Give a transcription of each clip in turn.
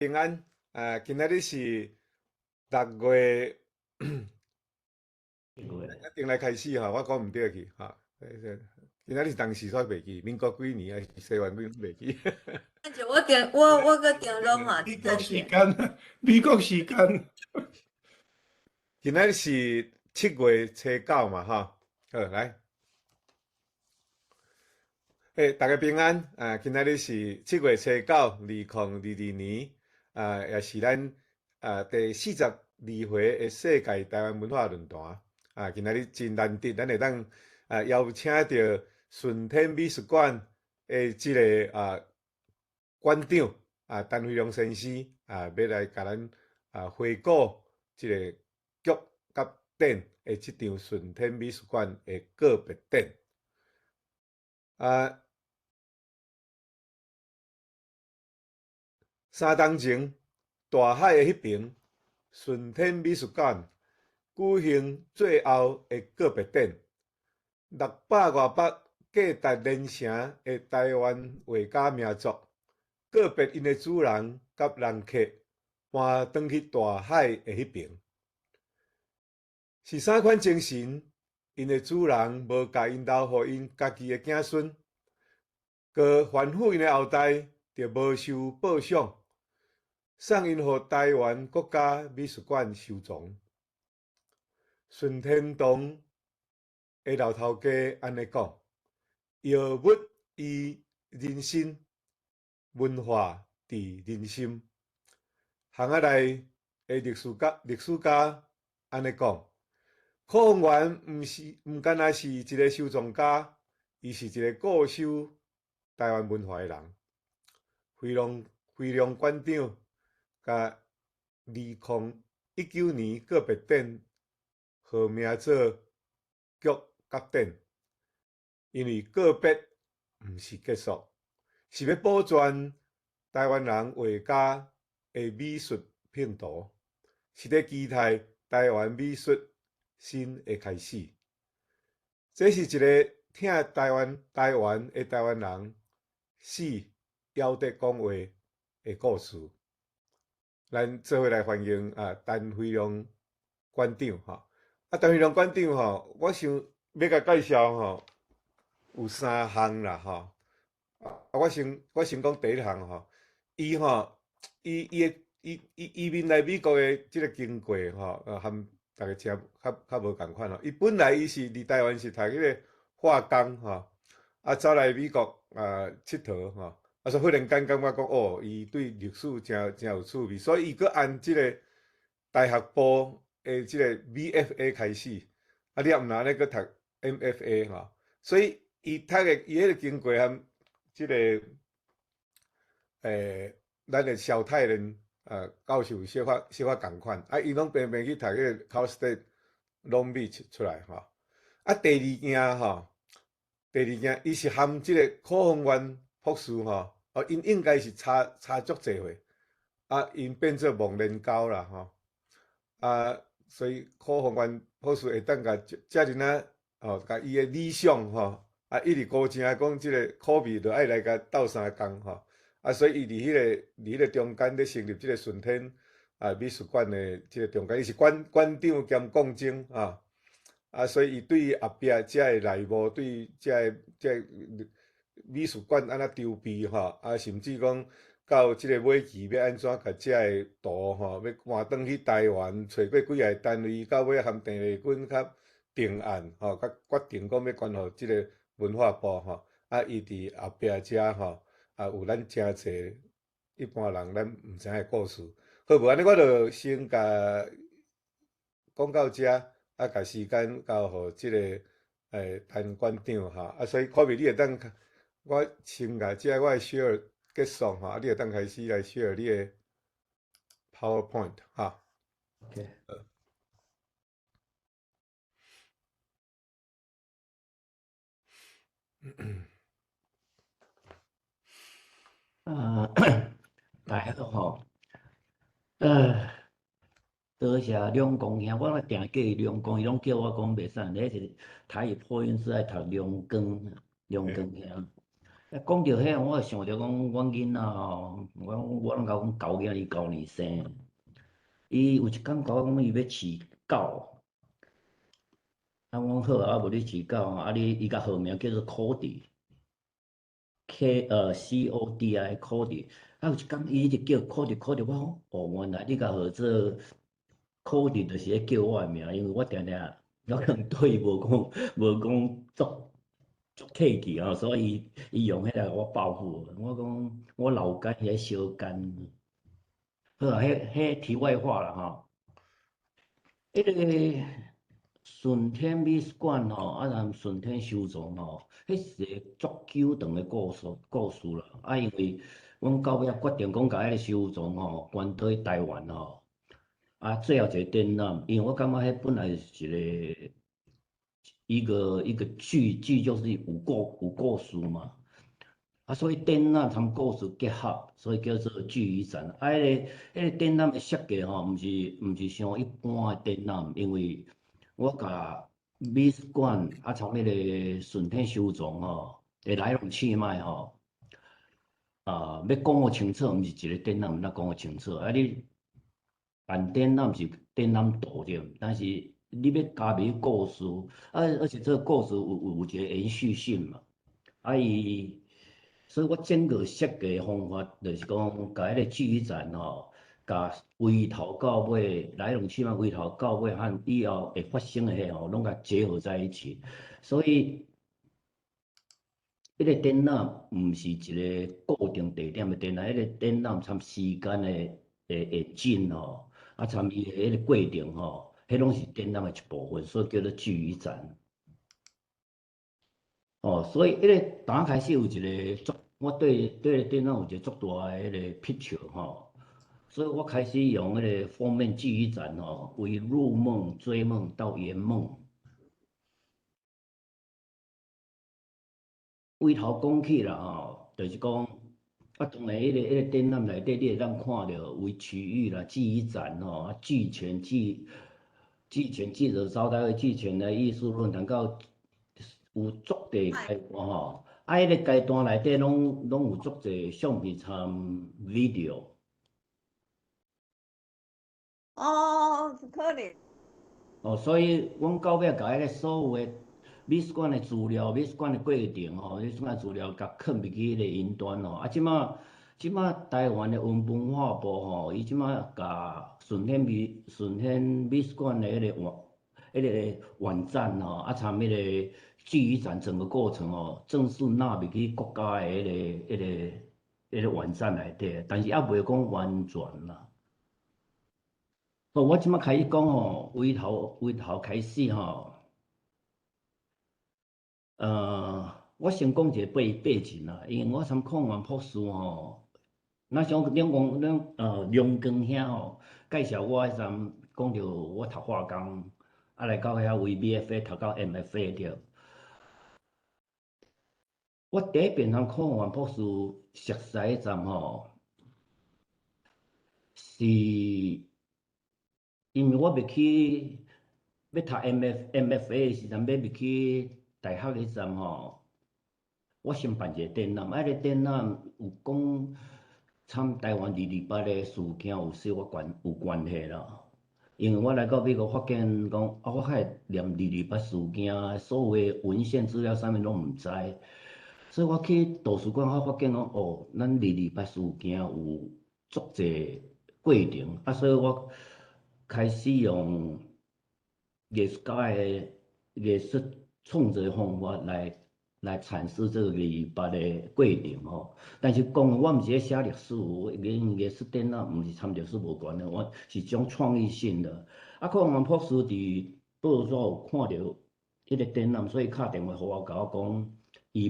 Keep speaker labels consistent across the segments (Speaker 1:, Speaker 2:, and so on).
Speaker 1: 平安，啊，今仔日是6月，一定來開始吼，我講毋對去吼。今仔日是當時煞袂記，民國幾年抑是西元幾年袂記。
Speaker 2: 我訂我閣訂攏嘛。
Speaker 3: 美國時間，美國時間。
Speaker 1: 今仔日是7月初9嘛，吼。好，來。欸，大家平安！啊，今仔日是7月初9，2022年，啊，也是咱第42回的世界台灣文化論壇。啊，今仔日真難得，咱會當邀請著順天美術館的這个館長陳飛龍先生啊，欲來共咱回顧這个局佮展的這場順天美術館的告別展。啊，3冬前，大海的彼爿順天美術館舉行最後的告別展，600外幅價值連城的台灣畫家名作，告別𪜶的主人佮人客，搬轉去大海的彼爿。是啥款精神？𪜶的主人無共𪜶留予𪜶家己的子孫，閣吩咐𪜶的後代，著無受報賞，送𪜶予台灣國家美術館收藏。孫天堂的老頭家按呢講：藥物醫人身，文化治人心。巷仔內的歷史家按呢講。柯宏源毋是毋干焦是一个收藏家，伊是一个固守台灣文化的人。飛龍館長共2019年告別展號名做局佮展，因為告別毋是結束，是欲保全台灣人畫家的美術拼圖，是咧期待台灣美術新的開始。這是一个疼台灣的台灣人死猶得講話的故事。咱做伙來歡迎陳飛龍館長吼。啊，陳飛龍館長吼，我想欲共介紹吼，有三項啦吼。啊，我先講第一項吼，伊吼，伊伊的伊伊移民來美國的這个經過吼，和逐家真較較無仝款吼。伊本來伊是佇台灣是讀彼个化工吼，啊走來美國𨑨迌吼，啊所以忽然間感覺講哦，伊對歷史誠誠有趣味，所以伊閣按這个大學部的這个 BFA 開始，啊你也毋若按呢閣讀 MFA 吼，所以伊讀的伊彼个經過和這个咱的蕭泰仁教授小可小可仝款，啊伊攏平平去讀彼个 Cal State Long Beach 出來吼。啊第二件吼，第二件伊是含這个柯宏源博士吼，哦𪜶應該是差差足濟歲，啊𪜶變做忘年交啦吼。啊所以柯宏源博士會當共遮爾仔吼，共伊的理想吼，啊一直高聲講這个苦味著愛來共鬥相共吼。啊，所以伊佇彼个中間咧成立這个順天美術館的這个中間，伊是館長兼館長啊。啊，所以伊對後壁遮个內幕，對遮个遮个美術館按怎籌備吼，啊，甚至講到這个尾期欲按怎共遮个圖吼，欲搬轉去台灣，揣過幾个單位，到尾含鄭麗君較定案吼，較決定講欲捐予這个文化部吼。啊，伊佇後壁遮吼。啊，有咱誠濟一般人咱毋知影的故事。好無？按呢我就先共講到遮，啊，共時間交予這个陳館長吼。啊，所以可比你會當，我先共這我的 share 結束吼，啊，你會當開始來 share 你的 PowerPoint 哈。
Speaker 4: OK。啊，大家好，多謝龍光兄，我定叫伊龍光，伊攏叫我講袂使，彼是台語破音是愛讀龍光，龍光兄。啊，講著彼，我就想著講，阮囡仔吼，我攏共講狗囝，伊舊年生，伊有一工共我講伊欲飼狗，啊，我講好啊，無你飼狗，啊你伊共號名叫做 Cody，K CODI Cody，啊有一工伊一直叫 Cody Cody，我講哦，原來你共號做 Cody 就是咧叫我的名，因為我定定我可能對伊無講足足客氣吼，所以伊用彼個共我報復。我講我老肝遐小肝，好啊，彼題外話啦吼。彼個順天美術館吼，啊，含順天收藏吼，彼是一個足久長的故事啦。啊，因為阮到尾仔決定講，共彼個收藏吼搬倒去台灣吼，啊，最後一個展覽，因為我感覺彼本來是一個劇，劇就是有故事嘛。啊，所以展覽參故事結合，所以叫做劇與展。啊，彼個展覽的設計吼，毋是像一般的展覽，因為我共美術館啊，參彼個順天收藏吼的來龍去脈吼，啊，欲講予清楚，毋是一個展覽能講予清楚。啊，你辦展覽是展覽圖對，但是你欲加入故事，啊，而且這個故事有一個延續性嘛。啊，伊，所以我整個設計方法就是講，共彼個劇與展吼，共由頭到尾來龍去脈，由頭到尾和以後會發生的彼吼，攏共結合在一起。所以，彼個展覽毋是一個固定地點的展覽，彼個展覽參時間的演進吼，啊，參伊的彼個過程吼，彼攏是展覽的一部分，所以叫做劇與展。哦，所以彼個剛開始有一個足，我對展覽有一個足大的彼個 picture 吼，所以我開始用彼個封面劇與展吼，為入夢、追夢到圓夢。為頭講起啦吼，就是講，啊，當然彼個展覽內底，你會當看著為區域啦、劇與展吼，啊，劇前記劇前記者招待會、劇前的藝術論壇到有足濟階段吼，啊，彼個階段內底攏有足濟相片參 video。
Speaker 2: 哦，可能。
Speaker 4: 哦，所以阮到尾共彼個所有的美術館的資料、美術館的過程吼，美術館資料共囥入去彼個雲端吼。啊，這馬台灣的文化部吼，伊這馬共順天美術館的彼個網站吼，啊，參彼個劇與展整個過程吼，正式納入去國家的彼個網站內底，但是猶未講完全啦。我這馬開始講吼，為頭開始吼，我先講一個背景啦，因為我參看完博士吼，若像梁光兄吼介紹我彼陣講著我讀化工，啊來到遐為 BFA 讀到 MFA 對。我第一遍通看完博士熟似彼陣吼，是因為我欲去欲讀 MFA 的時陣，欲入去大學彼陣吼，我先辦一個展覽，啊，彼個展覽有講參台灣228的事件有小可有關係啦。因為我來到美國發現講，啊，我較會連二二八事件所有的文獻資料啥物攏毋知，所以我去圖書館，我發現講，哦，咱二二八事件有足濟過程，啊，所以我開始用藝術家的藝術創作方法來闡釋這個二二八的過程吼。但是講我毋是咧寫歷史，因藝術展覽毋是參歷史無關的，我是種創意性的。啊，看完博士佇報紙有看著彼個展覽，所以敲電話予我，共我講伊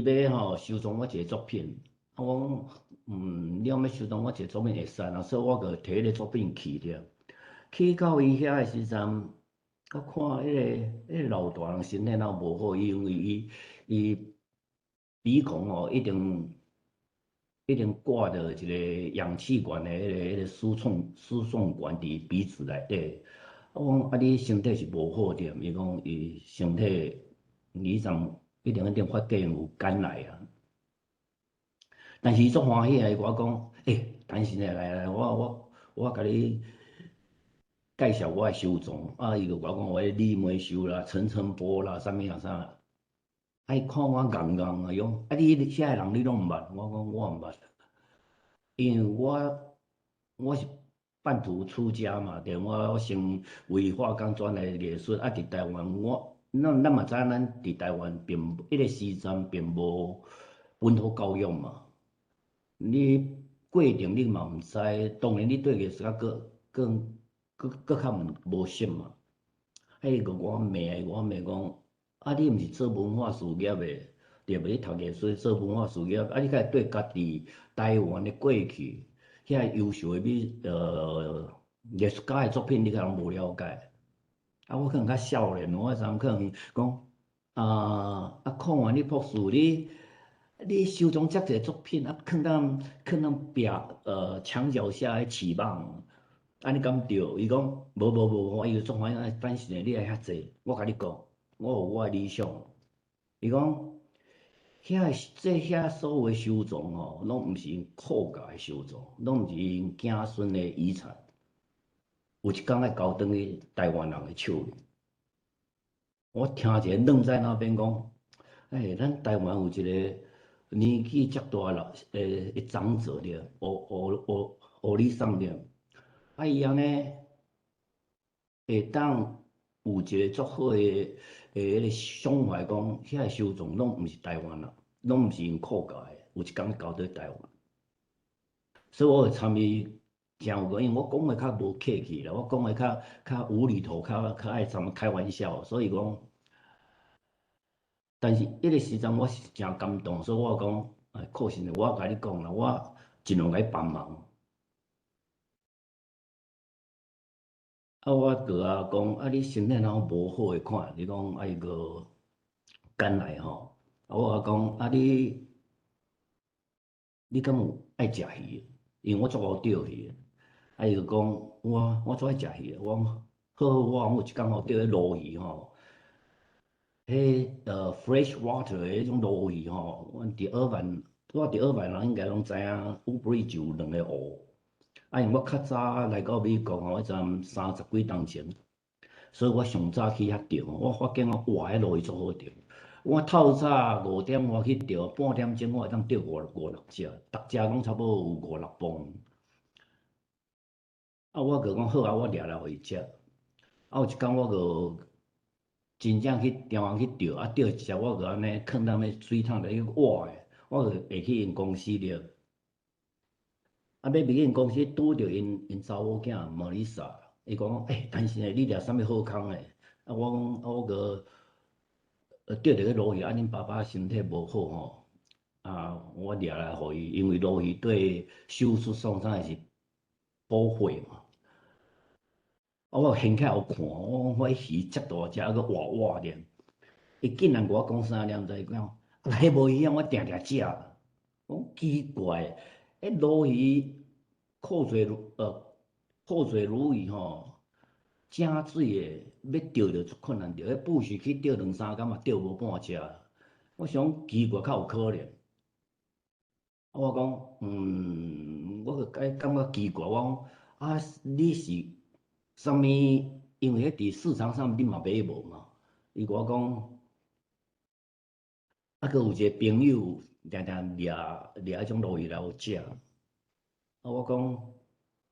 Speaker 4: 欲吼收藏我一個作品。啊，我講，你若欲收藏我一個作品會使啦，所以我就提彼個作品去著。去到伊遐的時陣，我看彼個老大人身體若無好，因為伊鼻孔吼一定掛著一個氧氣管的彼個輸送管佇鼻子內底。我講啊，你身體是無好對？伊講伊身體，伊陣一定發覺有肝癌啊。但是伊足歡喜啊！伊共我講，欸，等陣來來，我共你介紹我的收藏。啊，伊就共我講，我的李梅壽啦、陳澄波啦，啥物啊啥。啊，伊看我戇戇啊，伊講，啊，你遐个人你攏毋捌？我講我毋捌，因為我是半途出家嘛，對，我先為華岡轉來藝術，啊，佇台灣我，咱嘛知影，咱佇台灣並彼個時陣並無本土教育嘛。你過程你嘛毋知，當然你對藝術較閣更閣閣較毋無熟嘛。啊，伊閣我罵，我罵講，啊，你毋是做文化事業的，對無？你讀藝術做文化事業，啊，你敢會對家己台灣的過去遐優秀的藝術家的作品，你敢攏無了解？啊，我可能較少年，我陣可能講，啊，看完你博士，你收藏遮濟作品，啊，囥佇壁牆腳下咧飼蠓，按呢敢對？伊講無無無，伊就足歡喜，等陣你愛遐濟，我共你講，我有我的理想。伊講遐這遐所有的收藏吼，攏毋是𪜶苦家的收藏，攏毋是𪜶子孫的遺產。有一工愛交轉去台灣人的手裡。我聽一个愣在那邊講，欸，咱台灣有一個年紀遮大老長者對，烏里桑對，啊伊按呢會當有一個足好的彼个想法，講遐个收藏攏毋是台灣人，攏毋是𪜶苦家的，有一工交佇台灣。所以我會參與誠有個，因為我講話較無客氣啦，我講話較無厘頭，較愛參開玩笑，所以講，但是彼個時陣我是誠感動，所以我講，哎，確實，我共你講啦，我盡量共你幫忙。啊，我閣啊講，啊，你身體若無好的看，你講愛閣肝癌吼，啊，我講，啊，你敢有愛食魚？因為我足𠢕釣魚，啊，伊就講我足愛食魚，我講好好，我有一工吼釣彼鱸魚吼，彼fresh water 的彼種鱸魚吼，阮佇爾灣，我佇爾灣人應該攏知影，Woodbridge 有兩個湖。啊，因為我較早來到美國吼，彼陣30幾冬前，所以我上早去遐釣，我發現哦，哇，彼鱸魚足好釣。我透早5點我去釣，半點鐘我會當釣五六隻，逐隻攏差不多有五六磅。啊，我就講好啊，我掠來予伊食。啊，有一工我就真正去台灣去釣，啊，釣一隻我就按呢囥佇咧水桶內活的，我就下去𪜶公司了。啊，欲入𪜶公司拄著𪜶查某囝莫麗莎，伊講，欸，陳先生，你掠啥物好康的？啊，我講，啊，我閣釣著彼鱸魚，啊，恁爸爸身體無好吼，啊，我掠來予伊，因為鱸魚對手術創傷是補血嘛。啊，我掀起來予看，我講我魚遮大隻，閣活活的，伊竟然共我講啥，你毋知？伊講，啊，彼無魚啊，我定定食。我講奇怪，彼鱸魚靠濟鱸魚吼，正水的，欲釣就足困難釣，彼捕魚去釣兩三工嘛釣無半隻。我想奇怪，較有可能。我講，我就感覺奇怪，我講啊，你是啥物？因為彼佇市場上你嘛買無嘛。伊共我講，啊，閣有一個朋友定定掠掠彼種鱸魚來予食。啊，我講，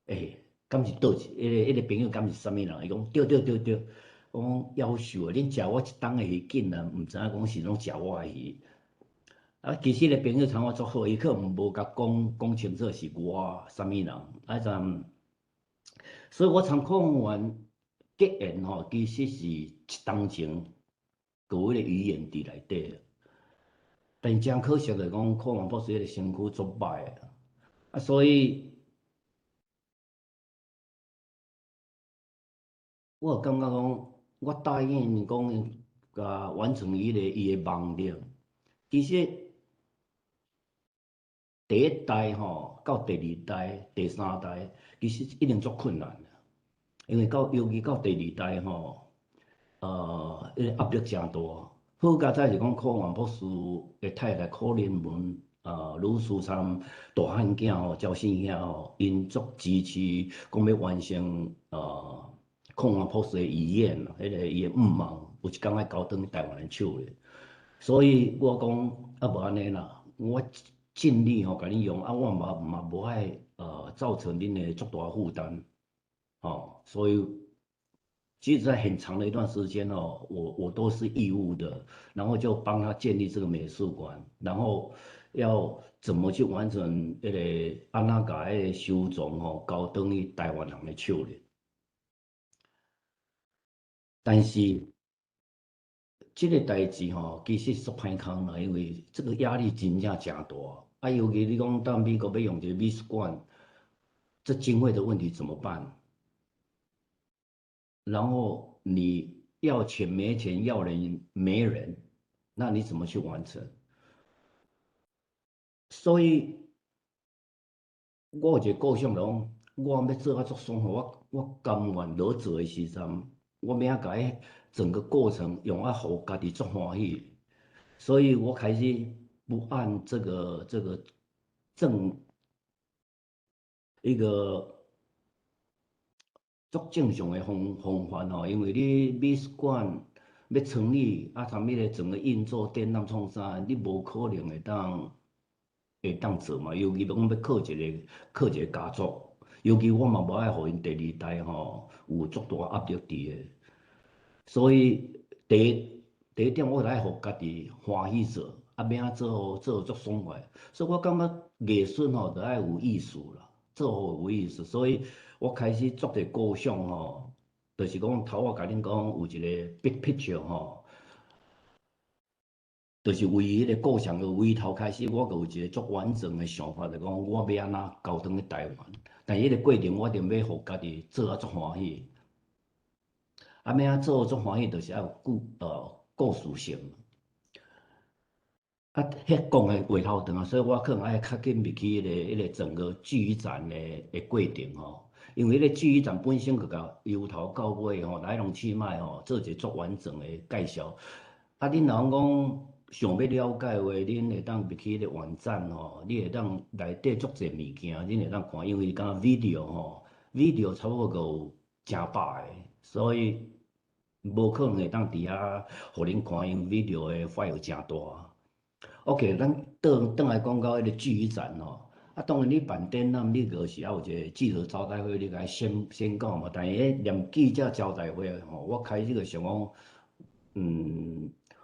Speaker 4: 欸，敢是佗一？彼個朋友敢是啥物人？伊講對對對對。我講夭壽啊！恁食我一冬的魚，竟然毋知影講是攏食我的魚。啊，其實彼個朋友參我足好，伊可能無共講講清楚是我啥物人。啊，陣，所以我參看完結緣吼，其實是一冬前就有彼個語言佇內底。但真可惜的講，柯王博士彼個身軀足歹的，啊，所以我感覺講，我答應講，共完成伊個夢對。其實第一代吼到第二代、第三代，其實一定足困難的。因為到尤其到第二代吼，彼個壓力誠大。好佳哉是講柯王博士的太太柯連文，女士參大漢囝吼，焦信兄吼，𪜶足支持講欲完成鄺王博士的遺願，彼個伊的願望，有一工愛交轉去台灣的手咧。所以我講啊，無按呢啦，我盡力吼，共你用，啊，我嘛無愛造成恁的足大負擔，吼，所以其實在很長的一段時間哦，我都是義務的，然後就幫他建立這個美術館，然後要怎麼去完成彼個按怎共彼個收藏吼，交轉去台灣人的手裡。但是這個代誌吼，其實足歹空啦，因為這個壓力真正誠大。啊，尤其你講到美國欲用一個美術館，這經費的問題怎麼辦？然後你要錢沒錢，要人沒人，那你怎麼去完成？所以，我有一個構想講，我欲做啊足爽，我甘願落做的時陣，我欲按怎共彼整個過程用啊，予家己足歡喜。所以我開始不按這個正一個足正常的方法吼，因為你美術館欲成立啊，參彼個整個運作展覽創啥，你無可能會當做嘛。尤其講欲靠一個家族，尤其我嘛無愛予𪜶第二代吼有足大壓力佇个。所以第一點，我愛予家己歡喜做，啊，欲按怎做做足爽快。所以我感覺藝術吼，著愛有意思啦，做予有意思。所以我開始做一個構想吼，就是講頭我共恁講有一個 big picture 吼，就是為彼個構想的為頭開始，我閣有一個足完整的想法，就講我欲按怎交轉去台灣。但彼個過程我一定欲予家己做啊足歡喜。啊，欲按怎做足歡喜，就是愛有故事性。啊，彼講的話頭長啊，所以我可能愛較緊入去彼個整個劇展的過程吼。因為彼個劇展本身就共由頭到尾吼，來龍去脈吼，做一個足完整的介紹。啊，恁若講想欲了解話，恁會當入去彼個網站吼，你會當內底足濟物件，恁會當看，因為敢若 video 吼，video 差不多有成百个，所以無可能會當佇遐予恁看，因為 video 的 file 誠大。OK，咱轉轉來講到彼個劇展吼。啊，當然你辦展覽，你就是愛有一個記者招待會，你共先講嘛。但是彼連記者招待會吼，我開始就想講，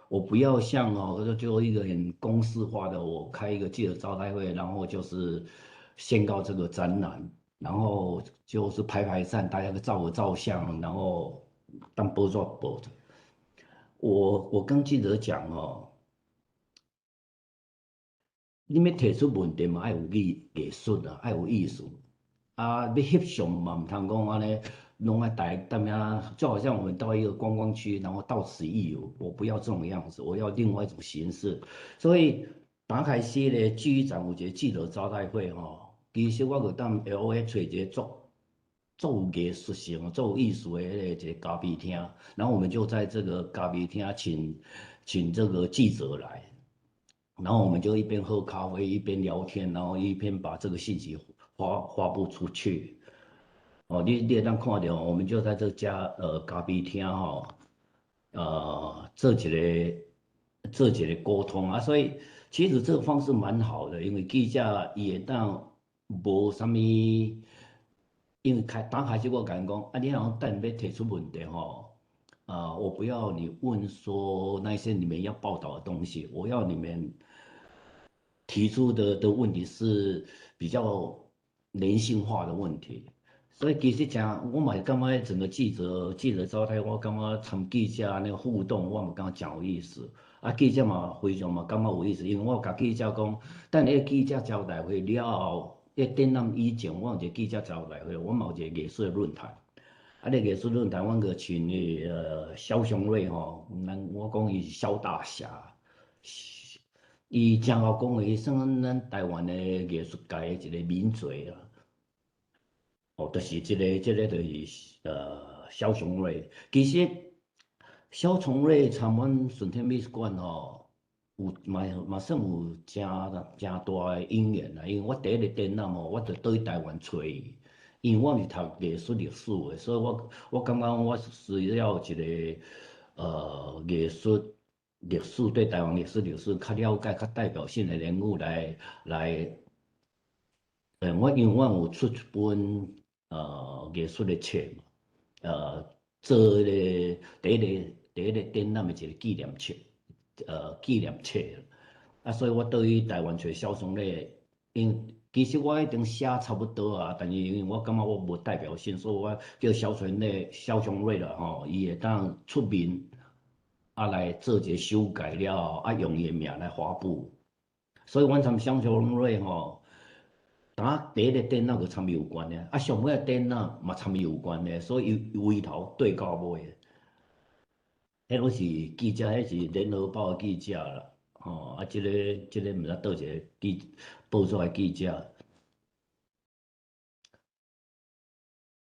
Speaker 4: 我不要像哦，就一個很公式化的，我開一個記者招待會，然後就是宣告這個展覽，然後就是排排站，大家照個照相，然後當報紙報。我跟記者講哦，你欲提出問題嘛，愛有藝術啊，愛有藝術。啊，欲翕相嘛，毋通講按呢，攏愛帶踮遐，就好像我們到一個觀光區，然後到此一遊。我不要這種樣子，我要另外一種形式。所以剛開始咧，劇展有一個記者招待會吼，其實我就踮 LA 揣一個足足有藝術性、足有藝術的彼個一個咖啡廳，然後我們就在這個咖啡廳請這個記者來。然後我們就一邊喝咖啡一邊聊天，然後一邊把這個信息發布出去。哦，你會當看著，我們就在這家咖啡廳吼，做一個溝通啊，所以其實這個方式蠻好的，因為記者伊會當無啥物，因為剛開始我共𪜶講，啊，你若等欲提出問題吼。啊，我不要你問說那些你們要報道的東西，我要你們提出的問題是比較人性化的問題。所以其實講，我嘛是感覺整個記者招待，我感覺參記者按呢互動，我嘛感覺誠有意思。啊，記者嘛非常嘛感覺有意思，因為我共記者講，等彼個記者招待會了後，彼展覽以前，我有一個記者招待會，我嘛有一個藝術的論壇。啊，彼藝術論壇，阮閣請蕭雄瑞吼，咱我講伊是蕭大俠，伊誠𠢕講話，伊算咱台灣的藝術界的一個名嘴啦。哦，就是這個就是蕭松瑞。其實蕭松瑞參阮順天美術館吼，有嘛嘛算有誠誠大的因緣啦。因為我第一個展覽吼，我就倒去台灣揣伊，因為我毋是讀藝術歷史的，所以我感覺我需要一個藝術歷史對台灣藝術歷史較了解、較代表性的人物來。我因為我有出一本藝術的冊嘛，做彼個第一個展覽的一個紀念冊，紀念冊。啊，所以我對於台灣揣蕭松瑞，因其實我已經寫差不多啊，但是因為我感覺我無代表性，所以我叫蕭松瑞啦吼，伊會當出面啊來做一個修改了後，啊用伊的名來發布。所以阮參蕭松瑞吼。當第一個展覽就參伊有關的，啊上尾個展覽嘛參伊有關的，所以伊圍頭對到尾。彼攏是記者，彼是聯合報的記者啦，吼啊，這個毋知佗一個記報紙的記者。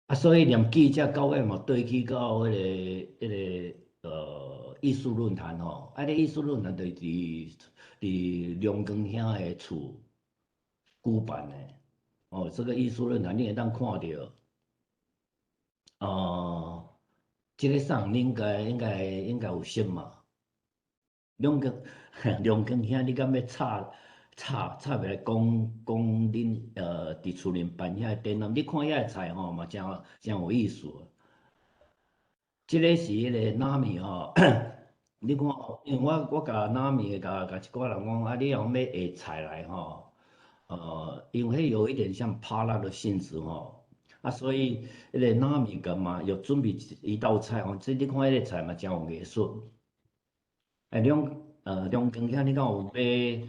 Speaker 4: 啊，所以連記者到尾嘛對去到彼個藝術論壇吼，啊，這藝術論壇就是佇梁光兄的厝舉辦的。哦，這個藝術論壇你會當看著，哦，這個啥你應該有識嘛？梁光兄，你敢欲插來講講恁佇厝裡辦遐個展覽？你看遐個菜吼嘛，誠有意思。這個是彼個納米吼，你看，因為我共納米共一寡人講啊，你若欲下菜來吼。因為有一點像帕拉的性質吼，啊，所以彼個納米個嘛，有準備一道菜吼，這你看彼個菜嘛，誠有藝術。欸，梁光兄，你敢有欲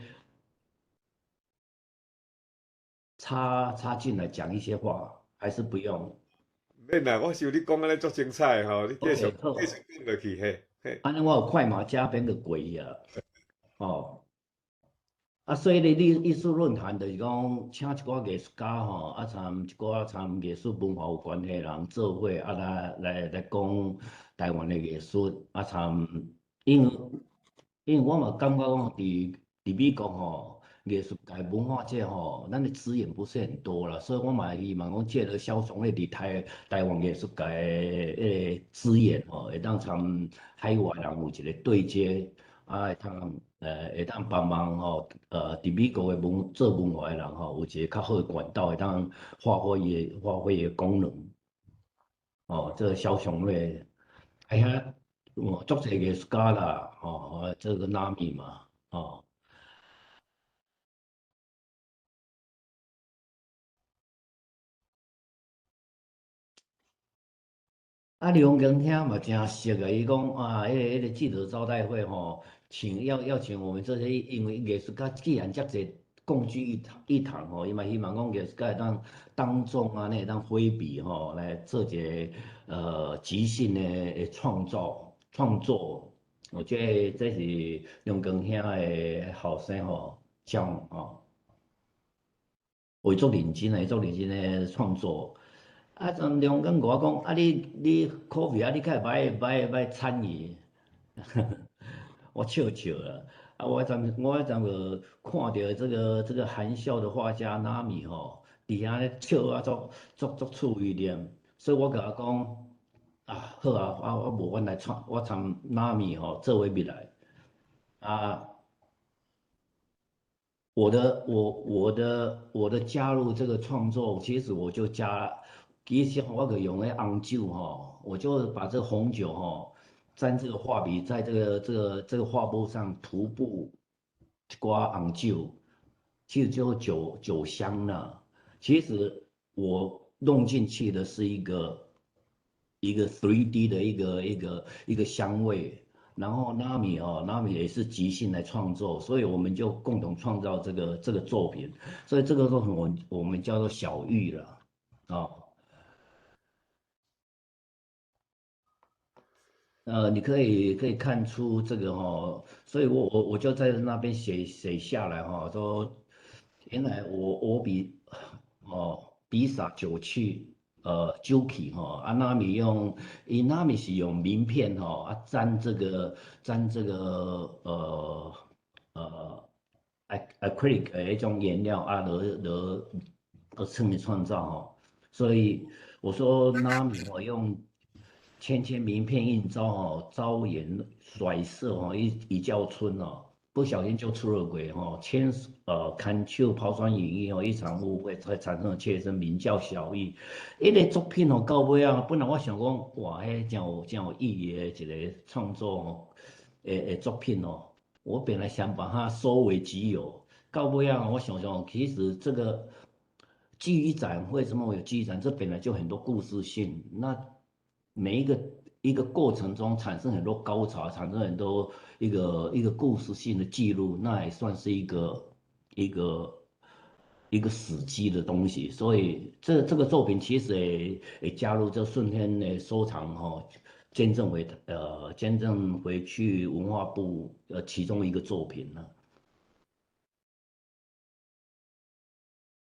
Speaker 4: 插進來講一些話，還是不用？
Speaker 1: 免啦，我想你講按呢足精彩吼，你繼續繼續講落去嘿。
Speaker 4: 按呢我有快馬加鞭就過去啊，哦。啊，所以咧，你藝術論壇就是講，請一寡藝術家吼，啊，參一寡參藝術文化有關係的人做伙，啊，來講台灣的藝術，啊，參，因為我嘛感覺講，佇美國吼，藝術界文化界吼，咱的資源不是很多啦，所以我嘛希望講借著蕭松咧佇台灣藝術界的彼個資源吼，會當參海外人有一個對接，啊，會當幫忙吼，佇美國的文做文化的人吼，有一個較好的管道，會當發揮伊的功能。哦，這個蕭松瑞，哎呀，哦，足濟藝術家啦，哦，這個納米嘛，哦。啊，梁光兄嘛誠熟个，伊講啊，彼個記者招待會吼，請要請我們這些，因為藝術家既然遮濟共聚一堂吼，伊嘛希望講藝術家會當當眾按呢會當揮筆吼，來做一個即興的創作。我覺得這是梁光兄的後生吼，講吼，會足認真的，足認真的創作。啊，陣梁光共我講，啊你 coffee 啊，你較會歹參與，我笑笑啦。啊，我彼陣就看著這個含笑的畫家納米吼，佇遐咧笑啊，足足足趣味念，所以我共伊講，啊好啊，啊我無阮來創，我參納米吼做伙入來，啊。我的加入這個創作，其實我就加，其實我可用的紅酒吼，我就把這個紅酒吼，沾這個畫筆，在這個畫布上塗布一寡紅酒，其實就酒香了。其實我弄進去的是一個 3D 的一個香味。然後納米哦，納米也是即興來創作，所以我們就共同創造這個作品，所以這個作品我們叫做小玉了，哦。你可以看出這個哦，所以我就在那邊寫下來哈，說原來我比哦比灑酒氣，酒氣吼，啊，那米用，伊那米是用名片吼，啊，沾這個acrylic 的彼種顏料啊，來稱為創造吼，所以我說那米我用千千名片應招吼，招顏甩色吼，一覺春哦。不小心就出了軌吼，牽牽手拋磚引玉吼，一場誤會才產生了切身，名叫小玉。彼個作品吼，到尾啊，本來我想講，哇，彼真有意義的一個創作吼，的作品哦，我本來想把它收為己有。到尾啊，我想想，其實這個記憶展為什麼會有記憶展？這本來就很多故事性，那每一個過程中產生很多高潮，產生很多一個故事性的記錄，那也算是一個史跡的東西。所以這個作品其實也加入這順天的收藏哈，捐贈回去文化部其中一個作品呢。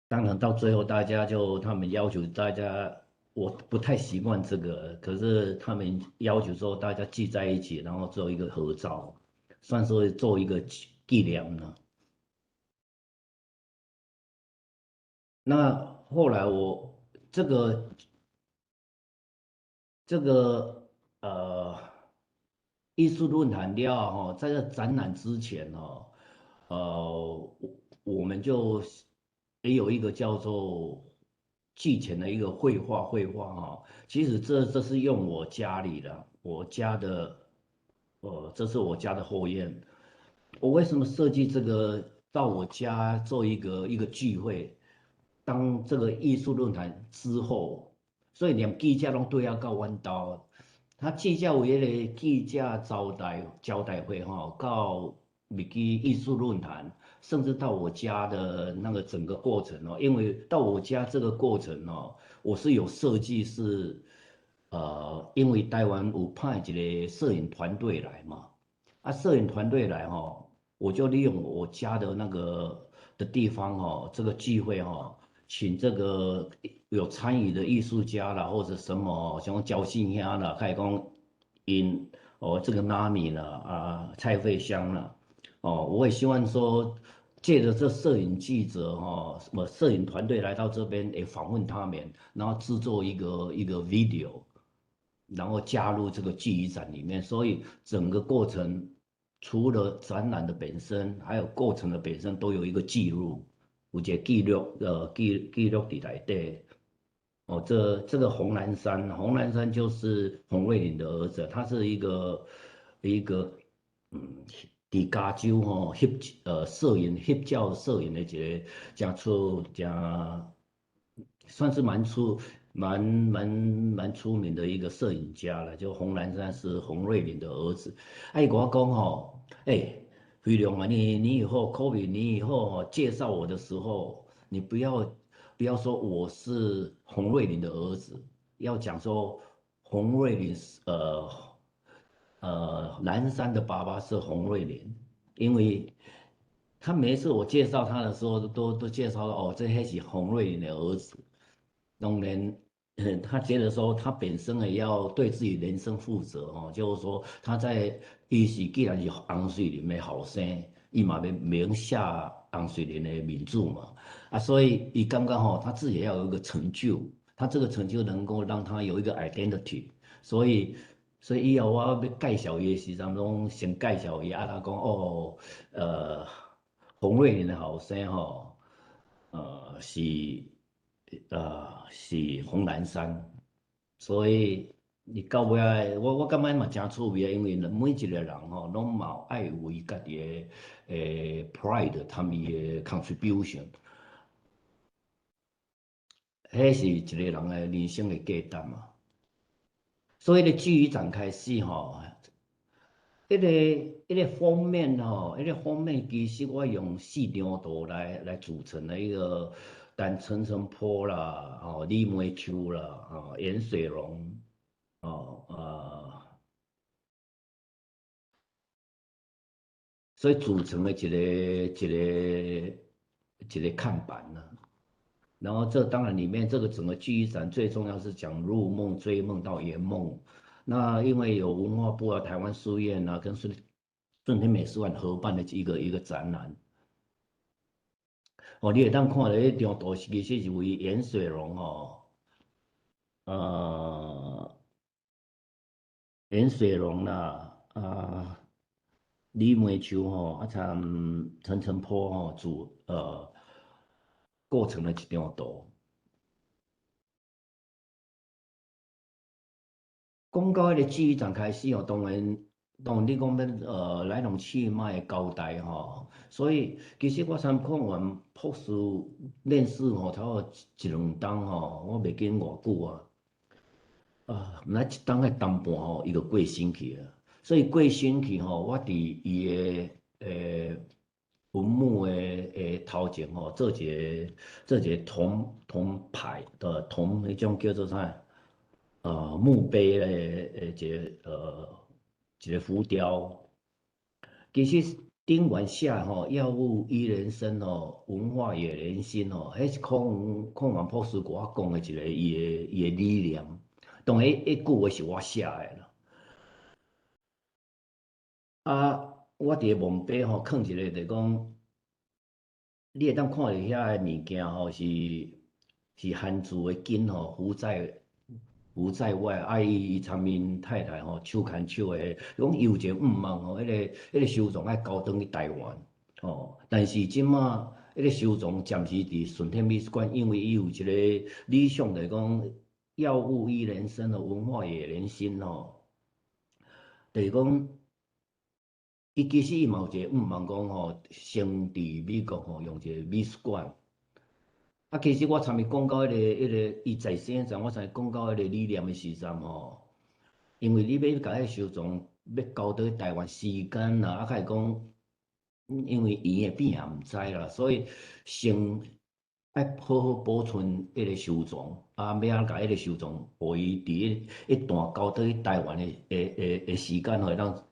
Speaker 4: 當然到最後，大家就他們要求大家。我不太習慣這個，可是他們要求說大家聚在一起，然後做一個合照，算是做一個紀念呢。那後來我這個藝術論壇了吼，在這展覽之前哦，我們就也有一個叫做季前的一個繪畫哈，其實這是用我家裡的，我家的，這是我家的後院。我為什麼設計這個到我家做一個聚會？當這個藝術論壇之後，所以連記者攏對遐到阮兜。他記者有彼個記者招待會吼，到入去藝術論壇，甚至到我家的那個整個過程哦，因為到我家這個過程哦，我是有設計是，因為台灣有派一個攝影團隊來嘛，啊，攝影團隊來吼，我就利用我家的那個的地方哦，這個聚會哦，請這個有參與的藝術家啦，或者什麼，像焦信兄啦，開講𪜶哦，這個納米啦，啊，蔡慧香啦，哦，我也希望說，借着這攝影記者哈，什麼攝影團隊來到這邊，也訪問他們，然後製作一個 video，然後加入這個記憶展裡面。所以整個過程，除了展覽的本身，還有過程的本身，都有一個記錄，有一個記錄，記錄佇內底。哦，這個洪南山，洪南山就是洪瑞麟的兒子，他是一個。佇加州吼翕攝影翕照攝影的一個誠出誠算是蠻出名的一個攝影家了。就洪南山是洪瑞麟的兒子。啊，伊共我講吼，欸，飛龍啊，你以後科比，你以後介紹我的時候，你不要說我是洪瑞麟的兒子，要講說洪瑞麟是南山的爸爸是洪瑞麟，因為他每一次我介紹他的時候，都介紹哦，這彼是洪瑞麟的兒子。當然，他覺得說他本身也要對自己人生負責哦，就是說他在伊是既然是洪瑞麟的後生，伊嘛欲銘下洪瑞麟的名字嘛，啊，所以伊感覺吼，他自己要有一個成就，他這個成就能夠讓他有一個 identity，所以以後我欲介紹伊的時陣，攏先介紹伊，啊，他講哦，洪瑞麟的後生吼，是洪南山，所以你到尾我感覺嘛誠趣味啊，因為每一個人吼，攏嘛愛有伊家己的pride，他們的 contribution，彼是一個人的人生的價值嘛。所以咧，記憶展開始吼，彼個封面吼，彼個封面其實我用四張圖來組成的一個，但陳澄波啦，吼李梅秋啦，吼顏水龍，哦所以組成的一個看板啦。然後這當然裡面這個整個記憶展最重要是講入夢、追夢到圓夢。那因為有文化部啊、台灣書院啊，跟順天美術館合辦的一個展覽。哦，你會當看著彼張圖，其實是為顏水龍吼，顏水龍啦，啊，李梅秋吼，啊，參陳澄波吼，組構成的一張圖。講到彼個記憶展開始吼，當然。當你講欲來龍去脈交代吼，所以其實我參看完博士認識吼，差不多一兩冬吼，我袂記偌久啊。啊，毋知一冬抑冬半吼，伊就過身去啊。所以過身去吼，我佇伊的墳墓的頭前吼，做一個銅牌的銅彼種叫做啥？墓碑的一個浮雕。其實頂懸寫吼，藥物醫人生吼，文化冶人心吼，彼是孔元博士共我講的一個伊的理念。當然，彼句話是我寫的啦。啊，我佇個墓碑吼，囥一個，就講，你會當看著遐个物件吼，是韓字的經吼，符在外，啊，伊參𪜶太太吼，手牽手的，講伊有一個願望吼，彼個收藏愛交轉去台灣，吼。但是這馬彼個收藏暫時佇順天美術館，因為伊有一個理想，就是講藥物醫人生的文化冶人心吼，就是講，伊其實伊嘛有一個願望講吼，先佇美國吼用一個美術館。啊，其實我參伊講到彼個伊在生時，我參伊講到彼個理念的時陣吼，因為你欲共彼個收藏欲交倒去台灣時間啦，啊，較會講，因為伊的變也毋知啦，所以先愛好好保存彼個收藏，啊，欲按怎共彼個收藏，予伊佇一段交倒去台灣的時間，會當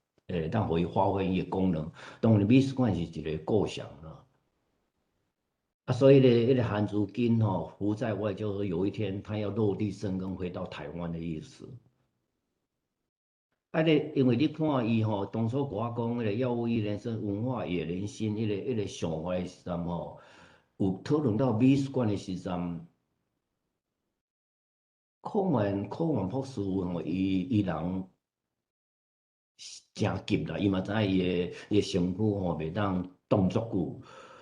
Speaker 4: 予伊發揮伊的功能。當然，美術館是一個構想啦。啊，所以咧，彼個韓族金吼，浮在外，就是有一天他要落地生根，回到台灣的意思。啊，咧，因為你看伊吼，當初共我講彼個藥物醫人生，文化冶人心，彼個想法的時陣吼，有討論到美術館的時陣，孔元博士吼，伊人誠急啦，伊嘛知影伊的身軀吼袂當擋足久，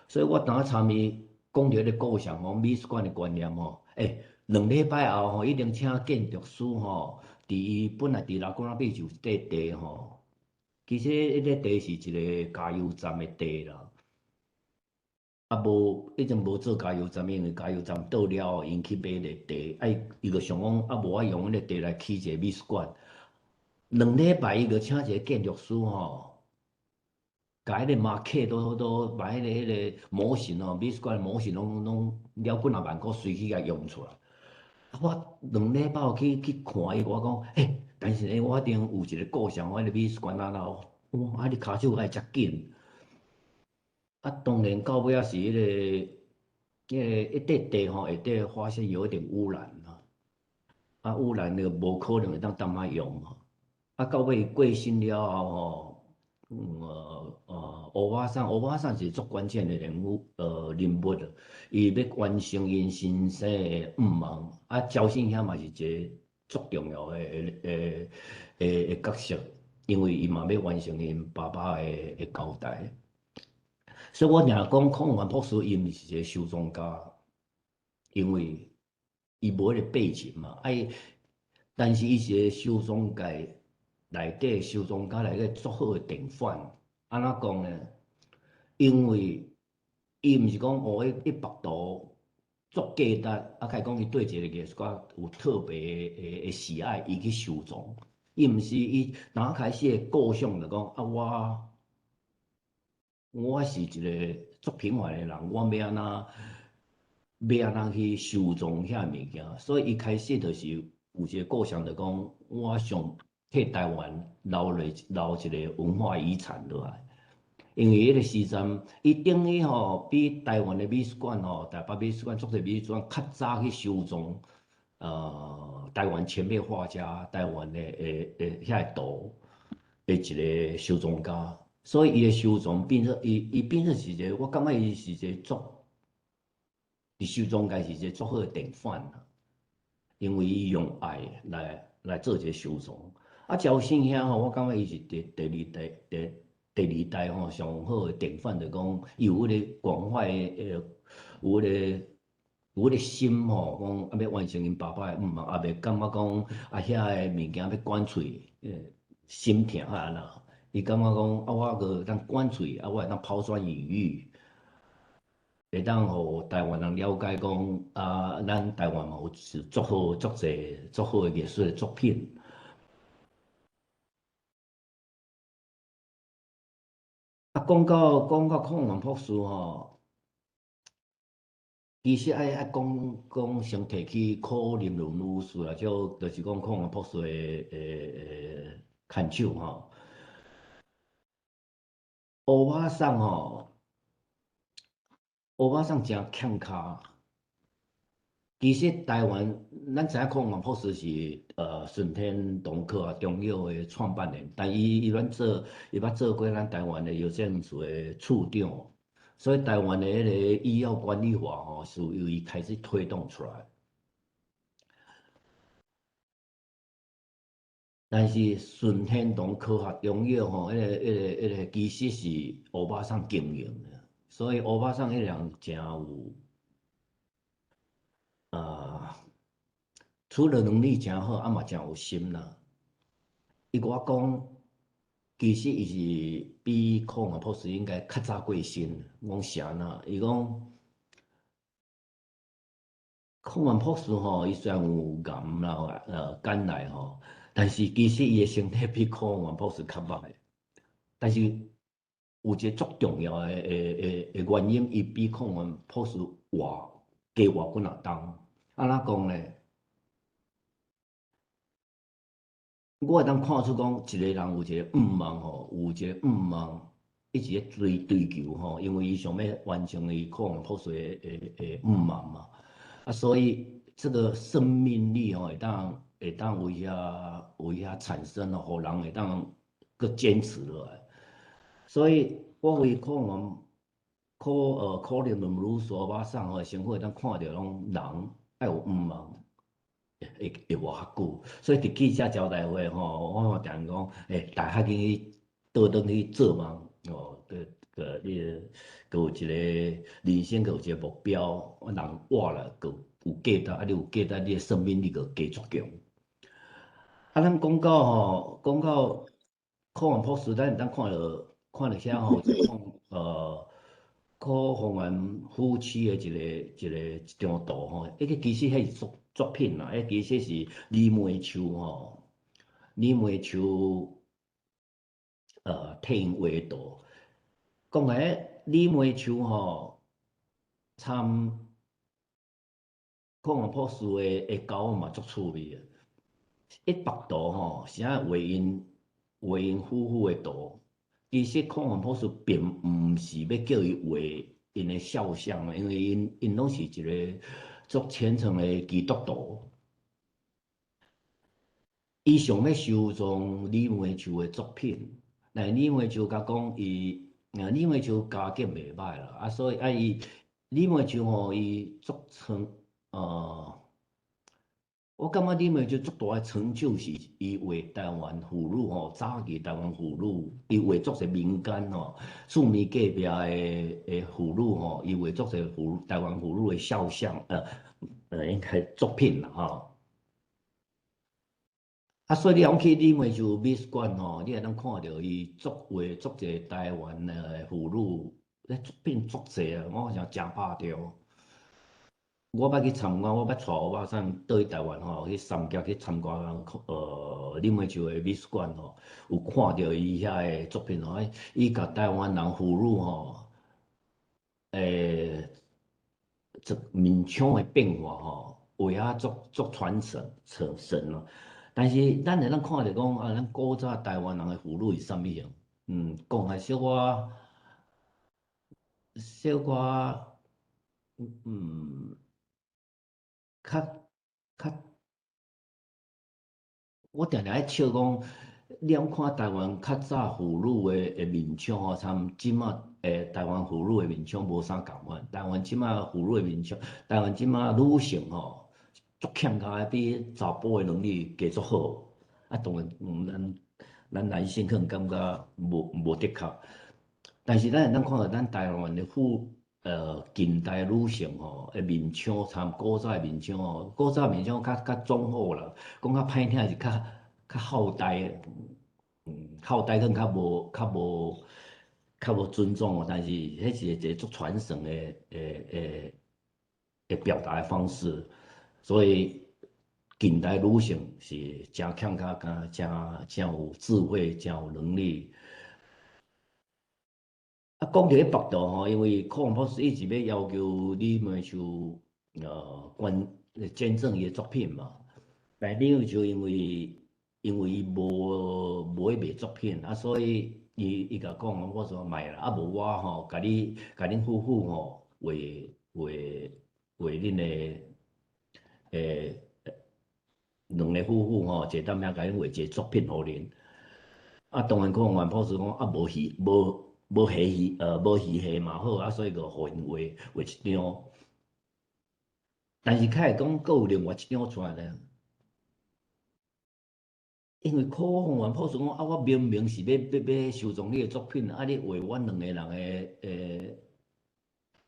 Speaker 4: 所以我當下參伊講著彼個構想吼，美術館的觀念吼，2禮拜後吼，一定請建築師吼，佇伊本來佇 Laguna Beach 有一塊地吼，其實彼個地是一個加油站的地啦，啊無以前無做加油站，因為加油站倒了後，𪜶去買彼個地，啊伊就想講，啊無我用彼個地來起一個美術館。2禮拜伊就請一個建築師吼，共彼個 maquette 都把彼個模型吼，美術館模型攏了幾若萬箍隨去共用出來。啊，我2禮拜後去看伊，我講，但是呢，我一定有一個構想，我彼個美術館按怎，哇，啊你跤手愛遮緊。啊，當然到尾仔是彼個一塊地吼，下底發現有一點污染啦。啊，污染了無可能會當當仔用吼。啊，到尾伊過身了後吼，歐巴桑是足關鍵的人物，伊欲完成𪜶先生的願望，啊，焦信兄嘛是一個足重要的角色，因為伊嘛欲完成𪜶爸爸的交代。所以我定講，孔元博士伊毋是一個收藏家，因為伊無彼個背景嘛，啊伊，但是伊是一個收藏界內底收藏家內底足好的典範。按怎講呢？因為伊毋是講哦，彼幅圖足價值，啊，開講伊對一個藝術家有特別的喜愛，伊去收藏。伊毋是伊當開始的構想就講啊，我是一個足平凡的人，我欲按怎去收藏遐物件，所以伊開始就是有一個構想，就講我想替台灣留落留一個文化遺產落來。因為彼個時陣，伊等於吼比台灣的美術館吼，台北美術館足濟美術館較早去收藏，台灣前輩畫家、台灣的遐個圖的一個收藏家，所以伊的收藏變做伊變做是一個，我感覺伊是一個足，佇收藏界是一個足好的典範啦。因為伊用愛來做一個收藏。啊，趙勝兄吼，我感覺伊是第二代第二代吼上好的典範，就講伊有彼個關懷的，有彼個心吼，講啊欲完成𪜶爸爸的願望，也袂感覺講啊遐个物件欲管喙，心疼啊按怎。伊感覺講啊，我閣會當管喙，啊，我會當拋磚引玉，會當予台灣人了解講啊，咱台灣嘛有是足好足濟足好的藝術的作品。啊，講到孔元博士吼，其實愛講講先提起柯林倫女士啦，就是講孔元博士的牽手吼。歐巴桑吼，歐巴桑誠欠跤。其實台灣，咱知影孔元博士是順天堂科學中藥的創辦人，但伊捌做過咱台灣的藥政署的處長，所以台灣的彼個醫藥管理法吼，是由伊開始推動出來。但是順天堂科學中藥吼，彼個其實是歐巴桑經營的，所以歐巴桑彼個人誠有。除了能力誠好，啊嘛誠有心啦。伊共我講，其實伊是比孔元博士應該較早過身。我講啥呢？伊講孔元博士吼，伊雖然有癌啦，肝癌吼，但是其實伊的身體比孔元博士較歹。但是有一個足重要的原因，伊比孔元博士活加活幾若冬。按怎講咧？我會當看出講，一個人有一個願望吼，有一個願望，一直咧追求吼，因為伊想欲完成伊孔元博士的願望嘛。啊，所以這個生命力吼，會當為遐產生咯，予人會當閣堅持落來。所以我為可能女士歐巴桑吼，生活會當看著攏人愛有願望，會活較久。所以佇記者招待會吼，我嘛定講，大家較緊去倒轉去做夢，哦，閣你閣有一個人生，閣有一個目標，人活了閣有價值，啊，你有價值，你的生命力閣加足強。啊，咱講到吼，講到孔元博士，咱會當看著遐吼，就講柯宏元夫妻的一張圖吼，彼個其實彼是作品啦，彼其實是李梅秋吼，李梅秋替𪜶畫圖。講起李梅秋吼，參孔元博士的交往嘛足趣味的。一幅圖吼，是按畫𪜶夫婦的圖。其實孔元博士並毋是欲叫伊畫𪜶的肖像，因為𪜶攏是一個足虔誠的基督徒。伊想欲收藏李梅秋的作品，但李梅秋共講伊，李梅秋家境袂歹啦，啊，所以啊伊李梅秋吼，伊足成我感覺李梅秋足大的成就是伊畫台灣婦女吼，早期台灣婦女，伊畫足濟民間吼，厝邊隔壁的婦女吼，伊畫足濟台灣婦女的肖像，應該作品啦吼。啊，所以你講去李梅秋美術館吼，你會當看著伊足畫足濟台灣的婦女，咧作品足濟啊，我想誠拍著。我捌去參觀，我捌帶歐巴桑倒去台灣吼，去三峽去參觀李梅秋的美術館吼，有看著伊遐的作品吼，伊共台灣人婦女吼，這面相的變化吼，畫啊足傳神神咯。但是咱會當看著講啊，咱古早台灣人的婦女是啥物樣？講來小可小可較較，我定定咧笑講，你通看台灣較早婦女的面相吼，參這馬台灣婦女的面相無啥仝款。台灣這馬婦女的面相，台灣這馬女性吼，足欠較的比查埔的能力加足好。啊，當然，咱男性可能感覺無的確，但是咱會當看著咱台灣的近代女性吼的面相，參古早的面相吼，古早面相較忠厚啦，講較歹聽是較厚待的，厚待可能較無尊重，但是彼是一個足傳神的表達的方式，所以近代女性是誠欠較敢誠有智慧，誠有能力。啊，講著彼幅圖吼，因為柯宏博士一直欲要求李梅樹捐贈伊的作品嘛，但李梅樹因為伊無去賣作品，啊，所以伊共講，我說莫啦，啊無我吼，共你共恁夫婦吼畫畫畫恁的兩个夫婦吼，坐踮遐共恁畫一個作品予恁。啊，當然柯宏博士講啊，無戲無。無戲戲，無戲戲嘛好，啊，所以就予𪜶畫畫一張。但是較會講，閣有另外一張出來呢。因為柯宏元博士講啊，我明明是欲收藏你的作品，啊，你畫阮兩個人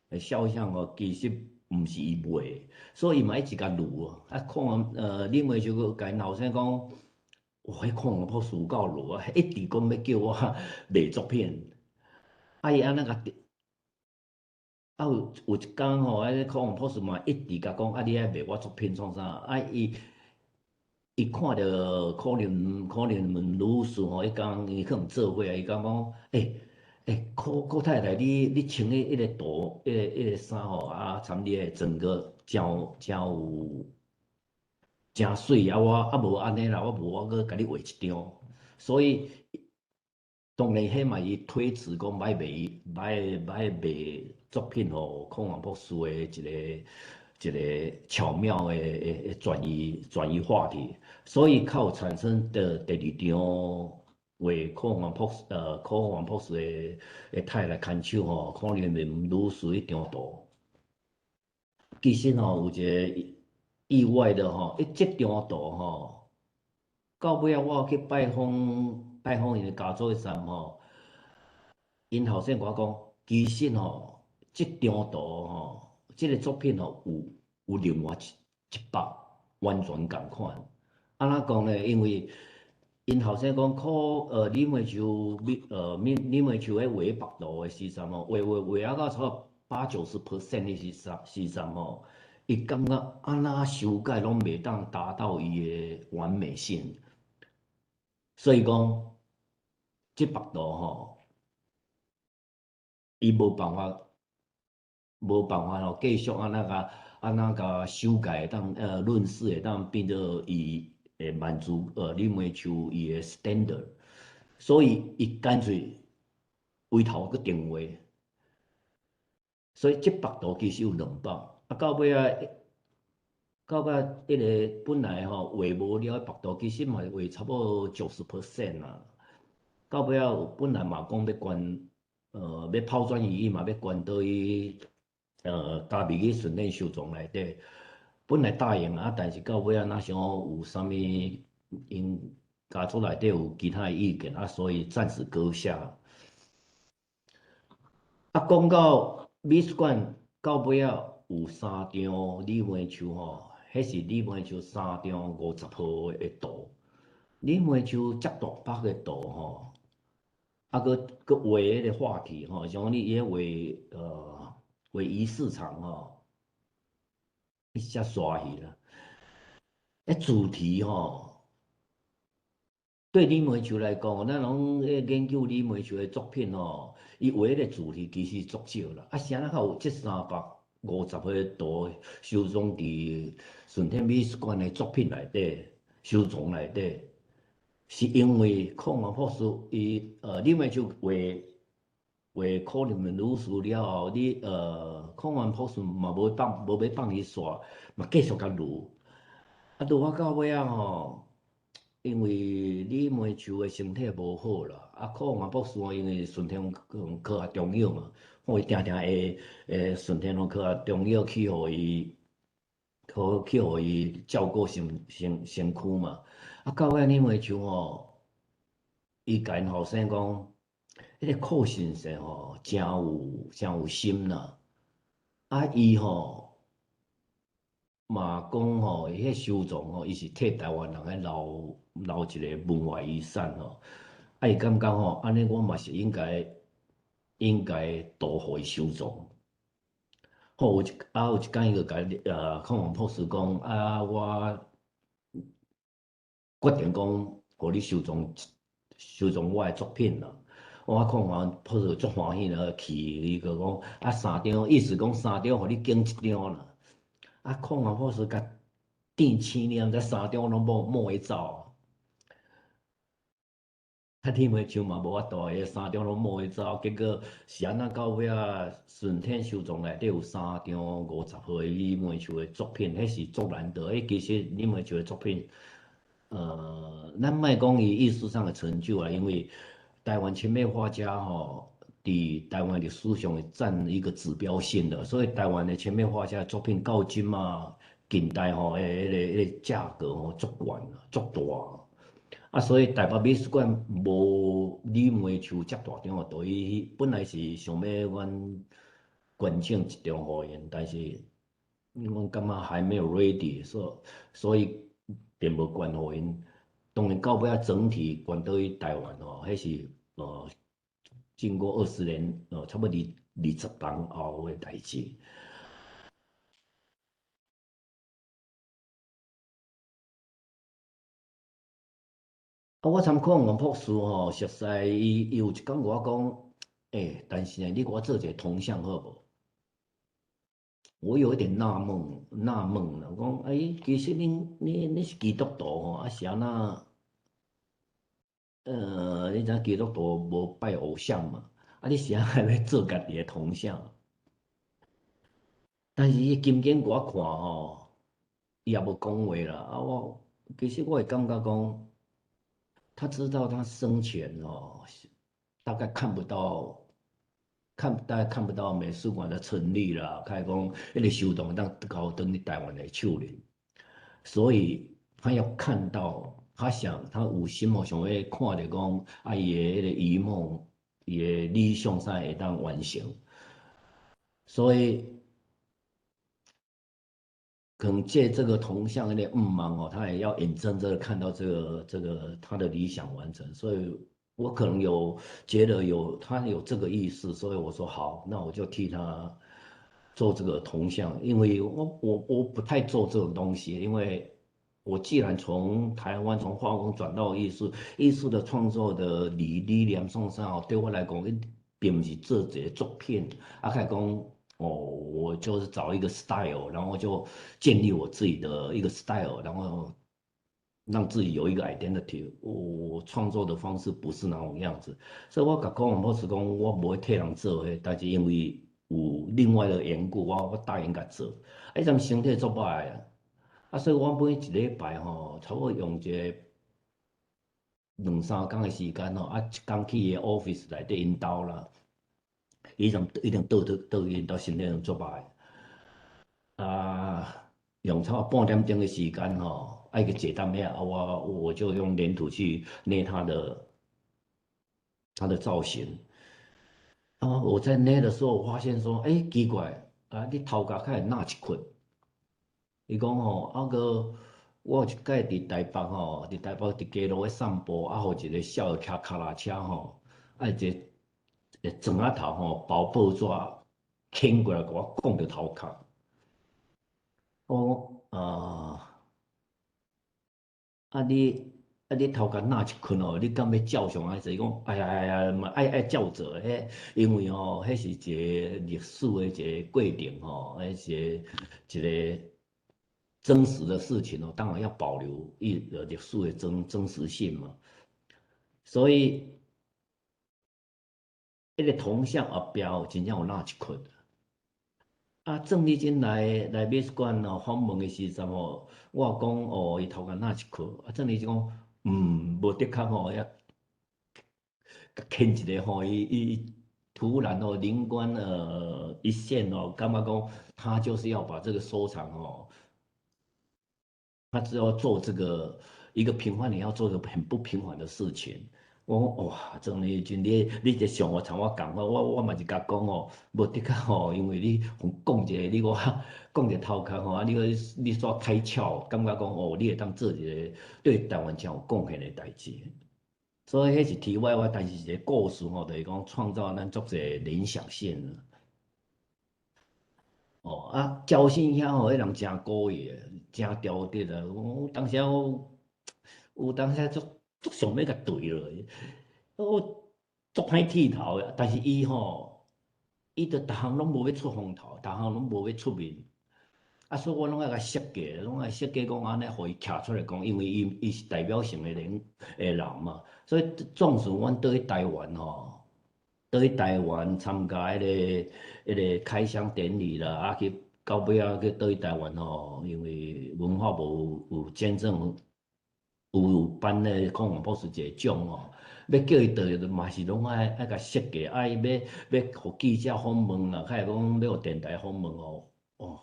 Speaker 4: 的肖像哦，其實毋是伊畫，所以伊嘛一直共盧啊。啊，柯宏李梅就閣共𪜶後生講，哇，彼柯宏博士有夠盧啊，一直講欲叫我賣作品。啊！伊按呢共，啊有一工吼，彼個柯宏博士嘛一直共講，啊，你愛賣我作品創啥？啊，伊看著柯林女士吼，彼工伊可能做伙啊，伊講講，欸，柯柯太太，你穿彼個圖，彼個衫吼，啊，參你的整個誠有誠媠啊！我啊無按呢啦，我無我閣共你畫一張，所以。當然，彼嘛伊推辭講欲賣欲欲賣作品予柯宏博士的一個巧妙的轉移話題，所以較有產生的第二張畫柯宏博士的太太牽手吼，柯林女士彼張圖。其實吼有一個意外的吼，伊這張圖吼，到尾仔我去拜訪𪜶的家族的時陣吼，𪜶後生共我講，其實吼，這張圖吼，這個作品吼，有另外一幅完全仝款。按怎講呢？因為𪜶後生講，柯李梅樹咧畫幅圖的時陣吼，畫畫畫啊到差不多80-90% 的時陣吼，伊感覺按怎修改攏袂當達到伊的完美性。所以講，這幅圖吼，伊無辦法吼，繼續按怎共修改，當潤飾會當變做伊會滿足李梅樹伊的 standard，所以伊乾脆回頭閣重畫。所以這幅圖其實有兩幅，啊到尾仔，到尾彼個本來吼畫無了的幅圖，其實嘛畫差不多90% 啦。到尾仔本來嘛講欲捐，欲拋磚引玉嘛，欲捐倒去嘉義去順天收藏內底。本來答應啊，但是到尾仔若想有啥物，𪜶家族內底有其他的意見啊，所以暫時擱下。啊，講到美術館到尾仔有三張李梅樹吼，彼是李梅樹三張50號的圖。李梅樹遮大幅的圖吼，啊，閣閣畫彼個話題吼，像你伊畫畫魚市場吼，伊只刷去啦。彼主題吼，對李梅樹來講，咱攏研究李梅樹的作品吼，伊畫彼個主題其實足少啦。啊，啥人較有這三百五十個圖收藏佇順天美術館的作品內底，收藏內底，是因為柯宏博士伊李梅樹畫画可憐的女士了後，你孔王博士嘛無放，無欲放伊煞，嘛繼續共留。啊，留啊到尾仔吼，因為李梅樹的身體無好啦，啊，孔王博士因為順天堂科學中藥嘛，伊定定會順天堂科學中藥去予伊，去予伊照顧身軀嘛。啊，到尾李梅樹吼，伊共𪜶後生講，彼個寇先生吼，誠有心啦。啊，伊吼嘛講吼，伊彼收藏吼，伊是替台灣人咧留一個文化遺產吼。啊，伊感覺吼，按呢我嘛是應該多予伊收藏。好，有一工伊就共孔王博士講，啊，我決定講，予你收藏我的作品啦。我看完博士足歡喜啦，去伊就講啊三張，意思講三張，予你揀一張啦。啊，孔王博士共電青了，這三張攏摸會走。啊，李梅樹嘛無法度，彼三張攏摸會走，結果是按怎到尾仔，順天收藏內底有三張50號的李梅樹的作品，彼是足難得。彼其實李梅樹的作品，咱莫講伊藝術上的成就啊，因為台灣前輩畫家吼，佇台灣歷史上會佔一個指標性的，所以台灣的前輩畫家的作品到今嘛，近代吼，彼個價格吼足懸足大。啊，所以台北美術館無李梅樹遮大張的圖，伊本來是想欲阮捐贈一張予𪜶，但是阮感覺還沒有 ready，所以並無捐予𪜶。當然到尾仔整體捐倒去台灣吼，彼是經過20年，差不多20冬後的代誌。啊，我參孔王博士吼，熟似伊，伊有一工共我講，欸，但是呢，你共我做一個銅像好無？我有一點納悶啦，講，欸，其實你是基督徒吼，啊是按怎？你知影基督徒無拜偶像嘛？啊，你是按怎欲做家己的銅像？但是伊金經共我看吼，伊也無講話啦。啊，我其實我會感覺講，他知道他生前哦，大概看不到，大概看不到美術館的成立啦，開講彼個收藏當交轉去台灣的手裡，所以他要看到，他想他有心哦，想欲看著講啊，伊的彼個遺夢，伊的理想才會當完成，所以可能借這個銅像的願望哦，他也要眼睜睜的看到這個他的理想完成，所以我可能有覺得有他有這個意思，所以我說好，那我就替他做這個銅像，因為我不太做這種東西，因為我既然從台灣從化工轉到藝術，藝術的創作的理念上上，對我來講，並毋是做一個作品，啊，開講。哦，我就是找一個 style，然後就建立我自己的一個 style，然後讓自己有一個 identity。我創作的方式不是那種樣子，所以我共講，我是講我無會替人做彼，但是因為有另外的緣故，我答應共做。啊，彼陣身體足歹啊，啊，所以我每一禮拜吼，差不多用一个兩三工的時間吼，啊，一工去伊 office 內底𪜶兜啦。伊陣一定倒去𪜶兜身體攏足歹，啊，用差不多半點鐘的時間吼，愛去坐踮遐，啊，我就用黏土去捏他的造型。啊，我在捏的時候，我發現說，欸，奇怪，啊，你頭殼較會若一窟。伊講吼，啊閣我有一擺佇台北吼，佇台北佇街路咧散步，啊，予一個痟的騎跤踏車吼，啊，一个砖仔頭吼，包報紙牽過來，共我摃著頭殼。我講啊，啊你頭殼若一窟哦，你敢欲照相還是？伊講，哎呀哎呀，嘛愛照做，彼因為吼，彼是一個歷史的一個過程吼，彼是一個真實的事情哦，當然要保留一歷史的真實性嘛。所以。彼個銅像後壁吼，真正有落一窟。啊，鄭麗珍來美術館吼訪問的時陣吼，我講哦，伊頭殼落一窟。啊，鄭麗珍講，嗯，無的確吼，遐牽一个吼，伊伊突然哦，靈光一現哦，感覺講他就是要把這個收藏哦，他只要做這個一個平凡人要做個很不平凡的事情。我講哇，鄭麗珍，你這想法參我仝款，我嘛是共講哦，無的確吼，因為你講一個，你我講一個頭殼吼，啊，你煞開竅，感覺講哦，你會當做一個對台灣真有貢獻的代誌。所以彼是題外話，但是一個故事吼，就是講創造咱足濟聯想性。哦啊，焦信兄吼，彼人誠古意的，誠挑剔啊。我當時我有當時足足想欲共對落，我足歹剃頭的，但是伊吼，伊就逐項攏無欲出風頭，逐項攏無欲出面。啊，所以我攏愛共設計，攏愛設計講按呢，予伊徛出來講，因為伊是代表性的人嘛。所以縱使阮倒去台灣吼，倒去台灣參加彼個開箱典禮啦，啊去到尾仔去倒去台灣吼，因為文化部有捐贈，有頒咧孔王博士一個獎吼，欲叫伊倒去嘛是攏愛共設計，啊伊欲予記者訪問啦，較會講欲予電台訪問吼，哦，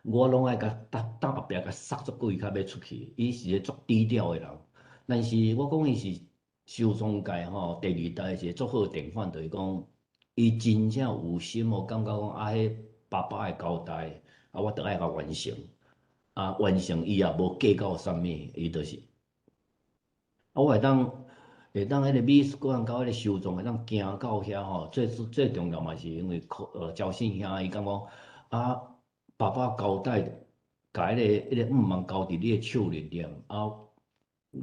Speaker 4: 我攏愛共搭後壁共塞足久，伊較欲出去。伊是個足低調的人，但是我講伊是收藏界吼第二代一個足好典範，就是講伊真正有心哦，感覺講啊，彼爸爸的交代，啊，我著愛共完成。啊，完成伊也無計較啥物，伊就是。啊，我會當彼個美術館佮彼個收藏會當行到遐吼，最最重要嘛是因為焦信兄伊感覺啊，爸爸交代，共彼個願望交佇你的手裡面，啊，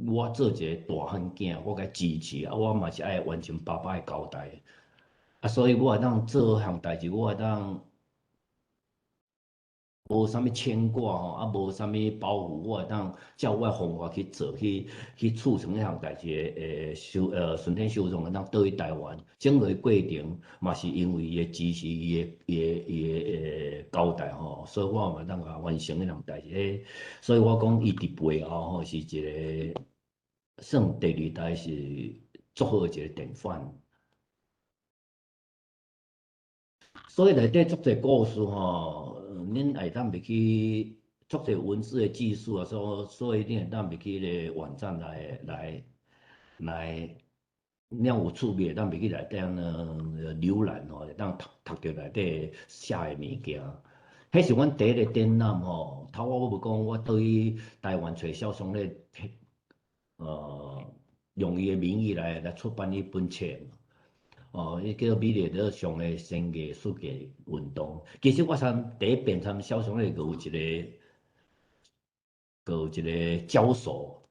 Speaker 4: 我做一個大漢囝，我共支持，啊，我嘛是愛完成爸爸的交代。啊，所以我會當做彼項代誌，我會當無啥物牽掛吼，啊，無啥物包袱，我會當照我的方法去做，去促成彼項代誌的順天收藏會當倒去台灣。整個過程嘛是因為伊的支持，伊的交代吼，所以我嘛會當共完成彼項代誌。所以我講伊佇背後吼是一個算第二代是足好的一個典範。所以內底足濟故事吼，恁會當入去足濟文字的技術啊，所以恁會當入去彼個網站來，了有趣味會當入去內底按呢瀏覽吼，會當讀著內底寫的物件。彼是阮第一個展覽吼，頭我無講，我倒去台灣揣蕭松咧，用伊的名義來出版彼本冊嘛。哦，伊叫做美麗島上的新藝術界運動。其實我參第一遍參蕭松咧，閣有一個交手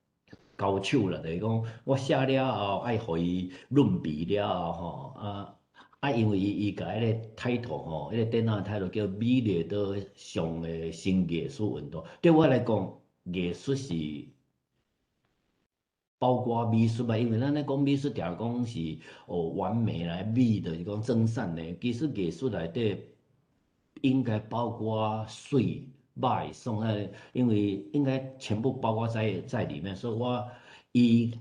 Speaker 4: 交手啦，就是講我寫了後愛予伊潤筆了後吼，啊，因為伊共彼個 title 吼，彼個展覽 title 叫美麗島上的新藝術運動。對我來講，藝術是包括美術嘛，因為咱咧講美術，定講是哦完美來美，就是講真善的。其實藝術內底應該包括媠、歹、爽啊，因為應該全部包括在裡面。所以我伊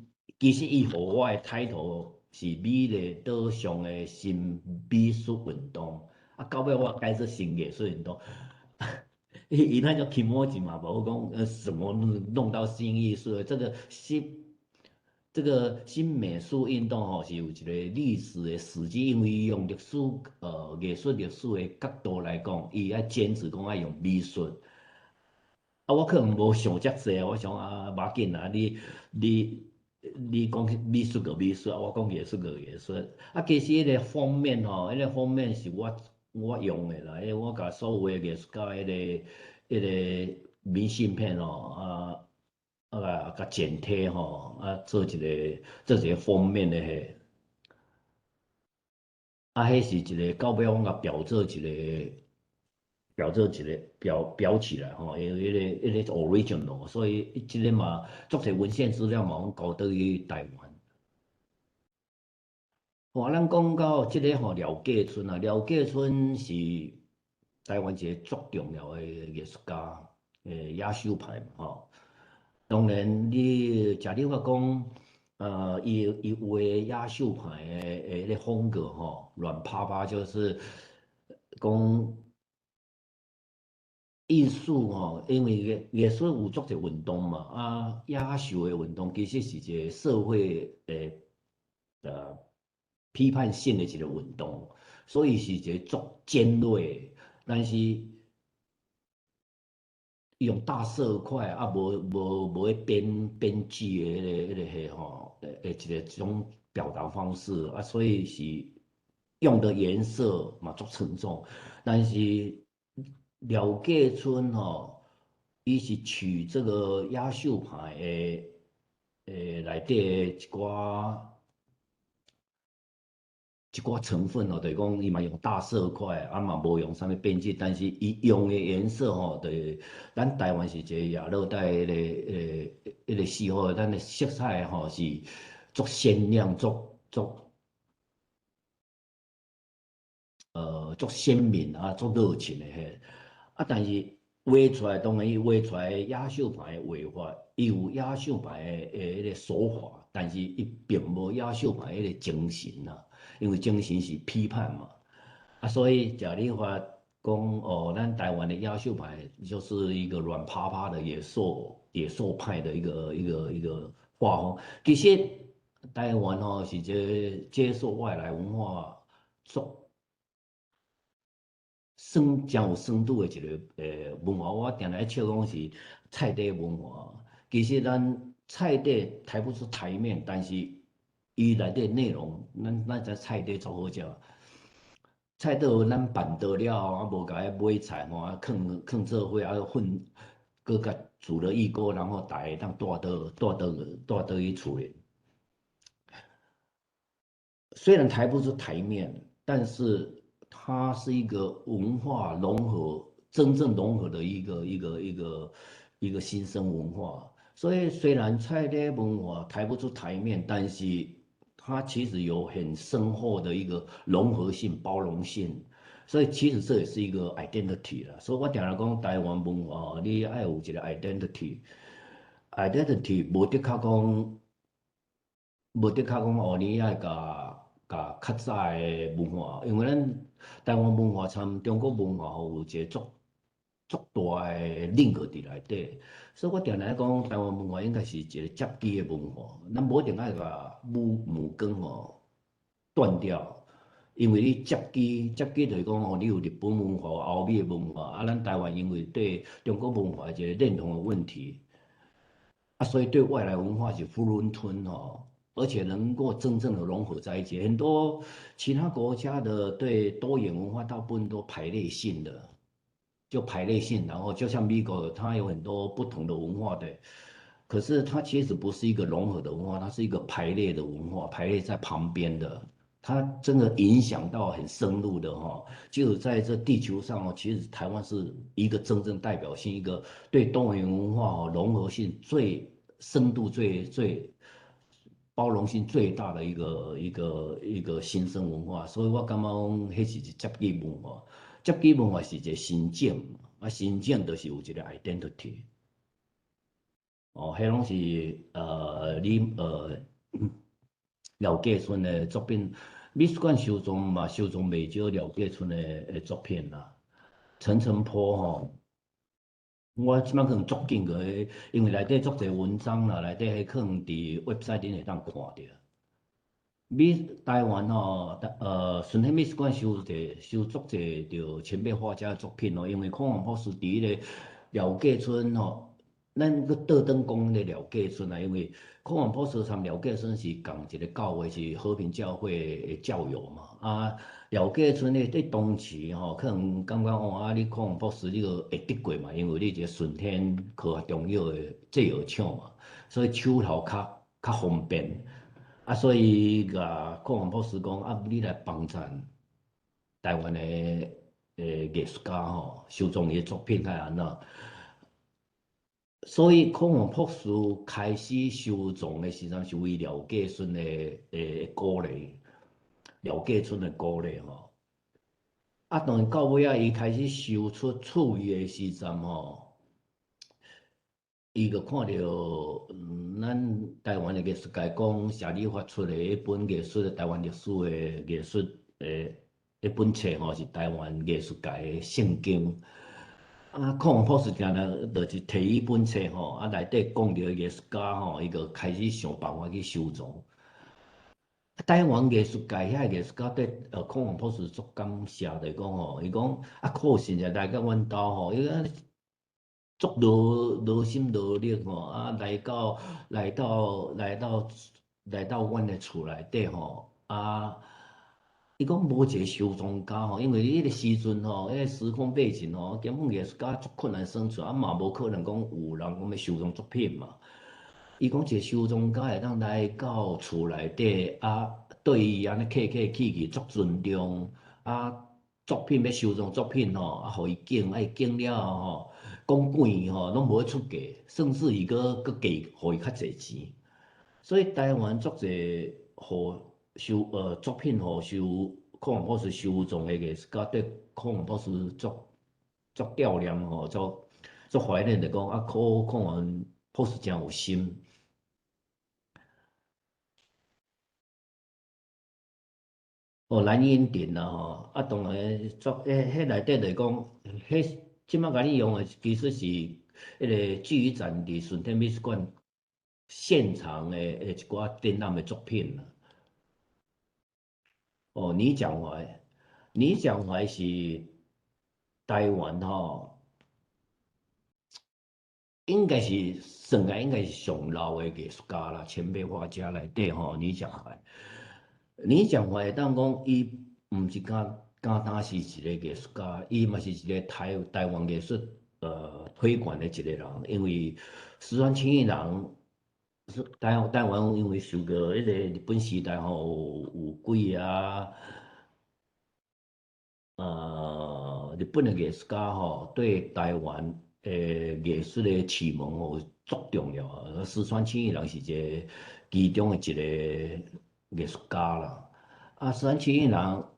Speaker 4: 其實伊予我的 title 是美麗島上的新美術運動，啊，到尾我改做新藝術運動。伊那種気持ち嘛，無講什麼弄到新藝術，這個新美術運動吼是有一個歷史的時機，因為用歷史藝術歷史的角度來講，伊愛堅持講愛用美術。啊，我可能無想遮濟，我想啊，無要緊啦，你講美術就美術，啊，我講藝術就藝術。啊，其實彼個封面吼，彼個封面是我用的啦，彼我共所有的藝術家彼個明信片吼，啊，共剪貼吼，啊，做一個封面的彼，啊，彼是一個到尾阮共裱做一個裱裱起來吼，因為彼個 original，所以這个嘛，足濟文獻資料嘛，攏交轉去台灣。吼，咱講到這个吼廖繼春啊，廖繼春是台灣一个足重要的藝術家，野獸派嘛吼。當然，你假如話講，伊畫野獸派的彼个風格吼，軟趴趴，就是講藝術吼，因為藝術有足濟運動嘛，啊，野獸的運動其實是一個社會的批判性的一個運動，所以是一個足尖銳的，但是用大色塊啊，無去編織的彼個吼，一個種表達方式啊，所以是用的顏色嘛足沉重，但是廖繼春吼，伊是取這個野獸派的內底的一寡成分哦，就是講伊嘛用大色塊，啊嘛無用啥物編織，但是伊用的顏色吼，就是咱台灣是一個亞熱帶彼個氣候，咱的色彩吼是足鮮亮、足鮮明啊，足熱情的彼。啊，但是畫出來，當然伊畫出來野獸派的畫法，伊有野獸派的彼個手法，但是伊並無野獸派彼個精神啊。因為精神是批判嘛，啊，所以假如話講哦，咱台灣的野獸派就是一個軟趴趴的野獸派的一個畫風。其實台灣吼是一個接受外來文化足深誠有深度的一個文化。我定定笑講是菜短文化。其實咱菜短抬不出台面，但是伊內底內容，咱知菜短足好食。菜脯咱辦桌了後，啊無共伊買菜吼，啊囥囥做伙啊混，閣共煮了一鍋，然後大家會當帶倒去厝裡。雖然抬不出台面，但是它是一個文化融合，真正融合的一個新生文化。所以雖然菜短文化抬不出台面，但是它其實有很深厚的一個融合性、包容性，所以其實這也是一個 identity 啦。所以我定定講台灣文化，你愛有一個 identity，identity 無的確講哦，你愛共較早的文化，因為咱台灣文化參中國文化吼有一個足大的 link 佇內底，所以我定定講台灣文化應該是一個接機的文化，咱無一定愛共母根吼斷掉，因為你接機接機就是講吼，你有日本文化、歐美的文化，啊，咱台灣因為對中國文化一個認同的問題，啊，所以對外來文化是囫圇吞吼，而且能夠真正的融合在一起。很多其他國家的對多元文化大部分都排列性的。就排列性，然後就像美國，它有很多不同的文化的，可是它其實不是一個融合的文化，它是一個排列的文化，排列在旁邊的，它真的影響到很深入的哈。就在這地球上哦，其實台灣是一個真正代表性，一個對多元文化哦融合性最深度、最最包容性最大的一個新生文化。所以我感覺講，彼是一接機文化。接機文化是一個心境，啊，心境就是有一個 identity。哦，彼攏是你廖繼春的作品，美術館收藏嘛，收藏袂少廖繼春的作品啦。陳澄波吼，我這擺可能足緊個，因為內底足濟文章啦，內底彼可能佇 website 頂會當看著。美台灣吼，順天美術館收足濟著前輩畫家的作品哦，因為孔王博士佇彼個廖繼春吼，咱閣倒轉講彼個廖繼春啊，因為孔王博士參廖繼春是仝一個教會，是和平教會的教友嘛。啊，廖繼春咧佇當時吼，可能感覺哦，啊，你孔王博士你個會得過嘛，因為你一個順天科學中藥的製藥廠嘛，所以手頭較方便。啊，所以共孔王博士講啊，你來幫贊台灣的藝術家吼，收藏伊的作品較按怎？所以孔王博士開始收藏的時陣，是為廖繼春的鼓勵。廖繼春的鼓勵吼。啊，當然到尾仔，伊開始收出趣味的時陣吼，伊就看著咱台灣的藝術界講，謝理發出的彼本藝術的台灣歷史的藝術的彼本冊吼，是台灣藝術界的聖經。啊，鄺宏博士定定就是提彼本冊吼，啊，內底講著藝術家吼，伊就開始想辦法去收藏。台灣藝術界遐藝術家對鄺宏博士足感謝，就是講吼，伊講啊，可惜就來到阮兜吼，伊講足勞勞心勞力吼，啊，來到阮的厝內底吼，啊，伊講無一個收藏家吼，因為彼個時陣吼，彼個時空背景吼，根本藝術家足困難生存，啊嘛無可能講有人講欲收藏作品嘛。伊講一個收藏家會當來到厝內底，啊，對伊按呢客客氣氣足尊重，啊，作品欲收藏作品吼，啊，予伊揀，啊，伊揀了後吼，講貴吼，攏無咧出價，甚至伊閣閣加予伊較濟錢。所以台灣足濟予收作品予收鄺宏博士收藏的藝術家，對鄺宏博士足足悼念吼，足足懷念，就講啊，鄺鄺宏博士誠有心。哦，藍英鼎啦吼，啊，當然作彼彼內底就是講，彼這擺共你用的其實是彼個劇展佇順天美術館現場的一寡展覽的作品啦。哦，倪蔣懷，倪蔣懷是台灣吼，應該是算來應該是上老的藝術家啦，前輩畫家內底吼，倪蔣懷。倪蔣懷會當講，伊毋是敢敢單是一個藝術家，伊嘛是一個台灣藝術推廣的一個人。因為石川欽一郎，台灣因為受過彼個日本時代吼有幾啊，日本的藝術家吼對台灣的藝術的啟蒙吼足重要啊。石川欽一郎是一個其中的一個藝術家啦，啊，石川欽一郎，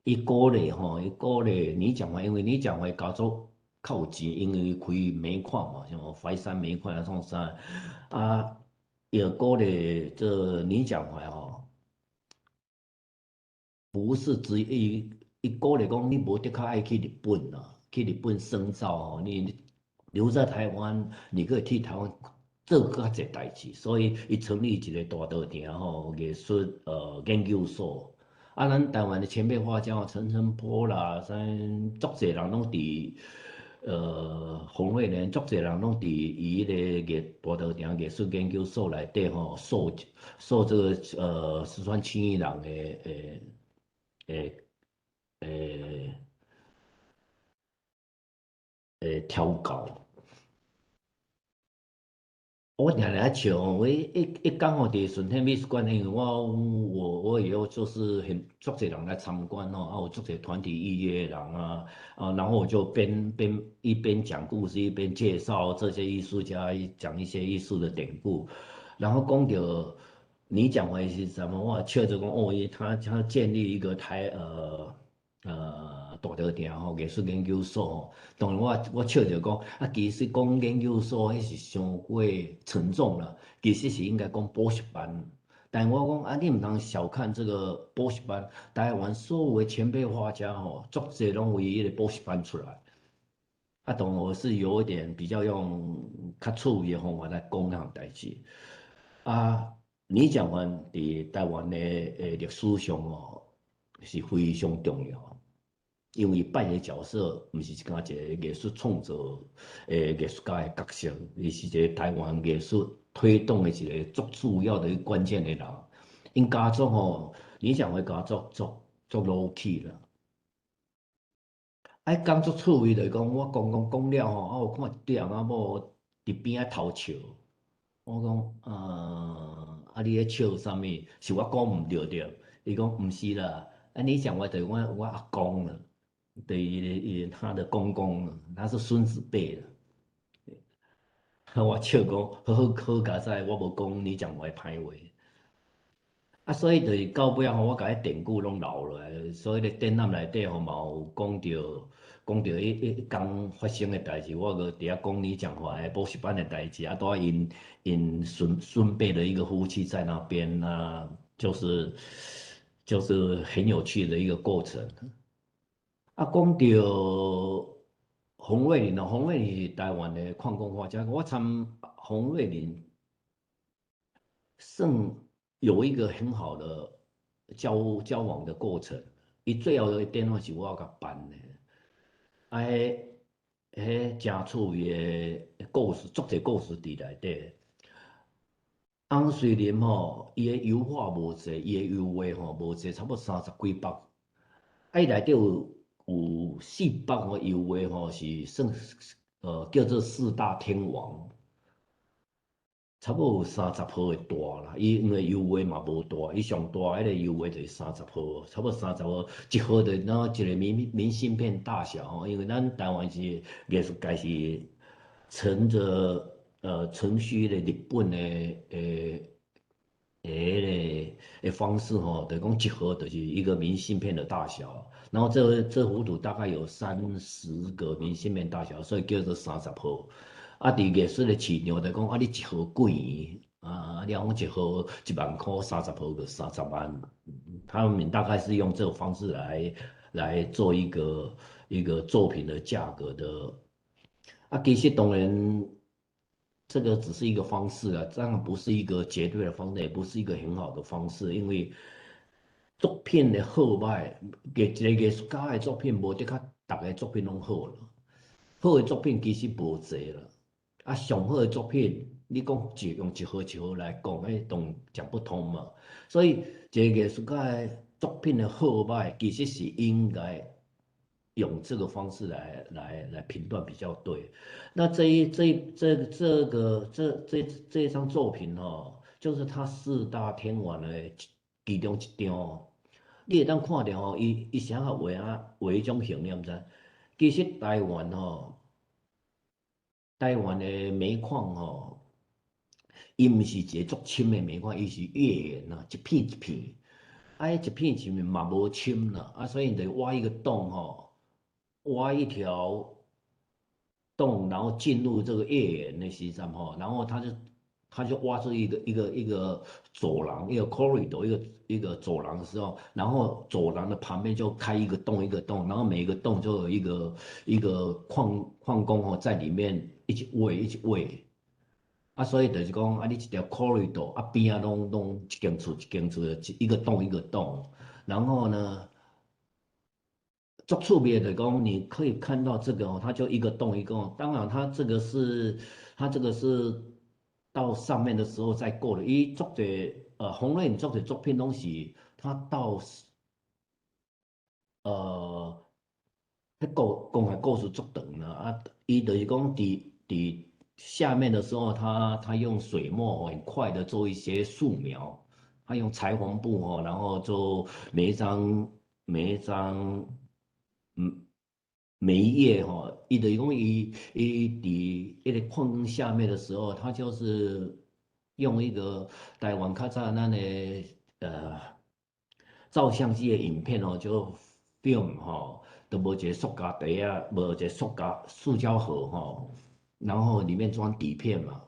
Speaker 4: 伊鼓勵吼，伊鼓勵倪蔣懷，因為倪蔣懷家族較有錢，因為開煤礦嘛，像淮山煤礦啊，創啥，啊，伊就鼓勵這倪蔣懷吼，不是只伊伊鼓勵講，你無的確愛去日本啊，去日本深造吼，你留在台灣，你可以替台灣做較濟代誌，所以伊成立一個大稻埕吼藝術研究所。啊，咱台灣的前輩畫家陳澄波啦，啥足濟人攏佇洪瑞蓮，足濟人攏佇伊彼個藝大稻埕藝術研究所內底吼，受這個石川欽一郎的調教。我定定笑，我一講吼，佇順天美術館，因為我以後就是很足濟人來參觀吼，啊有足濟團體預約的人啊，啊，然後我就邊一邊講故事，一邊介紹這些藝術家，講一些藝術的典故，然後講到倪蔣懷是啥物，我笑著講哦，伊他建立一個大稻埕吼藝術研究所吼，當然我笑著講，啊，其實講研究所彼是傷過沉重啦，其實是應該講補習班。但我講啊，你毋通小看這個補習班，台灣所有的前輩畫家吼，足濟攏為彼個補習班出來。啊，當然我是有一點比較用較趣味的方法來講這項代誌。啊，倪蔣懷佇台灣的歷史上吼是非常重要。因為扮演角色，毋是干一個藝術創作的藝術家的角色，伊是一個台灣藝術推動的一個足主要的關鍵的人。𪜶家族吼，倪蔣懷家族足足老氣啦。啊，講足趣味就是講，我講講講了吼，啊，有看一對翁仔某佇邊仔偷笑。我講，啊，你咧笑啥物？是我講毋對對？伊講毋是啦，啊，倪蔣懷就是我阿公啦。對，伊他的公公，他是孫子輩的。我笑講，好好好佳哉，我無講倪蔣懷歹話。啊，所以就是到尾仔吼，我共彼典故攏留落來，所以咧展覽內底吼嘛有講著彼工發生的代誌，我閣佇遐講你講話的補習班的代誌，啊，拄仔𪜶孫孫輩的一個夫妻在那邊啊，就是很有趣的一個過程。啊，講著洪瑞麟哦，洪瑞麟是台灣的礦工畫家，我參洪瑞麟算有一個很好的交往的過程。伊最後的展覽是我共辦的，啊，彼誠趣味的故事，足濟故事佇內底。洪瑞麟吼，伊的油畫無濟，伊的油畫吼無濟，差不多三十幾幅。啊，伊內底有四幅吼油畫吼是算叫做四大天王。差不多有30號的大啦，伊因為油畫嘛無大，伊上大彼個油畫就是三十號，差不多三十號，一號就若一個明信片大小吼。因為咱台灣是藝術界是承著承續咧日本的彼個的方式吼，就講一號就是一個明信片的大小，然後這幅圖大概有30個明信片大小，所以叫做三十號。啊，佇藝術的市場就講啊，你一號幾錢？啊，你講一號1萬塊，三十號就30萬。他們大概是用這種方式來做一個作品的價格的。啊，其實當然，這個只是一個方式啊，當然不是一個絕對的方式，也不是一個很好的方式，因為作品的好䆀，一個藝術家的作品無得較逐个作品攏好啦。好的作品其實無濟啦。啊，上好的作品，你講一用一號一號來講，彼當講不通嘛。所以，一個藝術家的作品的好䆀，其實是應該用這個方式來評斷比較對。那這一這這這個這這這一張作品吼，就是他四大天王的其中一張。你會當看著吼，伊啥個畫啊畫彼種形，你毋知？其實台灣吼，台灣的煤礦吼，伊毋是一個足深的煤礦，伊是頁岩啊，一片一片，啊，彼一片一片嘛無深啦，啊，所以就挖一個洞吼，挖一條洞，然後進入這個頁岩的時陣吼，然後他就挖出一個走廊，一個 corridor，一個走廊的時候，然後走廊的旁邊就開一個洞一個洞，然後每一個洞就有一個礦工吼在裡面一直挖一直挖，啊，所以就是講啊，你一條 corridor 啊邊仔攏一間厝一間厝的，一個洞一個洞，然後呢，足趣味的講，你可以看到這個哦，它就一個洞一個洞，當然它這個是到上面的時候再過的。伊足濟洪瑞麟足濟作品攏是他到彼故講的故事足長啦，啊，伊就是講佇下面的時候，他用水墨很快的做一些素描，他用裁縫布哦，然後做每一張每一頁吼，伊就是講伊佇彼個礦下面的時候，他就是用一個台灣較早咱的照相機的影片哦，就 film 吼，都無一個塑膠袋仔，無一個塑膠盒吼，然後裡面裝底片嘛，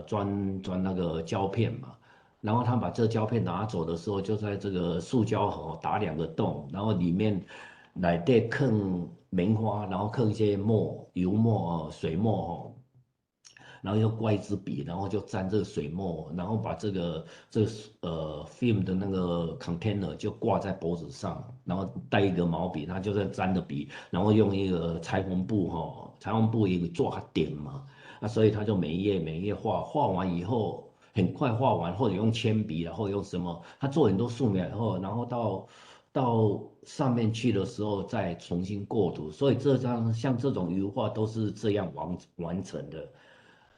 Speaker 4: 裝那個膠片嘛，然後他把這膠片拿走的時候，就在這個塑膠盒打兩個洞，然後裡面內底囥棉花，然後囥一些墨、油墨、水墨吼，然後又掛一支筆，然後就沾這個水墨，然後把這個 film 的那個 container 就掛在脖子上，然後帶一個毛筆，他就在沾着筆，然後用一個裁縫布哈，裁縫布一個做點嘛，啊，所以他就每一頁每一頁畫，畫完以後很快畫完，或者用鉛筆，然後用什麼，他做很多素描以後，然後到上面去的時候再重新過圖，所以這張像這種油畫都是這樣完成的。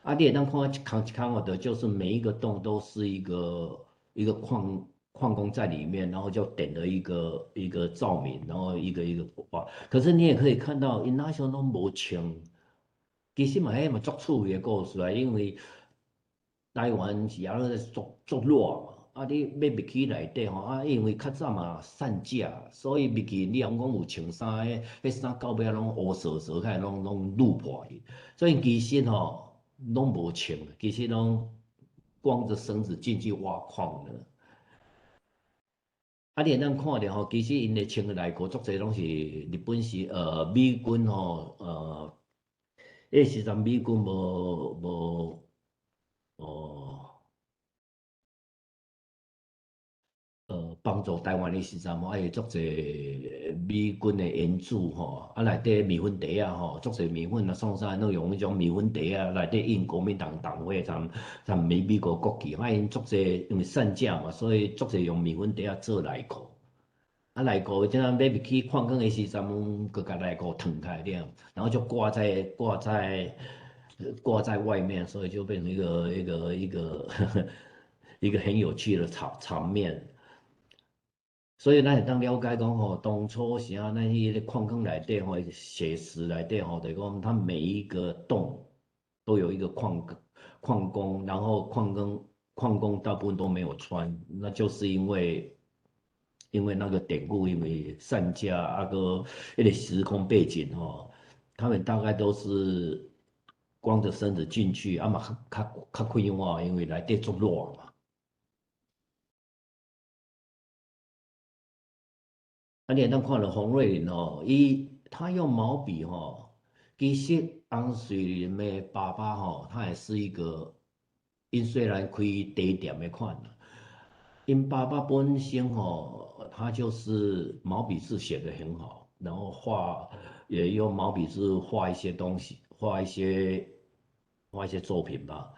Speaker 4: 啊，你會當看一空一空的，就是每一個洞都是一個礦工在裡面，然後就點了一個照明，然後一個一個畫。可是你也可以看到，𪜶那時候攏無穿，其實嘛，彼嘛足趣味的故事啊，因為台灣是抑閣足足熱嘛。啊，你欲入去內底吼，啊，因為較早嘛散架，所以入去你若講有穿衫，彼衫到尾仔攏烏趖趖起來，攏滷破去。所以其實吼，攏無穿，其實攏光着身子進去挖礦的。啊，你會當看著吼，其實𪜶咧穿的內褲足濟攏是日本時美軍吼，彼時陣美軍無無哦。幫助台灣的時陣吼，啊，會足濟美軍的援助吼，啊，內底麵粉袋仔吼，足濟麵粉啊，創啥攏用彼種麵粉袋仔內底印國民黨黨徽，參美國國旗，啊，𪜶足濟因為散架嘛，所以足濟用麵粉袋仔做內褲。啊，內褲這陣欲入去礦坑的時陣，閣共內褲脫開了，然後就掛在外面，所以就變成一個很有趣的場面。所以咱會當了解講吼，當初時啊，咱彼個礦坑內底吼，寫實內底吼，就是講它每一個洞都有一個礦工，然後礦工大部分都沒有穿，那就是因為那個典故，因為散架啊閣彼個時空背景吼，他們大概都是光着身子進去，啊嘛較較快活，因為內底足熱嘛。啊，你會當看著洪瑞麟吼，伊他用毛筆吼，其實洪瑞麟的爸爸吼，他也是一個，𪜶雖然開茶店的款，𪜶爸爸本身吼，他就是毛筆字寫得很好，然後畫也用毛筆字畫一些東西，畫一些作品吧。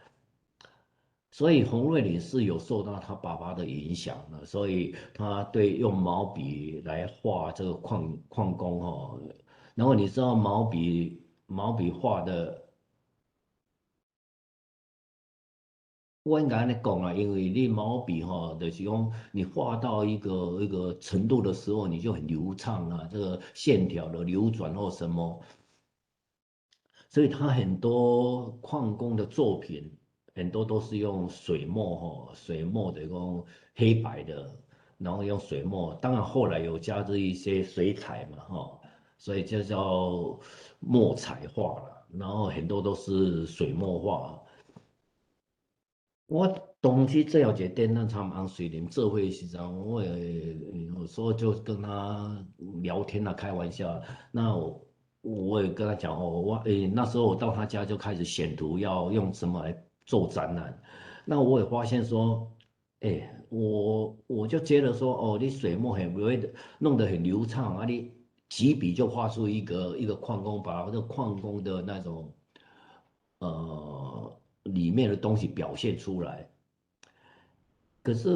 Speaker 4: 所以洪瑞麟是有受到他爸爸的影響的，所以他對用毛筆來畫這個礦工吼，然後你知道毛筆畫的，我應該按呢講啦，因為你毛筆吼，就是講你畫到一個程度的時候，你就很流暢啊，這個線條的流轉或什麼，所以他很多礦工的作品。很多都是用水墨吼，水墨的講黑白的，然後用水墨，當然後來有加這一些水彩嘛吼，所以就叫墨彩畫了。然後很多都是水墨畫。我當時最後一個展覽參洪瑞麟做伙的時陣，我會有時候就跟他聊天啊，開玩笑。那我也跟他講哦，我那時候我到他家就開始選圖，要用什麼來做展覽。那我也發現說，我就覺得說，哦，你水墨很會弄得很流暢啊，你幾筆就畫出一個礦工，把這個礦工的那種裡面的東西表現出來。可是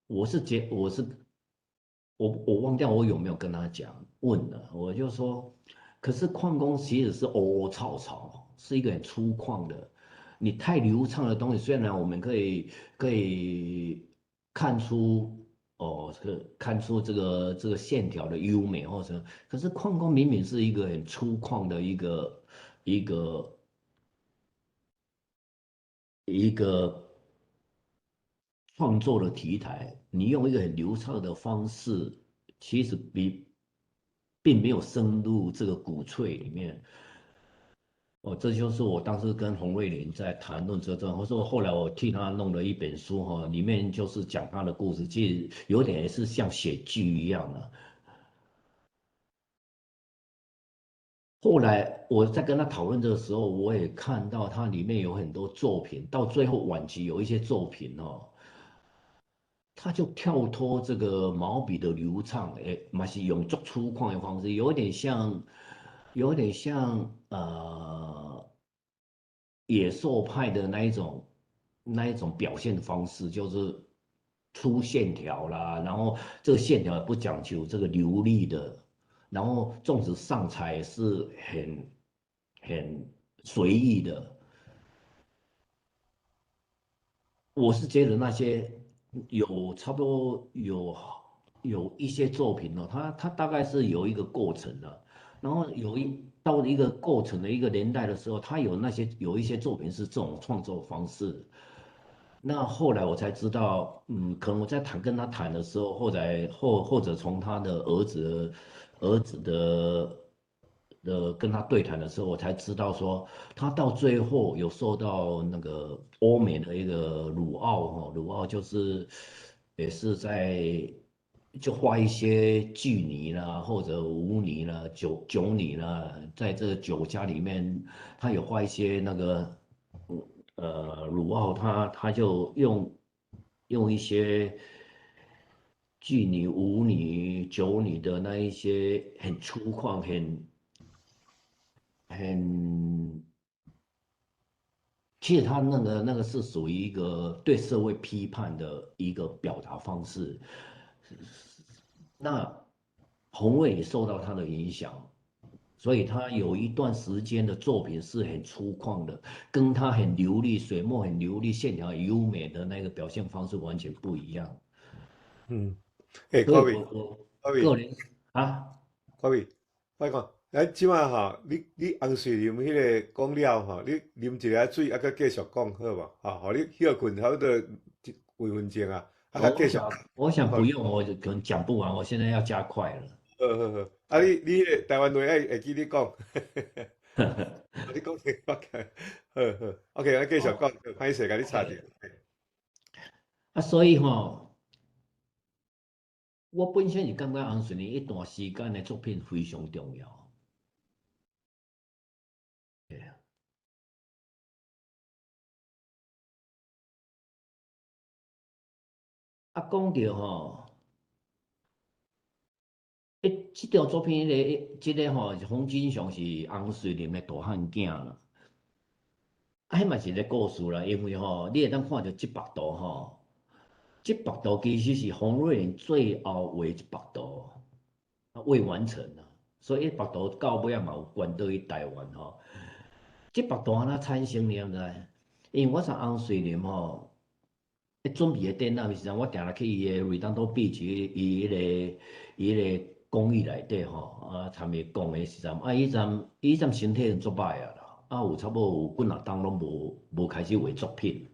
Speaker 4: 我是覺我是我我忘掉我有沒有跟他講問了，我就說，可是礦工其實是烏烏草草，是一個很粗獷的。你太流暢的東西，雖然我們可以看出哦，這個看出這個線條的優美或什麼，可是礦工明明是一個很粗獷的一個創作的題材，你用一個很流暢的方式，其實並沒有深入這個骨髓裡面。哦，這就是我當時跟洪瑞麟在談論這段，我說後來我替他弄了一本書哈，裡面就是講他的故事，其實有點也是像寫劇一樣的。後來我在跟他討論這個時候，我也看到他裡面有很多作品，到最後晚期有一些作品哦，他就跳脫這個毛筆的流暢，嘛是用足粗獷的方式，有點像野獸派的那一種表現方式，就是粗線條啦，然後這個線條也不講求這個流利的，然後縱使上彩是很隨意的。我是覺得那些有差不多有一些作品哦，它大概是有一個過程的。然後到一個過程的一個年代的時候，他有那些有一些作品是這種創作方式。那後來我才知道，可能我在談跟他談的時候，後來或者從他的兒子的跟他對談的時候，我才知道說，他到最後有受到那個歐美的一個魯奧哈，魯奧就是也是在就畫一些妓女啦，或者舞女啦、酒女啦，在這個酒家裡面，他有畫一些那個。魯奧他就用一些妓女、舞女、酒女的那一些很粗獷、很，其實他那個是屬於一個對社會批判的一個表達方式。那洪瑞也受到他的影響。所以他有一段時間的作品是很粗獷的，跟他很流利、水墨很流利、線條很優美的那個表現方式完全不一樣。
Speaker 1: 欸，
Speaker 4: 所
Speaker 1: 柯比，
Speaker 4: 以我
Speaker 1: 柯比，
Speaker 4: 個人啊，
Speaker 1: 柯比，我講，咱這馬吼，你洪瑞麟彼個講了吼，你啉一下水，啊，閣繼續講好無？吼，予你歇睏差不多幾分鐘啊，啊，閣繼續。
Speaker 4: 我想不用，我可能講不完，我現在要加快了。
Speaker 1: 好好好，啊你彼個台灣話愛會記你講，你講這個，好好，OK，咱繼續講，歹勢共你插著。
Speaker 4: 啊，所以吼，我本身是感覺洪瑞麟一段時間的作品非常重要。對啊。啊，講著吼。欸，這張作品，這個吼，洪金雄是洪瑞麟的大漢囝啦。啊，彼嘛是一個故事啦，因為吼，你會當看著這幅圖吼，這幅圖其實是洪瑞麟最後畫一幅圖，啊未完成啊，所以彼幅圖到尾仔嘛有捐倒去台灣吼。這幅圖按怎產生，你敢知？因為我從洪瑞麟吼，咧準備的展覽的時陣，我定定去伊的 Redondo Beach，伊彼個公寓內底吼，啊，參伊講的時陣，啊，伊陣身體足歹啊啦，啊，有差不多有幾若冬攏無開始畫作品。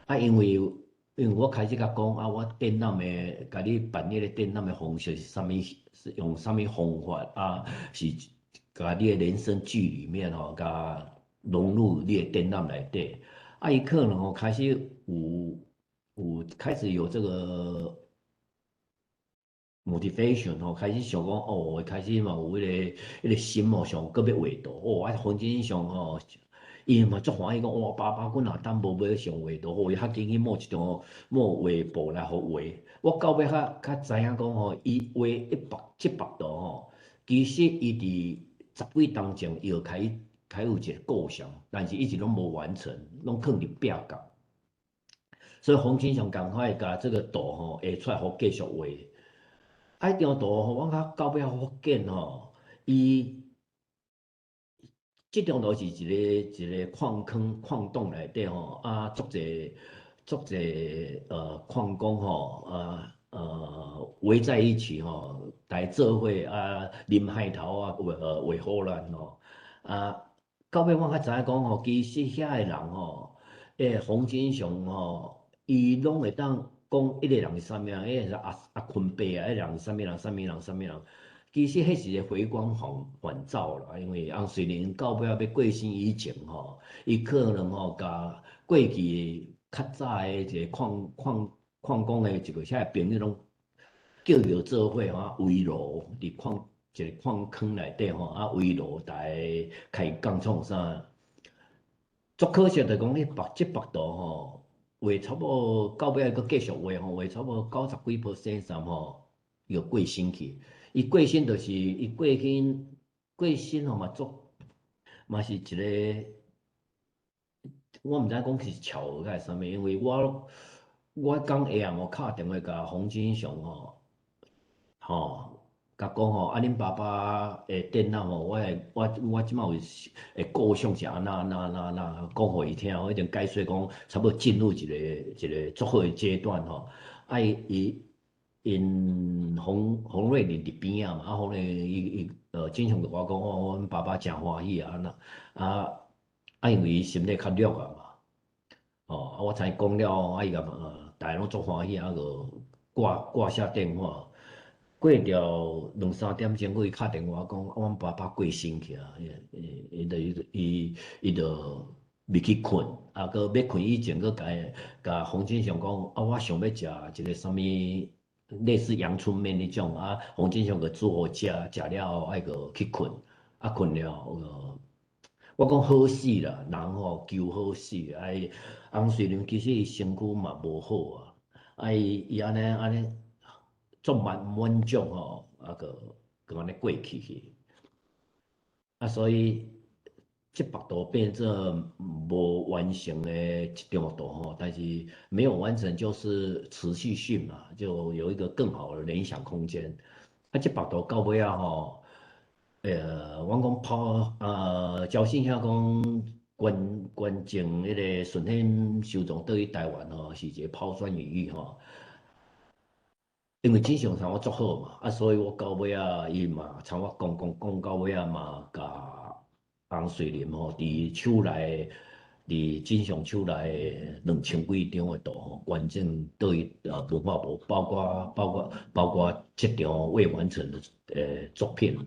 Speaker 4: 啊，因為我開始共講啊，我展覽的，共你辦彼個展覽的方式是啥物？是用啥物方法啊？是共你的人生劇裡面吼，共融入你的展覽內底。啊，伊可能吼開始有開始有這個 motivation 吼，開始想講哦，開始嘛有彼個心哦，想閣欲畫圖哦。啊，洪金雄吼，伊嘛足歡喜講哇，爸爸阮若等無欲上畫圖，哦，伊較緊去募一張募畫布來予畫。我到尾較較知影講吼，伊畫一幅這幅圖吼，其實伊佇十幾冬前伊就開有一個構想，但是一直攏無完成，攏囥佇壁角。所以洪金雄趕快共這個圖吼畫出來，予繼續畫。啊，這張圖吼，我較到尾發現吼，伊這張圖是一個礦坑礦洞內底吼，啊，足濟礦工吼，啊圍在一起吼，來做伙啊，啉海頭啊，畫荷蘭吼，啊，到尾我較知影講吼，其實遐個人吼，洪金雄吼，伊攏會當講彼個人是啥物人，彼個是阿坤伯啊，彼個人是啥物人，啥物人，啥物人。其實彼是一個回光返照啦，因為洪瑞麟到尾仔欲過身以前吼，伊可能吼共過去較早的一個礦工的一個遐個朋友攏叫著做伙吼，圍爐佇礦一個礦坑內底吼，啊圍爐逐家開講創啥？足可惜就講彼幅這幅圖吼，畫差不多到尾仔閣繼續畫吼，畫差不多90幾 percent 啥吼，伊就過身去。伊過身就是伊過身吼嘛足嘛是一個，我毋知講是巧合抑是啥物，因為我講下暗我敲電話共洪金雄吼，吼，共講吼，啊恁爸爸的展覽吼，我會我這擺有會構想是按怎按怎按怎按怎講予伊聽，我已經解說講差不多進入一個足好的階段吼，啊伊𪜶洪瑞麟佇邊仔嘛，啊洪瑞麟伊金雄就我講，哦，阮爸爸誠歡喜啊，按怎啊啊，因為伊心理較弱啊嘛，哦，啊，我才講了，啊，伊共大家攏足歡喜，啊，就掛下電話。過了兩三點鐘，閣伊敲電話講，啊，阮爸爸過身去啊，伊伊伊就伊伊就入去睏，啊，閣欲睏以前，閣共洪金祥講，啊，我想欲食一个啥物類似陽春麵彼種，啊，洪金祥閣煮予食，食了後愛閣去睏，啊，睏了後，我講好死啦，人吼求好死，啊，翁瑞林其實伊身軀嘛無好啊，啊，伊按呢按呢足滿滿足吼，啊，閣閣按呢過去去，啊，所以這幅圖變做無完成的一張圖吼，但是沒有完成就是持續性嘛，就有一個更好的聯想空間。啊，這幅圖到尾仔吼，阮講拋，焦信兄講捐贈彼个順天收藏倒去台灣吼，是一個拋磚引玉吼。因為真相參我足好嘛，啊，所以我到尾仔伊嘛參我講講講到尾仔嘛，共翁瑞林吼，佇手內，佇真相手內2000幾張的圖吼，捐贈倒去文化部，包括這張未完成的作品。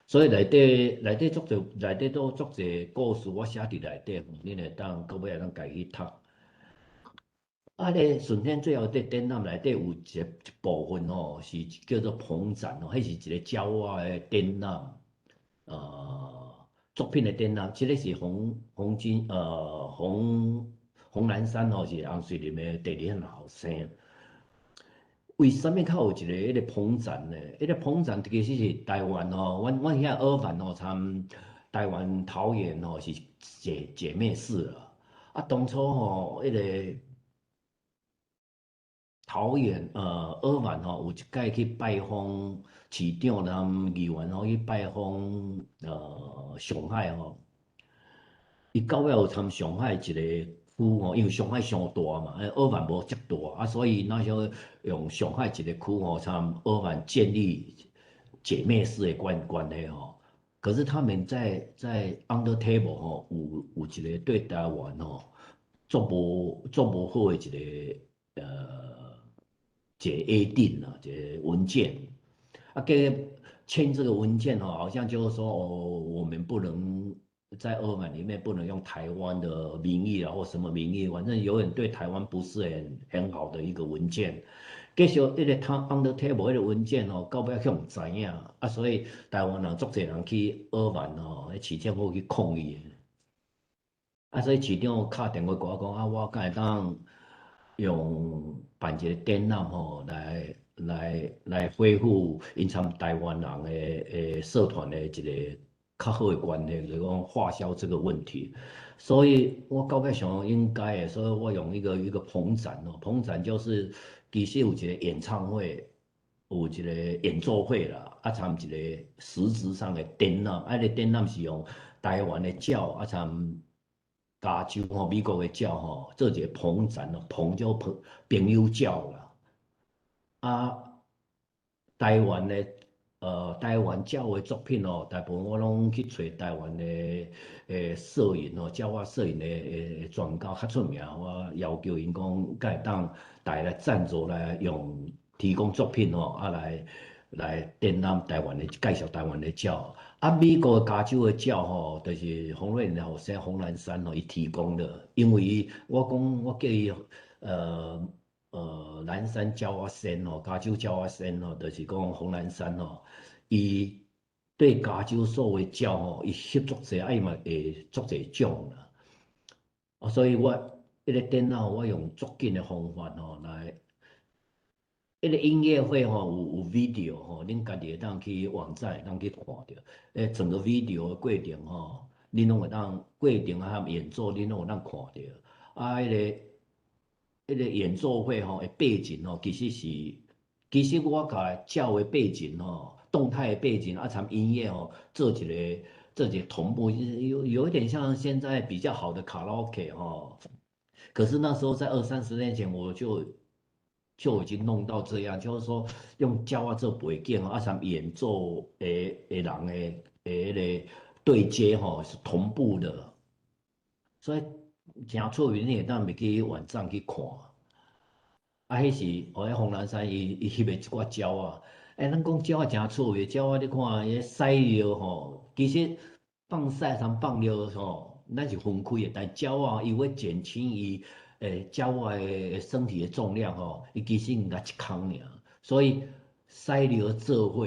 Speaker 4: 所以內底足濟內底都足濟故事，我寫佇內底吼，恁會當閣尾會當家己去讀。啊，咧順天最後佇展覽內底有一部分吼，是叫做鵬展吼，彼是一個鳥仔的展覽，作品的展覽。這个是洪洪金洪洪蘭山吼，是翁瑞林的第二漢後生。為啥物較有一个彼个鵬展呢？彼个鵬展其實是台灣吼，阮遐阿凡吼，參台灣桃園吼是姐妹市啦。啊，當初吼，彼个桃園阿凡吼，有一擺去拜訪市長佮議員吼，去拜訪上海吼。伊到尾有參上海一个區吼，因為上海傷大嘛，阿凡無遮大啊，所以那時候用上海一個區吼，參阿凡建立姐妹市的關係吼。可是他們在 under table 吼，有一個對台灣吼，足無好的一個約定啊，一個文件。啊，給簽這個文件吼，好像就是說哦，我們不能在阿曼裡面不能用台灣的名義啊，或什麼名義，反正有點對台灣不是很好的一個文件。繼續彼個他 under table 彼個文件吼，到尾去予知影，啊，所以台灣人足濟人去阿曼吼，市政府去抗議。啊，所以市長敲電話共我講，啊，我敢會當用辦一個展覽吼，來恢復𪜶參台灣人的社團的一個較好的關係，就是講化消這個問題。所以我到尾想應該的，所以我用一個鵬展哦，鵬展就是其實有一個演唱會，有一個演奏會啦，啊，參一個實質上的展覽，啊，這個展覽是用台灣的鳥，啊，參加州吼，美國的鳥吼，做一個鵬展哦，鵬就朋友鳥啦，啊，台灣鳥的作品哦，大部分我攏去揣台灣的攝影哦，鳥仔攝影的專家較出名，我要求𪜶講，敢會當大家來贊助來用提供作品吼，啊來展覽台灣的介紹台灣的鳥。啊，美國加州的鳥吼，就是洪瑞麟後生洪蘭山吼，伊提供的，因為伊我講我叫伊蘭山鳥仔仙吼，加州鳥仔仙吼，就是講洪蘭山吼，伊對加州所有鳥吼，伊翕足濟，啊伊嘛會足濟種啦。啊，所以我彼個展覽我用足緊的方法吼來，彼個音樂會吼有 video 吼，恁家己會當去網站會當去看著。整個 video 的過程吼，恁攏會當過程啊演奏，恁攏會當看著。啊，彼個演奏會吼的背景吼，其實我共鳥的背景吼，動態的背景啊，參音樂吼，做一個同步，有一點像現在比較好的卡拉 OK 吼。可是那時候在二三十年前，我就已經弄到這樣，就是說用鳥仔做背景，啊，參演奏的人的的彼个對接吼是同步的，所以誠趣味，你會當入去網站去看。啊，彼是哦，彼馮南山伊翕的一寡鳥仔。欸，咱講鳥仔誠趣味，鳥仔你看彼屎尿吼，其實放屎同放尿吼，咱是分開的，但鳥仔伊欲減輕伊鳥仔的身體的重量吼，伊其實毋但一空爾，所以屎尿做伙，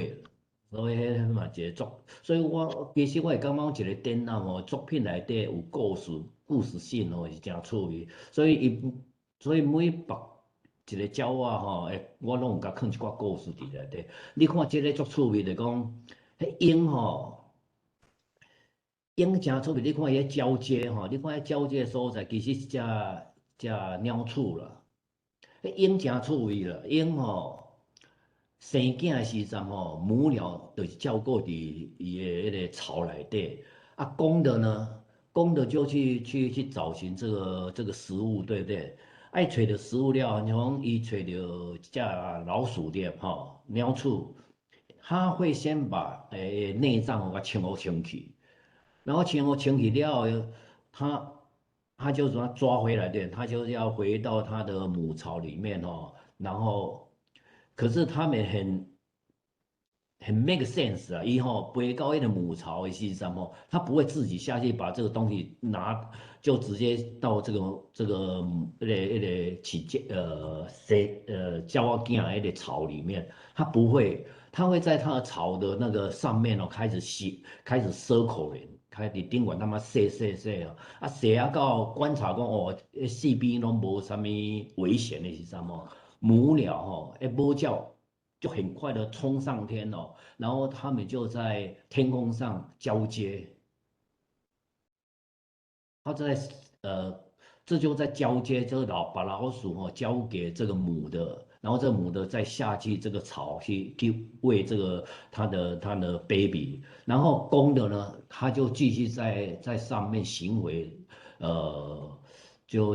Speaker 4: 所以彼嘛一個作，所以我其實我會感覺一個展覽吼，作品內底有故事、故事性吼是誠趣味，所以伊所以每別一個鳥仔吼，會我攏有共囥一寡故事佇內底。你看這個足趣味，就講彼鷹吼，鷹誠趣味。你看伊交接吼，你看彼交接的所在，其實是隻隻鳥鼠啦。彼鷹誠趣味啦，鷹吼生囝的時陣吼，母鳥就是照顧佇伊的彼個巢內底。啊，公的呢，公的就去找尋這個食物，對不對？愛揣著食物了，像伊揣著一隻老鼠的吼，鳥鼠，它會先把內臟予清好清去，然後清好清去了後，它就怎抓回來的，它就要回到它的母巢裡面哦，然後，可是他們很 make sense 啊，伊吼飛到彼個母巢的時陣吼，它不會自己下去把這個東西拿，就直接到這個彼個起生鳥仔囝彼個巢裡面，它不會，它會在它的巢的那個上面哦，開始吸，開始 circling，開始頂懸那麼踅踅踅哦，啊踅啊到觀察講哦，四邊攏無啥物危險的時陣哦，母鳥吼，母鳥就很快的衝上天哦，然後他們就在天空上交接，他在這就在交接，這個把老鼠哦交給這個母的，然後這個母的再下去這個巢去餵這個它的 baby，然後公的呢，它就繼續在上面行為，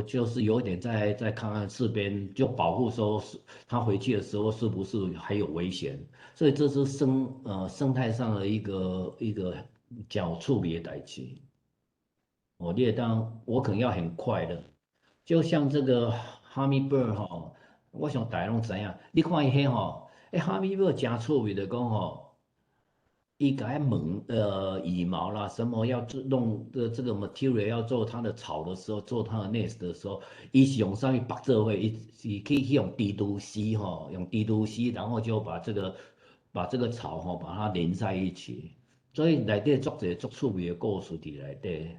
Speaker 4: 就是有點在看看四邊，就保護說是他回去的時候是不是還有危險，所以這是生態上的一個較趣味的代誌。哦，你會當我可能要很快的，就像這個 hummingbird 吼，我想大家攏知影，你看伊彼吼，欸 hummingbird 誠趣味的講吼，伊共毛羽毛啦，什麼要做弄的這個 material 要做它的巢的時候，做它的 nest 的時候，伊是用啥物縛做伙？伊是去用蜘蛛絲吼，用蜘蛛絲，然後就把這個巢吼，把它連在一起。所以內底足濟足趣味的故事佇內底。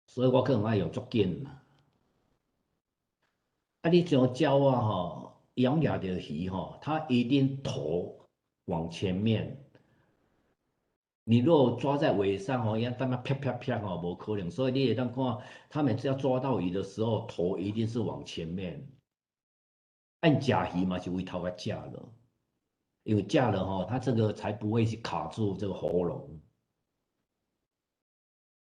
Speaker 4: 所以我可能愛用足緊。啊，你像鳥仔吼，養掠著魚吼，它一定頭往前面。你若抓在尾上吼，伊當然啪啪啪吼，無可能。所以你會當看，他每次要抓到魚的時候，頭一定是往前面。按食魚嘛是為頭共食了，因為食了吼，它這個才不會去卡住這個喉嚨。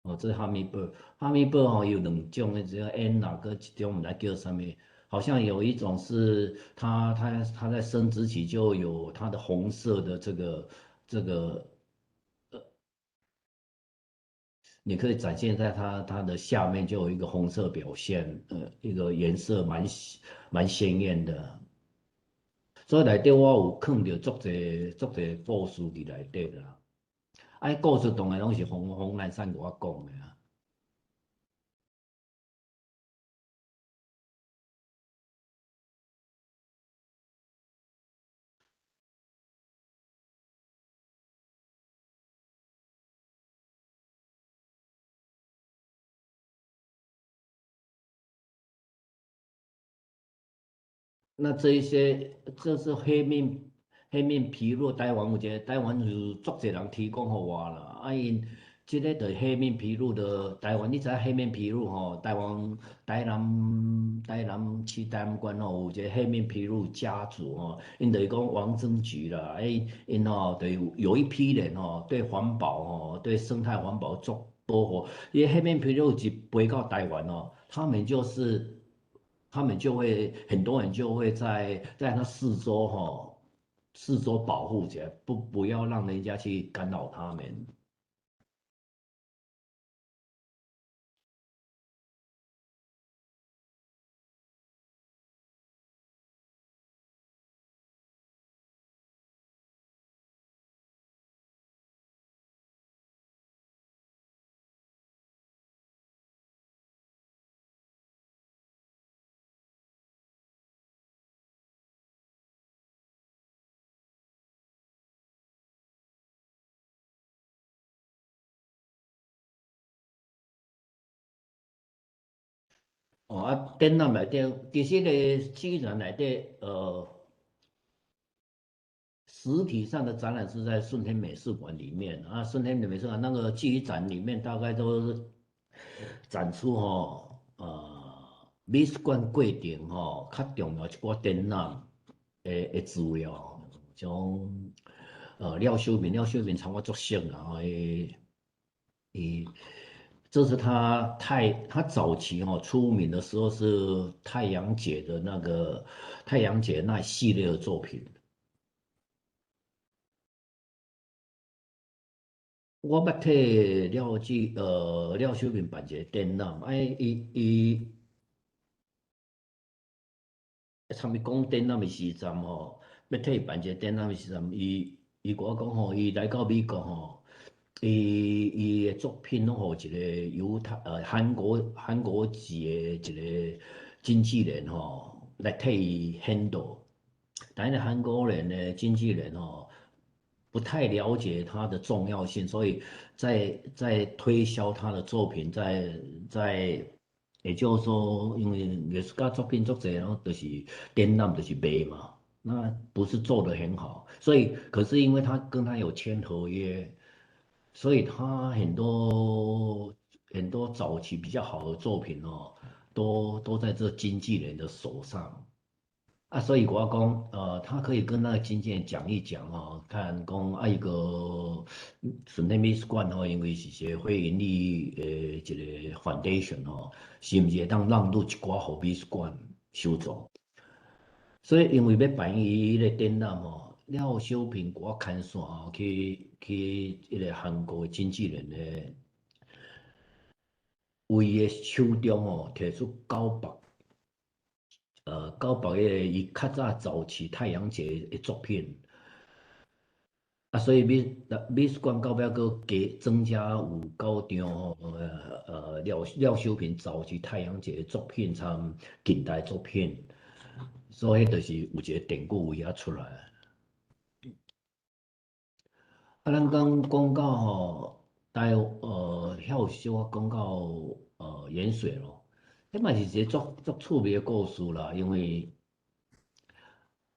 Speaker 4: 哦，這 hummingbird，hummingbird 吼有兩種的，這個雁啊，閣一種毋知叫啥物，好像有一種是它在生殖期就有它的紅色的這個，你可以展現在它的下面就有一個紅色表現，一個顏色蠻鮮豔的。所以內底我有囥著足濟足濟故事佇內底啦。啊，故事當然攏是馮南山共我講的啊。那這一些，這是黑面琵鷺，台灣有一個，台灣有足濟人提供予我啦。啊，𪜶這個就是黑面琵鷺的台灣，你知影黑面琵鷺吼？台灣台南市台南縣吼，有一個黑面琵鷺家族吼，𪜶就是講王增菊啦，欸，𪜶吼就是有一批人吼，對環保吼，對生態環保做保護。伊黑面琵鷺一飛到台灣哦，他們就會很多人就會在它四周吼，四周保護起來，不要讓人家去干擾他們。哦，啊，展覽內底，其實咧，居然內底，實體上的展覽是在順天美術館裡面啊。順天美術館那個聚魚展裡面，大概都是展出吼，美術館過程吼，較重要一寡展覽的資料，像廖修明，廖修明參我足熟啦，吼，伊伊。這是他早期哦出名的時候是太陽節的那個太陽節那系列的作品。我捌替廖修明辦一個展覽，哎，伊伊參伊講展覽的時陣吼，欲替伊辦一個展覽的時陣，伊伊共我講吼，伊來到美國吼。伊伊的作品攏予一個猶太韓國籍的一個經紀人吼來替伊 handle，但是韓國人的經紀人吼不太了解他的重要性，所以在推銷他的作品，在也就是說，因為藝術家作品足濟，攏就是展覽就是賣嘛，那不是做得很好，所以可是因為他跟他有簽合約。所以他很多很多早期比較好的作品哦，都在這經紀人的手上啊。所以我講，他可以跟那個經紀人講一講哦，看講啊一個順天美術館哦，因為是一個非營利的一個 foundation 哦，是毋是會當讓渡一寡予美術館收藏？所以因為欲辦伊彼個展覽哦。廖修平我牽線哦，去彼個韓國的經紀人的為伊的手中哦，提出900個伊較早早期太陽節的作品，啊，所以美術館到尾閣加增加有九張吼，廖修平早期太陽節的作品，參近代作品，所以彼就是有一個典故為遐出來。啊，咱剛講到吼，遐有小可講到顏水龍，彼嘛是一個足足趣味的故事啦。因為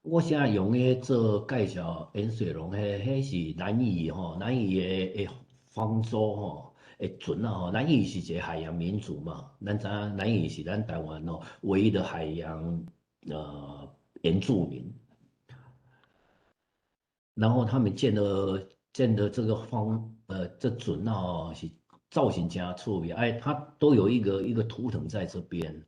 Speaker 4: 我現在用彼做介紹顏水龍，彼是蘭嶼吼，蘭嶼的方舟吼，的船啊吼。蘭嶼是一個海洋民族嘛，咱知影蘭嶼是咱台灣哦唯一的海洋原住民。然後他們建的這個這船哦，是造型真趣味，哎，它都有一個圖騰在這邊。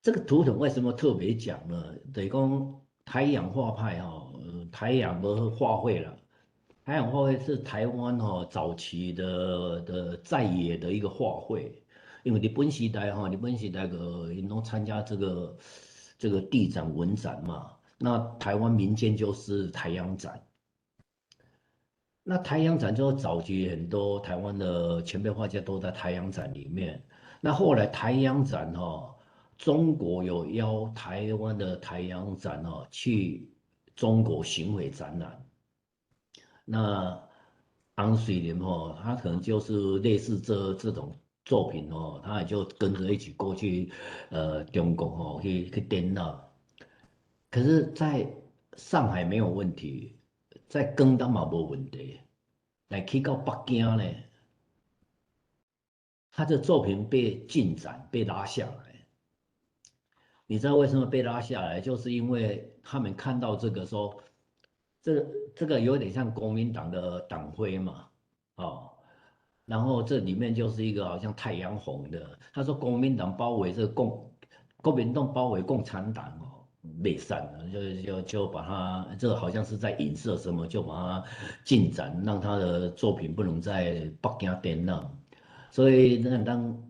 Speaker 4: 這個圖騰為什麼特別講呢？等於講台陽畫派哈，台陽的畫會啦，台陽畫會是台灣吼早期的在野的一個畫會，因為日本時代哈，日本時代個𪜶攏參加這個地展文展嘛，那台灣民間就是台陽展。那台陽展就早期很多台灣的前輩畫家都在台陽展裡面。那後來台陽展哈，中國有邀台灣的台陽展哦去中國巡迴展覽。那洪瑞麟吼，他可能就是類似這種作品哦，他也就跟着一起過去，中國吼去展覽。可是在上海沒有問題。在廣東嘛無問題，但去到北京呢，他的作品被禁展，被拉下來。你知道為什麼被拉下來？就是因為他們看到這個說，這個有點像國民黨的黨徽嘛，哦，然後這裡面就是一個好像太陽紅的。他說國民黨包圍這個國民黨包圍共產黨哦，袂使啊，就把他這個好像是在影射什麼，就把他禁展，讓他的作品不能在北京展覽。所以咱當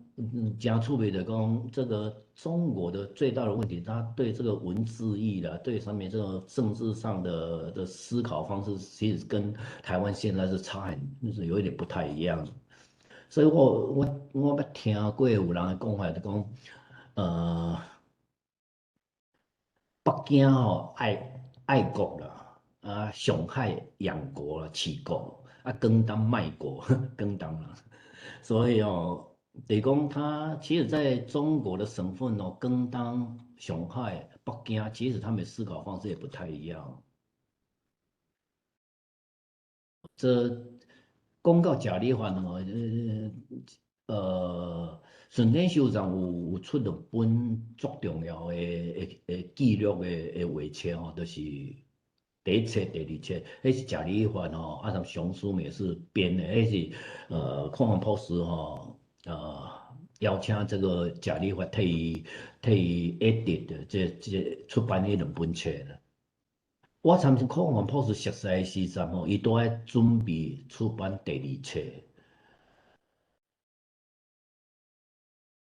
Speaker 4: 誠趣味的講，這個中國的最大的問題，他對這個文字獄啦，對上面這個政治上的思考方式，其實跟台灣現在是差很，就是有一點不太一樣。所以我捌聽過有人的講法，就講，北京吼愛國啦，啊上海養國啦，飼國，啊廣東賣國，廣東啦，所以哦，就是講他其實在中國的省份哦，廣東、上海、北京，其實他們思考方式也不太一樣。這講到食理飯哦，順天修藏有出兩本足重要的記錄的畫冊吼，就是第一冊、第二冊，彼是食理飯吼，啊，參熊書也是編的，彼是鄺宏博士吼，邀請這個食理發替伊 edit 的這出版彼兩本冊啦。我參鄺宏博士熟似的時陣吼，伊拄愛準備出版第二冊。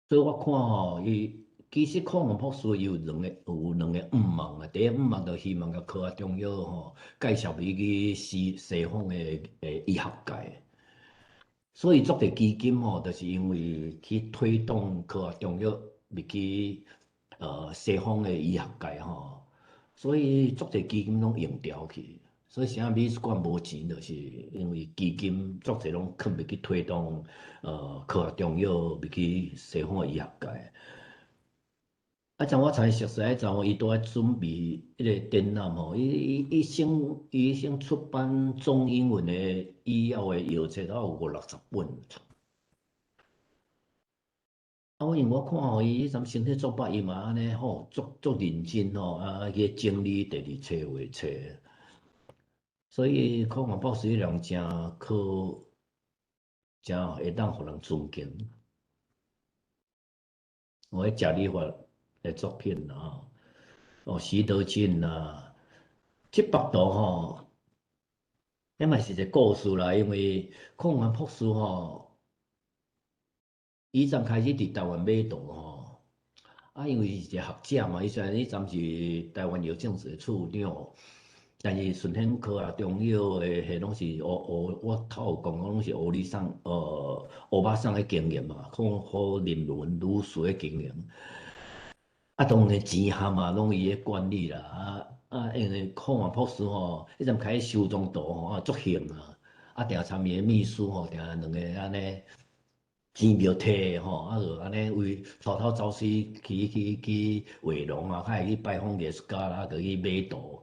Speaker 4: 所以我看吼，伊其實鄺宏博士伊有兩個願望啊。第一願望就希望共科學中藥吼介紹伊去西方的醫學界。所以足濟基金吼，就是因為去推動科學中藥入去西方的醫學界吼，所以足濟基金攏用掉去。所以啥美術館無錢，就是因為基金足濟攏囥入去推動科學中藥入去西方的醫學界。啊，像我才熟似彼陣吼，伊拄愛準備彼個展覽吼，伊先出版中英文的醫藥的藥冊，都有五六十本。啊，我因為我看吼，伊彼陣身體作歹，伊嘛按呢吼，足認真吼，啊去整理第二冊畫冊。所以鄺宏博士彼人誠可，誠會當予人尊敬。我彼食理發的作品啦吼，哦，徐德進啦，這幅圖吼，彼嘛是一個故事啦，因為鄺宏博士吼，以前開始佇台灣買圖吼，啊，因為是一個學者嘛，伊雖然彼陣是台灣藥政處的處長，但是順天科學中藥的彼攏是我頭有講，攏是烏里桑烏巴桑的經驗嘛，柯林倫女士的經驗。啊，當然錢項嘛，攏伊咧管理啦。啊，因為鄺宏博士吼，彼陣開始收藏圖吼，啊，足興啊，啊，定參伊的秘書吼，定兩个按呢錢袂提吼，啊，就按呢為偷偷走私去畫廊啊，較會去拜訪藝術家啦，閣去買圖。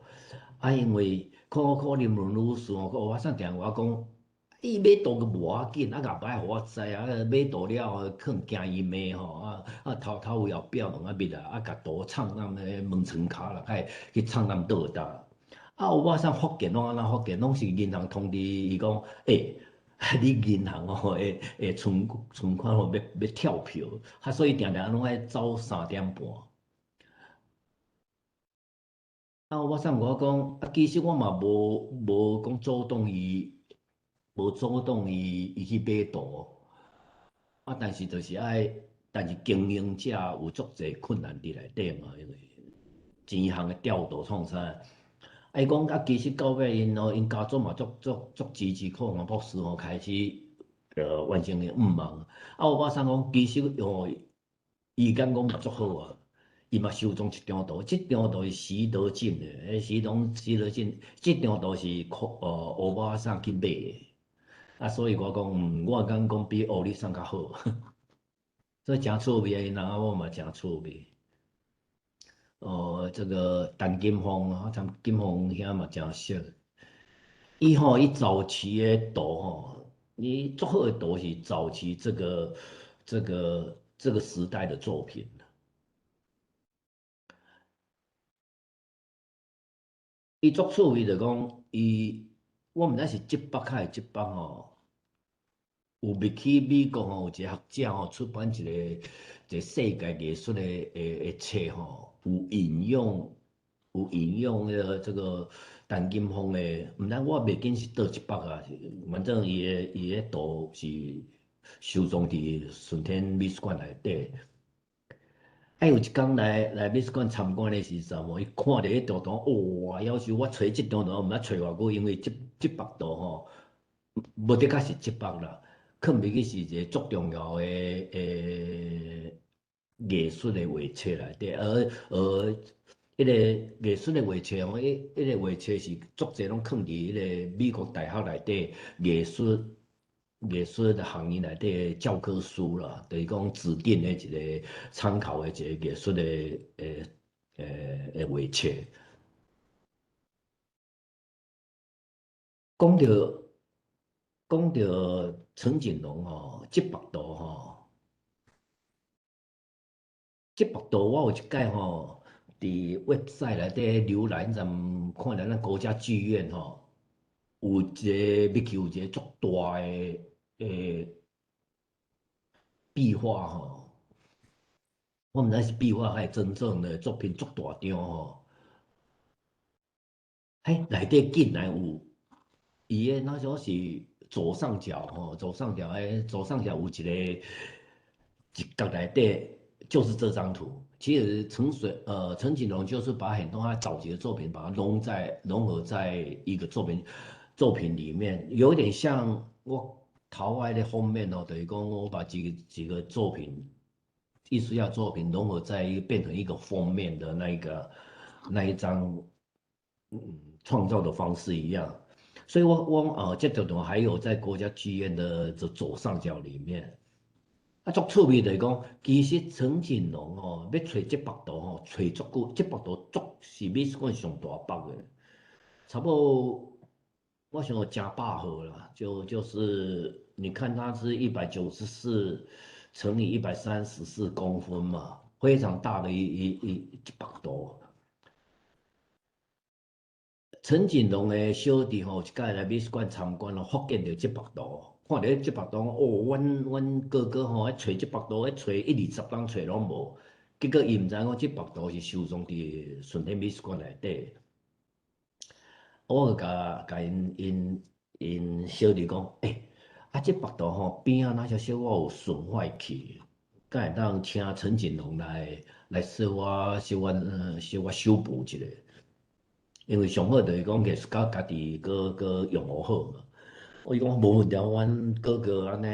Speaker 4: 啊，因為柯林倫女士吼，烏巴桑定我講，伊買圖閣無要緊，啊，若擺予我知啊，買圖了後可能驚伊罵吼，啊偷偷為後壁門啊入來，啊，共圖藏踮彼門床跤啦，較會去藏踮倒搭。啊，烏巴桑發現攏按怎發現，攏是銀行通知伊講，欸，你銀行吼會存款吼欲跳票，啊，所以定定攏愛走3點半。啊，烏巴桑我講，啊，其實我嘛無講阻擋伊。無阻擋伊去買圖，啊！但是就是愛，但是經營者有足濟困難佇內底嘛，因為錢項的調度創啥？啊，伊講啊，其實到尾𪜶吼，𪜶家族嘛足支持鄺宏博士吼，開始完成伊願望。啊，烏巴桑講，其實吼，伊敢講嘛足好啊，伊嘛收藏一張圖，這張圖是徐德進的，徐德進，這張圖是烏巴桑去買的。啊，所以我講，我敢講比烏里桑較好，所以誠趣味啊，𪜶翁仔某嘛誠趣味。哦，這個陳金鳳啊，陳金鳳兄嘛誠熟。伊吼，伊早期的圖吼，伊足好的圖是早期這個時代的作品。伊足趣味就講，伊我毋知是這幅較是這幅吼，有入去美國吼，有一個學者吼出版一個世界藝術的冊吼，有引用有引用彼个這個陳金鋒的，毋知我袂記是佗一幅啊，反正伊的圖是收藏佇順天美術館內底。啊，有一工來美術館參觀的時陣吼，伊看著彼張圖，哇！夭壽我揣這張圖，毋知揣偌久，因為這幅圖吼，無的確是這幅啦，囥袂去是一個足重要的藝術的畫冊內底，而彼個藝術的畫冊吼，彼個畫冊是足濟攏囥佇彼個美國大學內底藝術的行業內底教科書啦，就是講指定的一個參考的一個藝術的畫冊。講著陳錦榮吼，這幅圖吼，這幅圖我有一擺吼，佇 website 內底瀏覽陣，看著咱國家劇院吼，有一個入去有一個足大的壁畫吼，我毋知是壁畫還是真正的作品足大張吼。嘿，內底竟然有伊的那種是左上角吼，左上角有一個一角內底就是這張圖。其實陳錦榮就是把很多他早期的作品，把它融合在一個作品裡面，有點像我頭仔的封面哦，等於講我把幾個作品，藝術家作品融合在一個變成一個封面的那一張，創造的方式一樣。所以我這張圖還有在國家劇院的這左上角裡面。啊，足趣味就是講，其實陳錦榮吼，欲揣這幅圖吼，揣足久，這幅圖足是美術館上大幅的，差不多我想有成百號啦，就是你看它是194乘以134公分嘛，非常大的一幅圖。陳錦榮的小弟吼，一擺來美術館參觀咯，發現著這幅圖。看著這幅圖，哦，阮哥哥吼，揣這幅圖，揣一二十工揣攏無，結果伊毋知影講這幅圖是收藏佇順天美術館內底。我就共𪜶小弟講，欸，啊，這幅圖吼邊仔若少小可有損壞去，敢會當請陳錦榮來小可修補一下？因為上好就是講藝術家家己閣用予好嘛。我伊講無問題，阮哥哥按呢，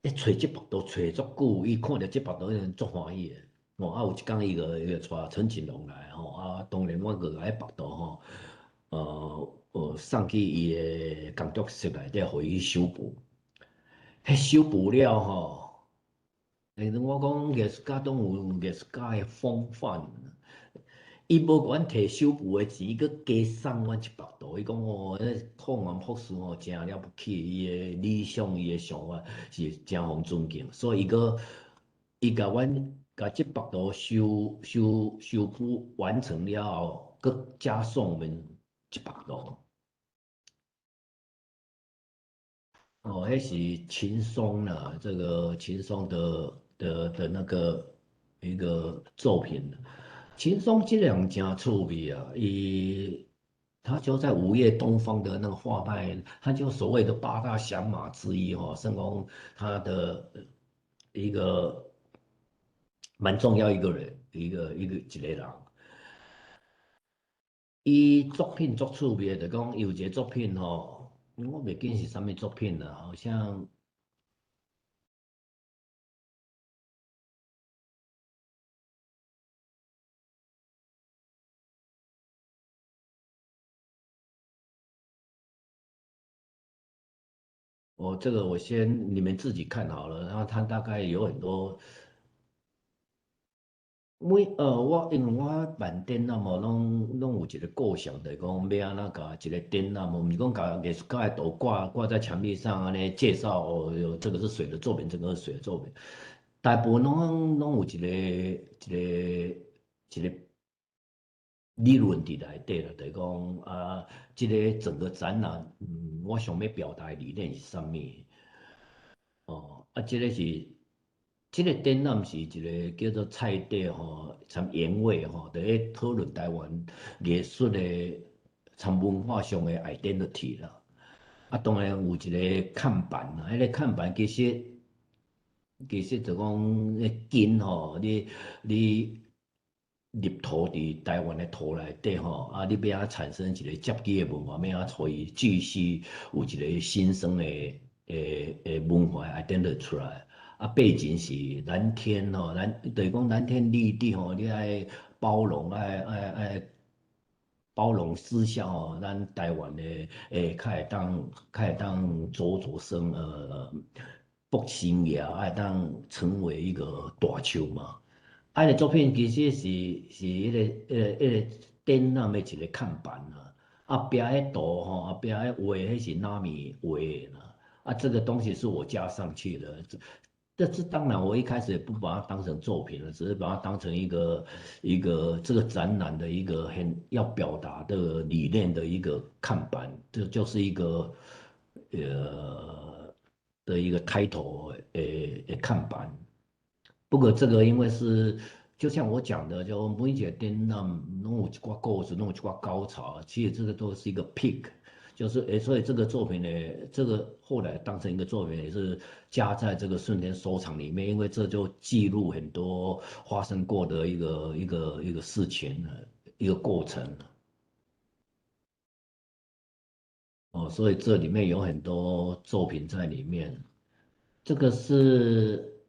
Speaker 4: 咧揣這幅圖揣足久，伊看著這幅圖伊足歡喜的。吼，啊有一工伊就帶陳錦榮來吼，啊當然阮閣共彼幅圖吼，送去伊的工作室內底，予伊修補。彼修補了吼，欸，我講藝術家攏有藝術家的風範。伊無共阮提修補的錢，閣加送阮一幅圖。伊講哦，彼孔岩博士吼誠了不起，伊的理想、伊的想法是誠予人尊敬，所以伊閣伊共阮共這幅圖修補完成了後，閣加送我們一幅圖。哦，彼是秦松啦，這個秦松的那個一個作品。秦松這兩誠趣味啊，他就在午夜東方的那個畫派，他就所謂的八大響馬之一吼，算講他的一個蠻重要一個人，一個人。伊作品足趣味的，就講有一個作品吼，我袂記是啥物作品啦，好像。我這個我先你們自己看好了，然後他大概有很多我因為我辦展覽吼，攏有一個構想，就是講欲按怎共一個展覽，毋是講共藝術家的圖掛在牆壁上按呢介紹哦，有這個是誰的作品，這個是誰的作品，大部分攏有一個理論佇內底啦，就是講啊，這個整個展覽，我想欲表達的理念是啥物？哦，啊，這個是這个展覽是一个叫做菜地吼，參研會吼，佇咧討論台灣藝術的參文化上的 identity 啦。啊，當然有一个看板啦，彼个看板其實就講，彼根吼，你入土佇台灣的土內底吼，啊，你欲按怎產生一个接機的文化，欲按怎予伊繼續有一个新生的文化 identity 出來。啊，背景是藍天吼，咱就是講藍天綠地吼，你愛包容，愛包容思想吼，咱台灣的較會當茁壯生復興芽，會當成為一個大樹嘛。啊，彼个作品其實是彼个展覽的一個看板啦。後壁彼圖吼，後壁彼畫，彼是納米畫的啦。啊，這個東西是我加上去的。這當然，我一開始也不把它當成作品了，只是把它當成一個這個展覽的一個很要表達的理念的一個看板，這就是一個的一個開頭的看板。不過這個因為是就像我講的，就每一個展覽攏有一寡故事，攏有一寡高潮，其實這個都是一個 peak。就是誒，所以這個作品呢，這個後來當成一個作品，也是加在這個順天收藏裡面，因為這就記錄很多發生過的一個事情，一個過程。哦，所以這裡面有很多作品在裡面。這個是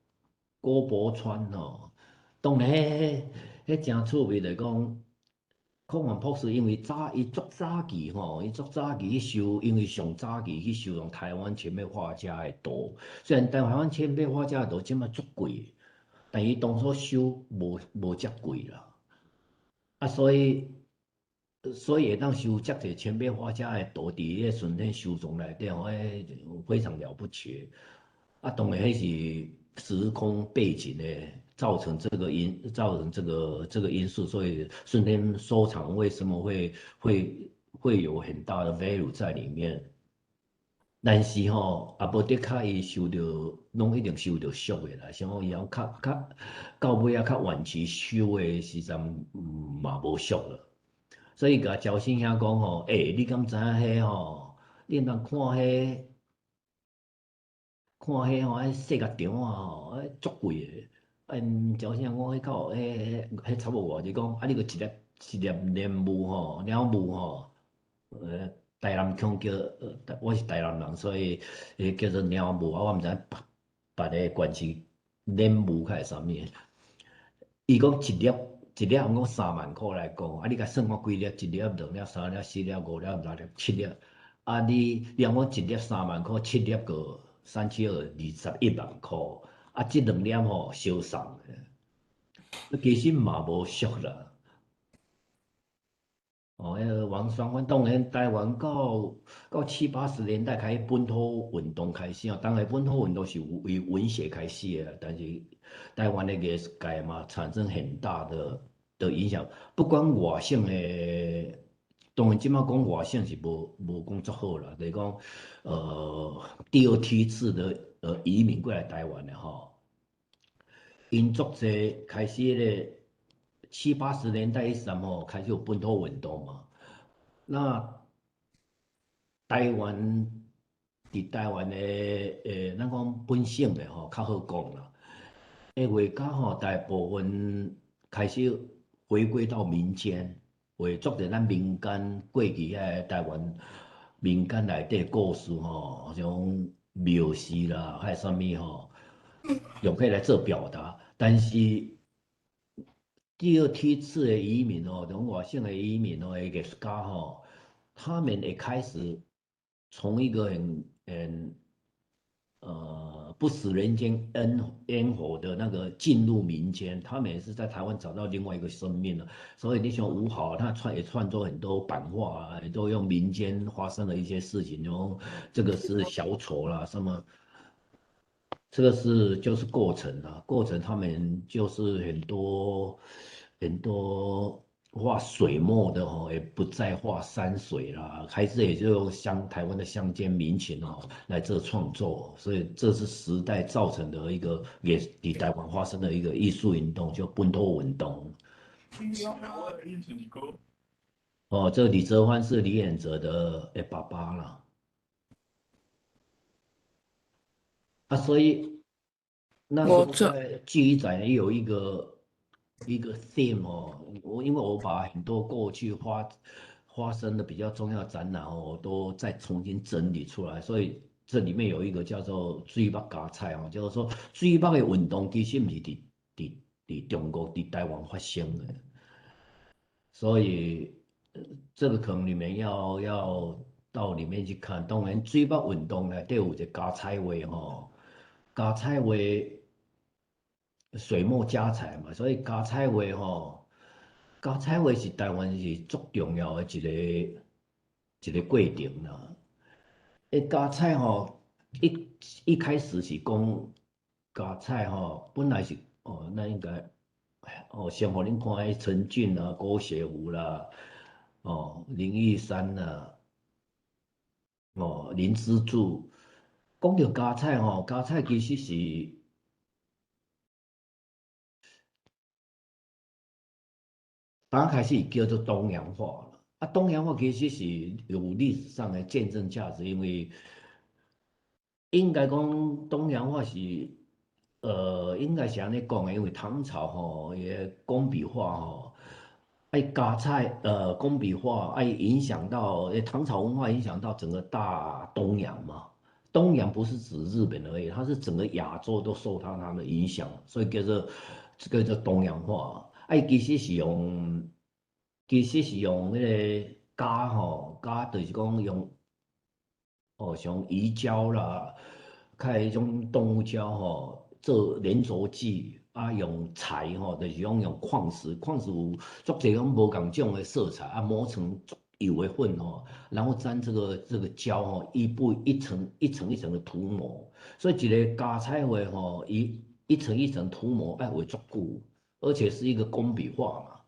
Speaker 4: 郭柏川哦，當然，彼真趣味來講。孔孟博士因為早伊足早期吼，伊足早期去收，因為上早期去收藏台灣前輩畫家的圖。雖然台灣前輩畫家的圖這馬足貴，但伊當初收無遮貴啦。啊，所以會當收遮濟前輩畫家的圖，佇彼個順天收藏內底吼，彼非常了不起。啊，當然彼是時空背景的。造成這個因素，所以順天收藏為什麼會有很大的 value 在裡面？但是吼，也無的確伊收著，攏一定收著俗的啦。像講伊較到尾仔較晚期收的時陣，嘛無俗了。所以共招生兄講吼，欸，你敢知影彼吼？你毋通看彼看彼吼，彼細個張仔吼，彼足貴的。𪜶招生兄講，彼較彼差不多偌濟，講啊，你閣一粒一粒蓮霧吼，鳥霧吼，台南腔叫，我是台南人，所以彼叫做鳥霧啊，我毋知影別个縣市蓮霧較會啥物。伊講一粒一粒，講3萬箍來講，啊，你共算看幾粒？一粒、兩粒、三粒、四粒、五粒、六粒、七粒。啊，你若講一粒3萬箍，七粒閣三七二21萬箍。啊，這兩粒吼相送的，其實嘛無俗啦。哦，彼个王雙歡當然台灣到七八十年代開始本土運動開始哦，當然本土運動是為文學開始的，但是台灣的藝術界嘛產生很大的影響。不管外省的，當然這馬講外省是無講足好啦，就是講第二梯次的移民過來台灣的吼，𪜶足濟開始彼个七八十年代以前吼，開始有本土運動嘛。那台灣佇台灣的咱講本省的吼較好講啦。畫家吼大部分開始回歸到民間，畫足濟咱民間過去遐個台灣民間內底故事吼，像廟事啦，還是啥物吼，用彼來做表達。但是第二梯次的移民哦，從外省的移民哦，藝術家吼，他們也開始從一個很不食人間煙火的那個進入民間，他們也是在台灣找到另外一個生命了。所以你像吳豪，他也創作很多版畫啊，都用民間發生的一些事情，然後這個是小丑啦，什麼，這個是就是過程啊，過程他們就是很多很多畫水墨的吼，也不再畫山水啦，開始也就用鄉台灣的鄉間民情哦來做創作，所以這是時代造成的一個，也佇台灣發生的一個藝術運動，叫本土運動。哦，這個李澤藩是李遠哲的爸爸啦。啊，所以那時候在記憶展也有一個 theme 哦，我因為我把很多過去發生的比較重要展覽哦，都再重新整理出來，所以這裡面有一個叫做水墨加彩哦，就是說水墨的運動其實毋是佇中國佇台灣發生的，所以這個可能你們要到裡面去看。當然水墨運動內底有一個加彩畫吼，加彩畫。水墨加彩嘛，所以加彩畫吼，加彩畫是台灣是足重要的一個過程啦。加彩吼，一開始是講加彩吼，本來是哦，那應該哦，先予恁看彼陳俊啊、郭雪湖啦、哦林玉山啦、哦林之助，講著加彩吼，加彩其實是。剛開始叫做東洋畫啦，啊，東洋畫其實是有歷史上的見證價值，因為應該講東洋畫是，應該是按呢講的，因為唐朝吼，伊个工筆畫吼，愛加彩，工筆畫愛影響到，唐朝文化影響到整個大東洋嘛。東洋不是指日本而已，它是整個亞洲都受到它的影響，所以叫做這個叫東洋畫。啊，伊其實是用彼個膠吼，膠就是講用，哦，像魚膠啦，較彼種動物膠吼，做黏著劑，啊，用彩吼，就是講用礦石，礦石有足濟種無仝種的色彩，啊，磨成足油的粉吼，然後沾這個膠吼，一步一層一層一層的塗抹，所以一個加彩畫吼，伊一層一層塗抹愛畫足久。而且是一個工筆畫嘛，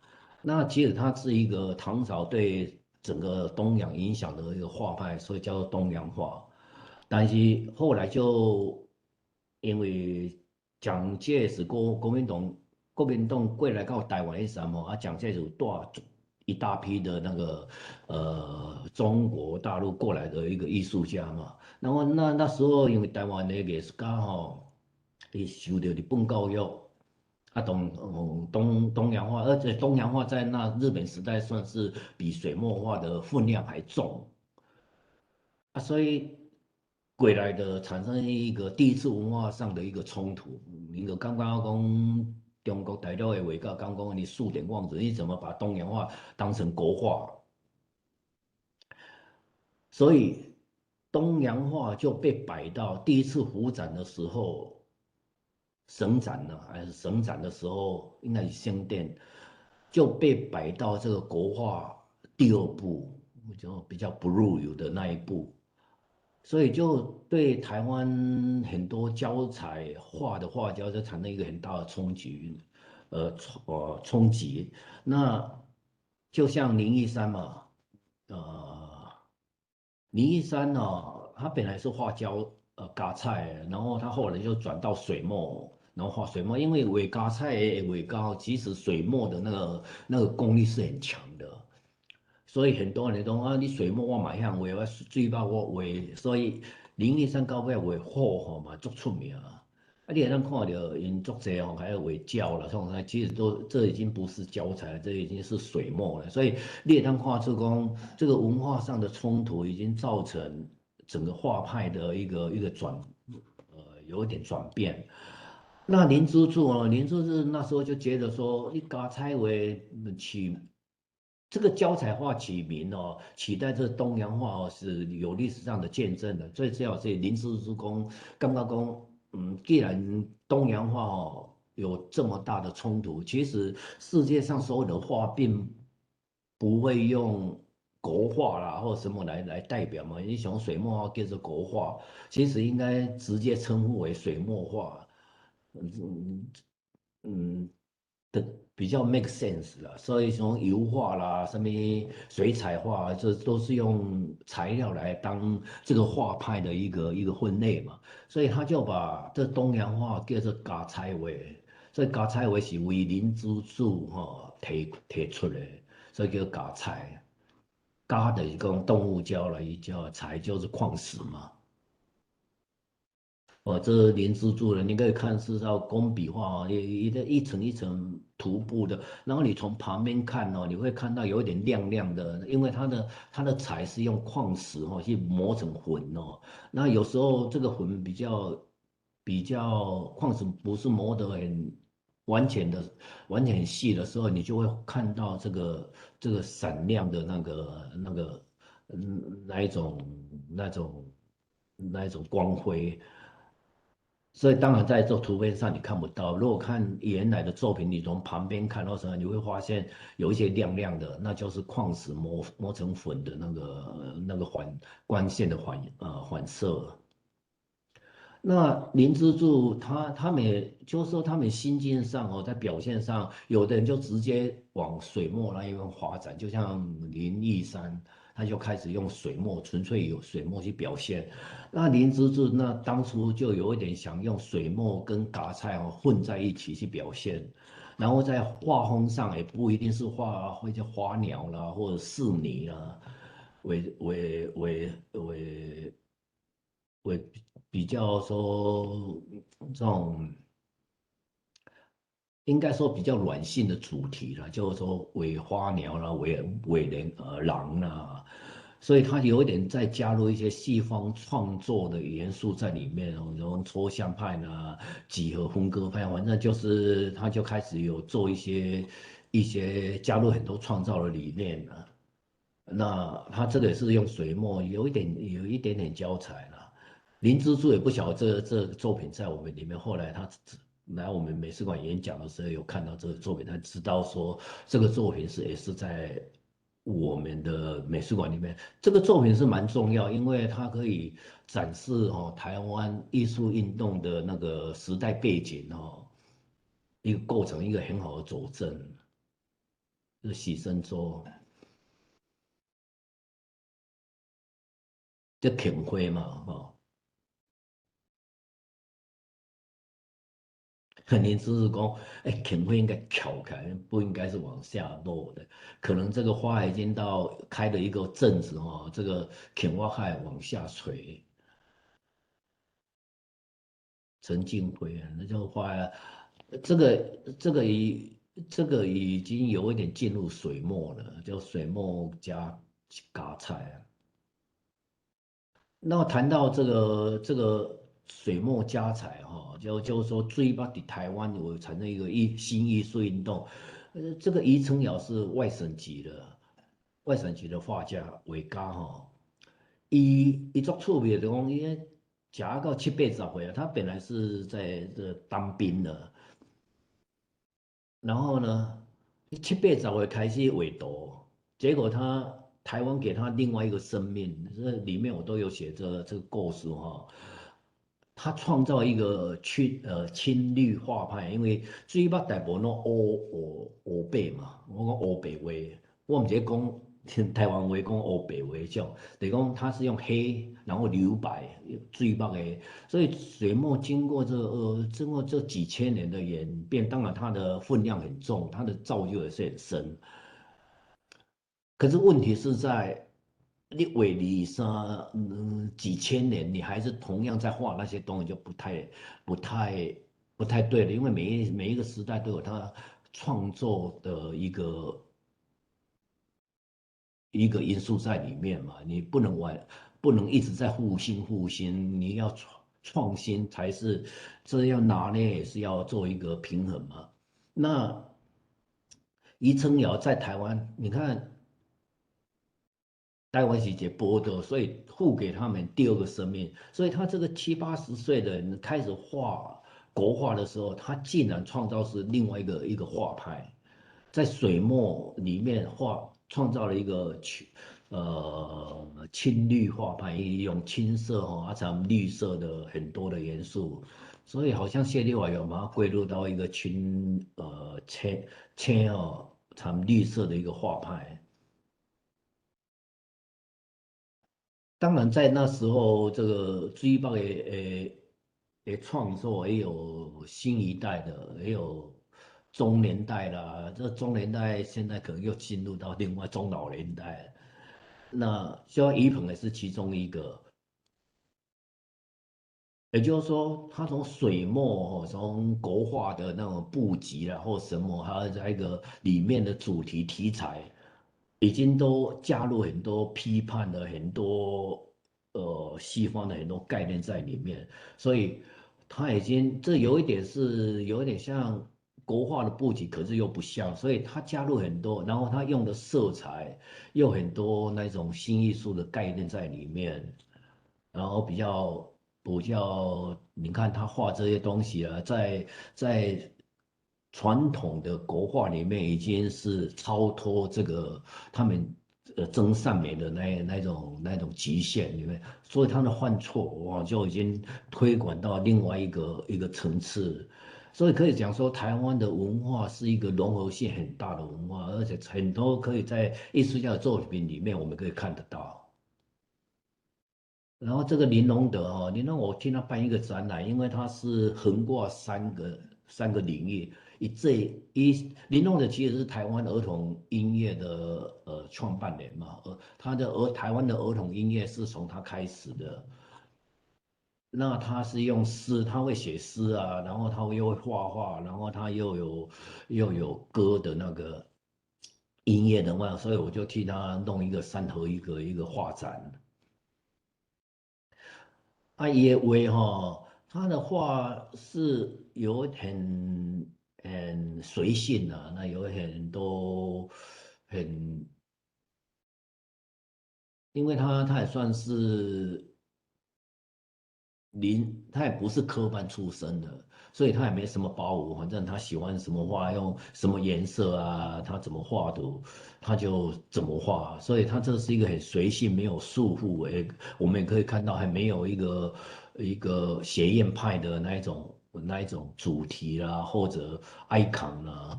Speaker 4: 那其實它是一個唐朝對整個東洋影響的一個畫派，所以叫做東洋畫。但是後來就因為蔣介石國民黨過來到台灣的時候，啊，蔣介石帶一大批的那個中國大陸過來的一個藝術家嘛，然後那時候因為台灣的藝術家吼，伊受著日本教育。啊，東洋畫，而且東洋畫在那日本時代算是比水墨畫的分量還重啊，所以過來的產生一個第一次文化上的一個衝突。你就感覺講中國大陸的畫家講講你數典忘祖，你怎麼把東洋畫當成國畫？所以東洋畫就被擺到第一次湖展的時候。省展呢，還是省展的時候，應該是省展，就被擺到這個國畫第二部，就比較不入流的那一部，所以就對台灣很多膠彩畫的畫家就產生一個很大的衝擊，衝擊。那就像林玉山嘛，林玉山呢，他本來是畫膠加彩，然後他後來就轉到水墨。然後畫水墨，因為畫加彩的畫家，其實水墨的那個功力是很強的，所以很多人都啊，你水墨我嘛會曉畫，我水墨我畫，所以林玉山到尾畫虎吼嘛足出名啊。啊，你會當看著𪜶足濟吼，還有畫鳥啦，創啥，其實都這已經不是膠彩，這已經是水墨了。所以你會當看出講，這個文化上的衝突已經造成整個畫派的一個轉，有點轉變。那林之助呢？林之助那時候就覺得說，你加彩畫起這個膠彩畫起名哦，取代這東洋畫哦，是有歷史上的見證的。最主要是林之助講，感覺講，既然東洋畫哦有這麼大的衝突，其實世界上所有的畫並不會用國畫啦或什麼來代表嘛。你像水墨畫叫做國畫，其實應該直接稱呼為水墨畫。的比較 make sense 啦。所以從油畫啦，什麼水彩畫，這都是用材料來當這個畫派的一個分類嘛。所以他就把這東洋畫叫做膠彩畫，所以膠彩畫是為林之助吼提出的，所以叫膠彩。膠就是講動物膠啦，伊叫彩就是礦石嘛。哦，這林之助的，你可以看是叫工筆畫啊，一層一層塗布的，然後你從旁邊看哦，你會看到有一點亮亮的，因為它的彩是用礦石哦去磨成粉哦，那有時候這個粉比較礦石不是磨得很完全的完全很細的時候，你就會看到這個閃亮的那個那一種光輝。所以當然在這圖片上你看不到，如果看原來的作品，你從旁邊看到時候，你會發現有一些亮亮的，那就是礦石磨成粉的那個反光線的反射。那林之助他們也就是說，他們心境上哦，在表現上，有的人就直接往水墨那一邊發展，就像林義山，他就開始用水墨，純粹有水墨去表現。那林之助那當初就有一點想用水墨跟膠彩哦混在一起去表現，然後在畫風上也不一定是畫或者花鳥啦，或者仕女啦，為比較說這種應該說比較軟性的主題啦，就是說畫花鳥啦，畫人啦，所以他有一點再加入一些西方創作的元素在裡面哦，然後抽象派呢，幾何分割派，反正就是他就開始有做一些加入很多創造的理念了。那他這個也是用水墨，有一點點膠彩了。林之助也不曉得這個作品在我們裡面，後來他來我們美術館演講的時候，有看到這個作品，他知道說這個作品也是在我們的美術館裡面。這個作品是蠻重要，因為它可以展示哦台灣藝術運動的那個時代背景哦，一個構成一個很好的佐證。是許深洲，這芹花嘛，吼。肯定只是講，哎，芹花應該翹起來，不應該是往下落的。可能這個花已經到開了一個陣子哦，這個芹花還往下垂。陳進輝啊，那這個花呀，這個已經有一點進入水墨了，就水墨加膠彩啊。那談到這個水墨加彩哈，就是說水墨佇台灣有產生一個新藝術運動，這個余承堯是外省籍的畫家畫家哈，伊足趣味就講伊食到七八十歲啊，他本來是在這當兵的，然後呢，七八十歲開始畫圖，結果他台灣給他另外一個生命，這裡面我都有寫這個故事哈。他創造一個青綠畫派，因為水墨大部分攏烏白嘛，我講烏白畫，我毋是講台灣話講烏白畫種，就是講他是用黑然後留白水墨的，所以水墨經過這幾千年的演變，當然它的分量很重，它的造就也是很深。可是問題是在你畫二三幾千年，你還是同樣在畫那些東西，就不太對了，因為每一個時代都有他創作的一個因素在裡面嘛，你不能玩，不能一直在復興復興，你要創新才是這樣拿捏，也是要做一個平衡嘛。那余承堯在台灣，你看。台灣是一個寶島，所以賦給他們第二個生命。所以他這個七八十歲的人開始畫國畫的時候，他竟然創造是另外一個畫派，在水墨裡面畫創造了一個青綠畫派，用青色哦，啊，摻綠色的很多的元素。所以好像謝麗華有把它歸入到一個青青哦，摻綠色的一個畫派。當然，在那時候，這個水墨的創作也有新一代的，也有中年代啦。這中年代現在可能又進入到另外中老年代。那像余鵬也是其中一個，也就是說，他從水墨，從國畫的那種布局啦，或什麼，還有在一個裡面的主題題材，已經都加入很多批判的很多西方的很多概念在裡面，所以他已經這有一點是有一點像國畫的布局，可是又不像，所以他加入很多，然後他用的色彩又很多那種新藝術的概念在裡面，然後比較，你看他畫這些東西啊，在傳統的國畫裡面已經是超脫這個他們真善美的那種極限裡面，所以他的犯錯哇就已經推廣到另外一個層次，所以可以講說台灣的文化是一個融合性很大的文化，而且很多可以在藝術家的作品裡面我們可以看得到。然後這個林榮德哦，林榮我替他辦一個展覽，因為他是橫跨三個領域。伊這伊林榮德其實是台灣兒童音樂的創辦人嘛，他的台灣的兒童音樂是從他開始的。那他是用詩，他會寫詩啊，然後他又會畫畫，然後他又有歌的那個音樂的話，所以我就替他弄一個三合一個畫展。啊，伊的畫吼，他的畫是有很隨性啊，那有很多很，因為他也算是林，他也不是科班出身的，所以他也沒什麼包袱，反正他喜歡什麼畫，用什麼顏色啊，他怎麼畫圖，他就怎麼畫，所以他這是一個很隨性，沒有束縛。誒，我們也可以看到，還沒有一個學院派的那一種主題啦，或者 icon 啦，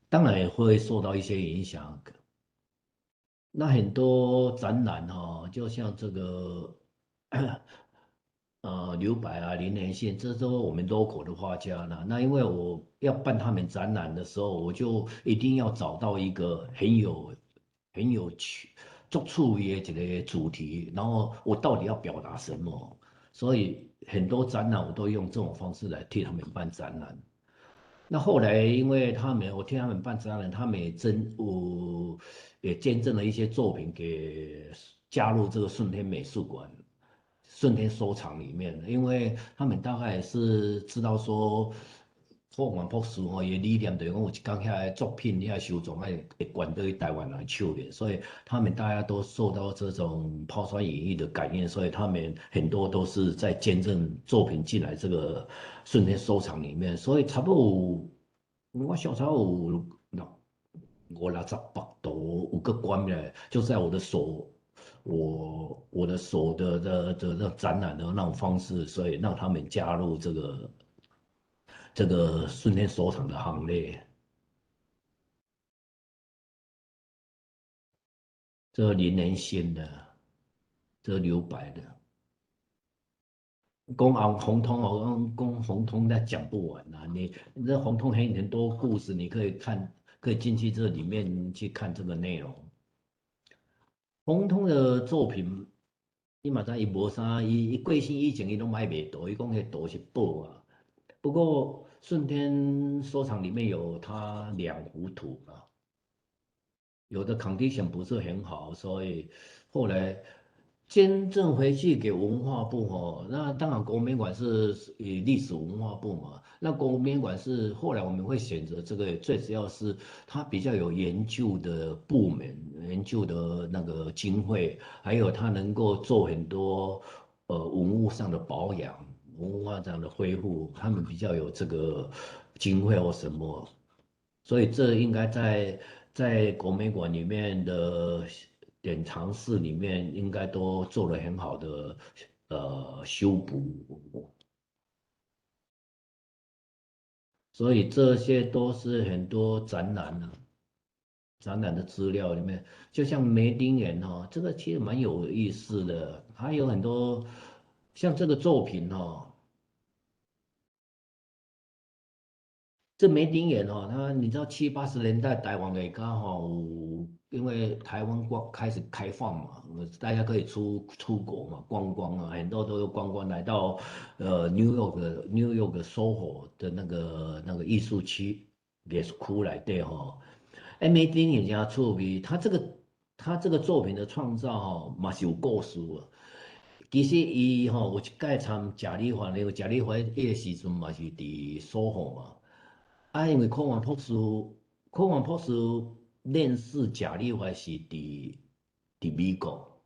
Speaker 4: 當然也會受到一些影響。那很多展覽哈，就像這個，劉白啊、林連信，這都我們 local 的畫家啦。那因為我要辦他們展覽的時候，我就一定要找到一個很有趣、足趣味的一個主題，然後我到底要表達什麼？所以很多展覽我都用這種方式來替他們辦展覽。那後來因為他們，我替他們辦展覽，他們也真我也捐贈了一些作品給加入這個順天美術館、順天收藏裡面，因為他們大概是知道說，霍元博士吼，伊的理念就是講有一工遐个作品遐收藏愛會捐到去台灣人手裡，所以他們大家都受到這種拋磚引玉的感應，所以他們很多都是在捐贈作品進來這個順天收藏裡面，所以差不多有，我想差不多有六五六十幅圖有閣捐咧，就在我的手，我的手的展覽的那種方式，所以讓他們加入這個順天收藏的行列。這林連仙的，這劉白的，講紅紅通哦，講講紅通那講不完啊！你這紅通很多故事，你可以看，可以進去這裡面去看這個內容。洪通的作品，你嘛知伊無啥，伊過身以前伊攏愛賣圖，伊講彼圖是寶啊。不過順天收藏裡面有他兩幅圖啊，有的 condition 不是很好，所以後來捐贈回去給文化部哦。那當然國美館是以歷史文化部嘛，那國美館是後來我們會選擇這個，最主要是它比較有研究的部門，研究的那個經費，還有它能夠做很多文物上的保養。文化上的恢復，他們比較有這個經費或什麼，所以這應該在國美館裡面的典藏室裡面，應該都做了很好的修補。所以這些都是很多展覽啊，展覽的資料裡面，就像梅丁岩哦，這個其實蠻有意思的，它有很多像這個作品哦，這梅丁岩哦，他你知道七八十年代台灣的剛好，因為台灣國開始開放嘛，大家可以出國嘛，觀光啊，很多都有觀光來到New York New York SoHo 的那個藝術區藝術區內底吼。哎，梅丁岩誠趣味，他這個作品的創造吼，嘛是有故事啊。其實伊吼有一擺參賈立凡，因為賈立凡彼個時陣嘛是佇 SoHo 嘛。啊，因為柯王博士，柯王博士認識賈立凡是佇美國。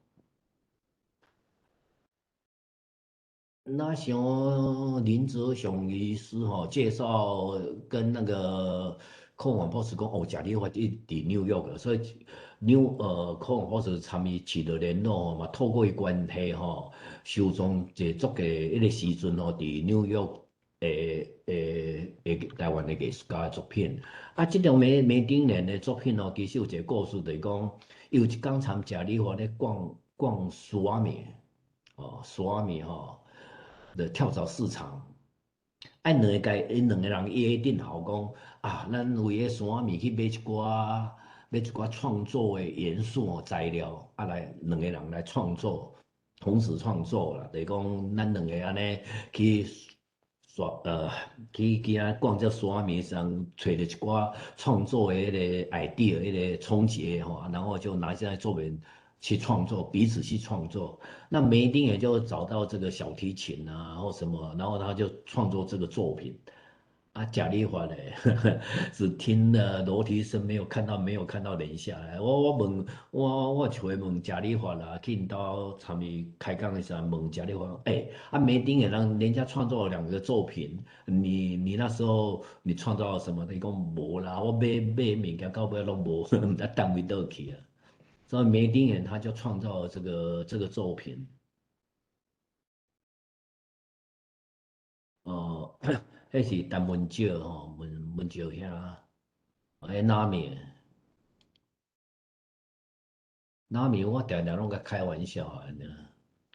Speaker 4: 那像林哲雄醫師吼介紹跟那個柯王博士講，哦，賈立凡佇紐約，所以紐柯王博士參伊取得聯絡嘛，透過伊關係吼，收藏一個作個彼個時陣吼，佇紐約。台灣的藝術家的作品，啊，這種梅丁蓮的作品哦，其實有一個故事，就是講，伊有一工參賈立凡咧逛逛蘇仔麵，哦，蘇仔麵吼的跳蚤市場，啊，兩個𪜶兩個人約定好講，啊，咱為彼蘇仔麵去買一寡創作的元素材料，啊，來兩個人來創作，同時創作啦，就是講咱兩個按呢去。去遐逛這山面上，揣著一寡創作的彼個 idea，彼個衝擊吼，然後就拿這些作品去創作，彼此去創作。那梅丁也就找到這個小提琴啊，或什麼，然後他就創作這個作品。啊，賈立凡咧，只聽了樓梯聲，沒有看到人下來。我問我一回問賈立凡啦，去𪜶兜參伊開講的時陣問賈立凡，欸，啊梅丁也讓人家創作了兩個作品，你那時候你創造了什麼？伊講無啦，我買物件到尾攏無，毋知佗位佗去啊。所以梅丁人他就創造了這個作品。哦。彼是陳文少吼，文文少兄，彼哪面？哪面我定定攏共開玩笑按呢。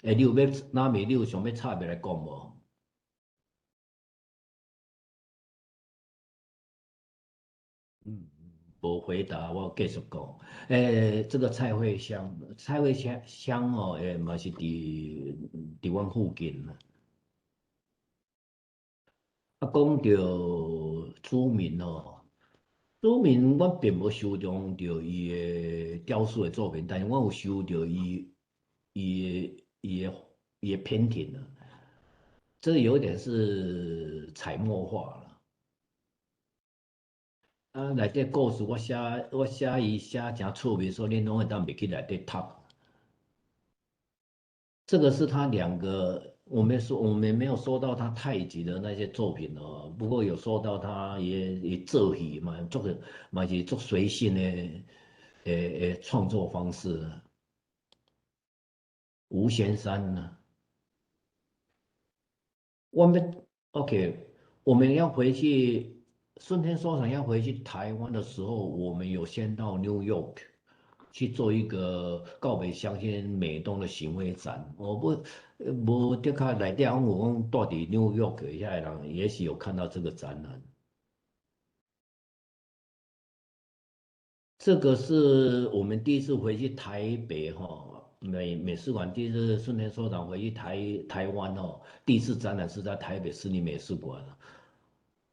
Speaker 4: 欸，你有欲哪面？你有想欲插入來講無？嗯，無回答，我繼續講。欸，這個蔡慧香，蔡慧香香哦，欸，嘛是佇阮附近。啊，講著朱銘哦，朱銘我並無收藏著伊的雕塑的作品，但是我有收著伊的 painting 啊，這有點是彩墨畫啦。啊，內底故事我寫伊寫誠趣味，所以恁攏會當袂去內底讀。這個是他兩個。我們沒有收到他太極的那些作品哦，不過有收到他也做戲嘛，做個嘛是做隨性的創作方式。吳先生呢？我們 OK，我們要回去順天收藏要回去台灣的時候，我們有先到 New York 去做一個告別鄉間美東的行為展。我不。無的確內底，我講住佇紐約遐的人，也許有看到這個展覽。這個是我們第一次回去台北哈美術館，第一次順天收藏回去台灣哦，第一次展覽是在台北市立美術館。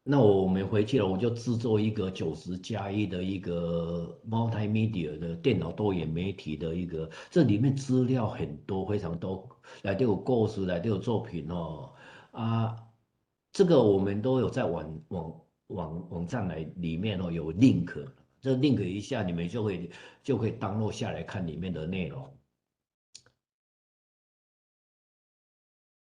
Speaker 4: 那我們回去了，我就製作一個90+1的一個 multimedia 的電腦多元媒體的一個，這裡面資料很多，非常多，內底有故事，內底有作品哦。啊，這個我們都有在網站來裡面哦，有 link，這 link 一下你們就可以 download 下來看裡面的內容。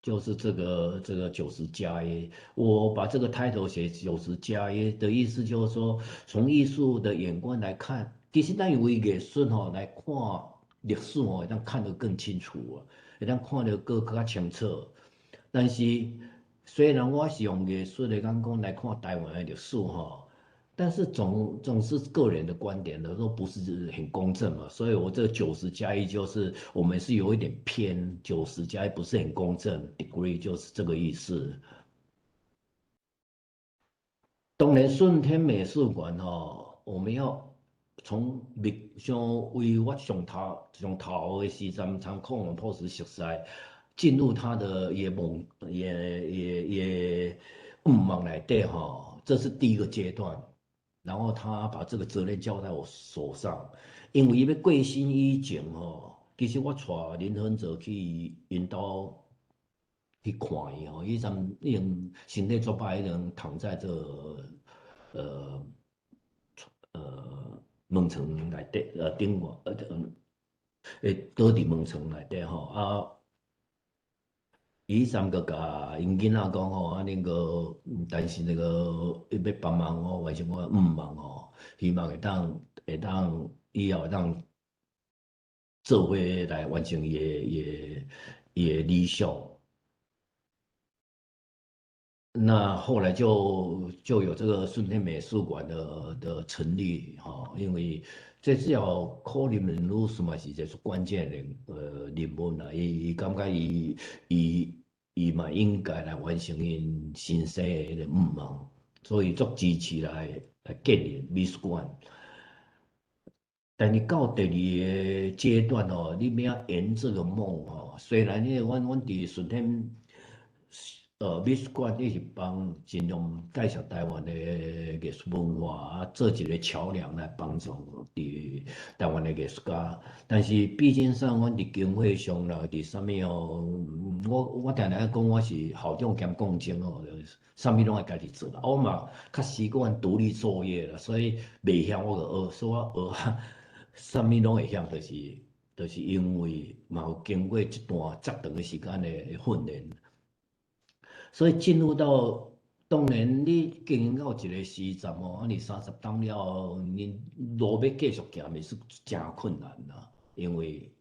Speaker 4: 就是這個90+1，我把這個 title 寫90+1的意思就是說，從藝術的眼光來看，其實咱用藝術吼來看歷史吼，會當看得更清楚啊，會當看得閣較清楚。但是雖然我是用藝術的眼光來看台灣的歷史吼，但是總是個人的觀點的，都不是很公正嘛，所以我這90+1就是我們是有一點偏，90+1不是很公正，degree 就是這個意思。當然，順天美術館吼，我們要從像為我上頭上頭的時陣，從孔王博士熟似，進入他的也夢也也也願望內底吼，這是第一個階段。然後他把這個責任交在我手上，因為伊欲過身以前吼，其實我帶林亨哲去𪜶兜去看伊吼，伊陣已經身體足歹，已經躺在這個門床內底，頂外，倒佇門床內底吼，啊，伊彼陣閣共𪜶囡仔講吼，啊，恁閣但是那個伊欲幫忙我完成我願望吼，希望會當以後會當做伙來完成伊的理想。那後來就有這個順天美術館的成立，吼，因為這只要柯林文女士嘛是一個關鍵的人物啦，伊感覺伊嘛應該來完成𪜶先生的彼個願望，所以足支持來建立美術館。但是到第二個階段吼，你欲圓這個夢吼，雖然彼個阮佇順天美術館，伊是幫盡量介紹台灣的藝術文化，啊，做一個橋梁來幫助佇台灣的藝術家。但是畢竟上，阮佇經費上啦，佇啥物哦，我定定講我是校長兼講師哦，啥物攏愛家己做啦。我嘛較習慣獨立作業啦，所以袂曉我就學，所以我學啥物攏會曉，就是因為嘛有經過一段遮長的時間的訓練。所以進入到當然，你經營到一個時陣哦，啊，20、30冬了後，你路欲繼續行，嘛是誠困難啦，因為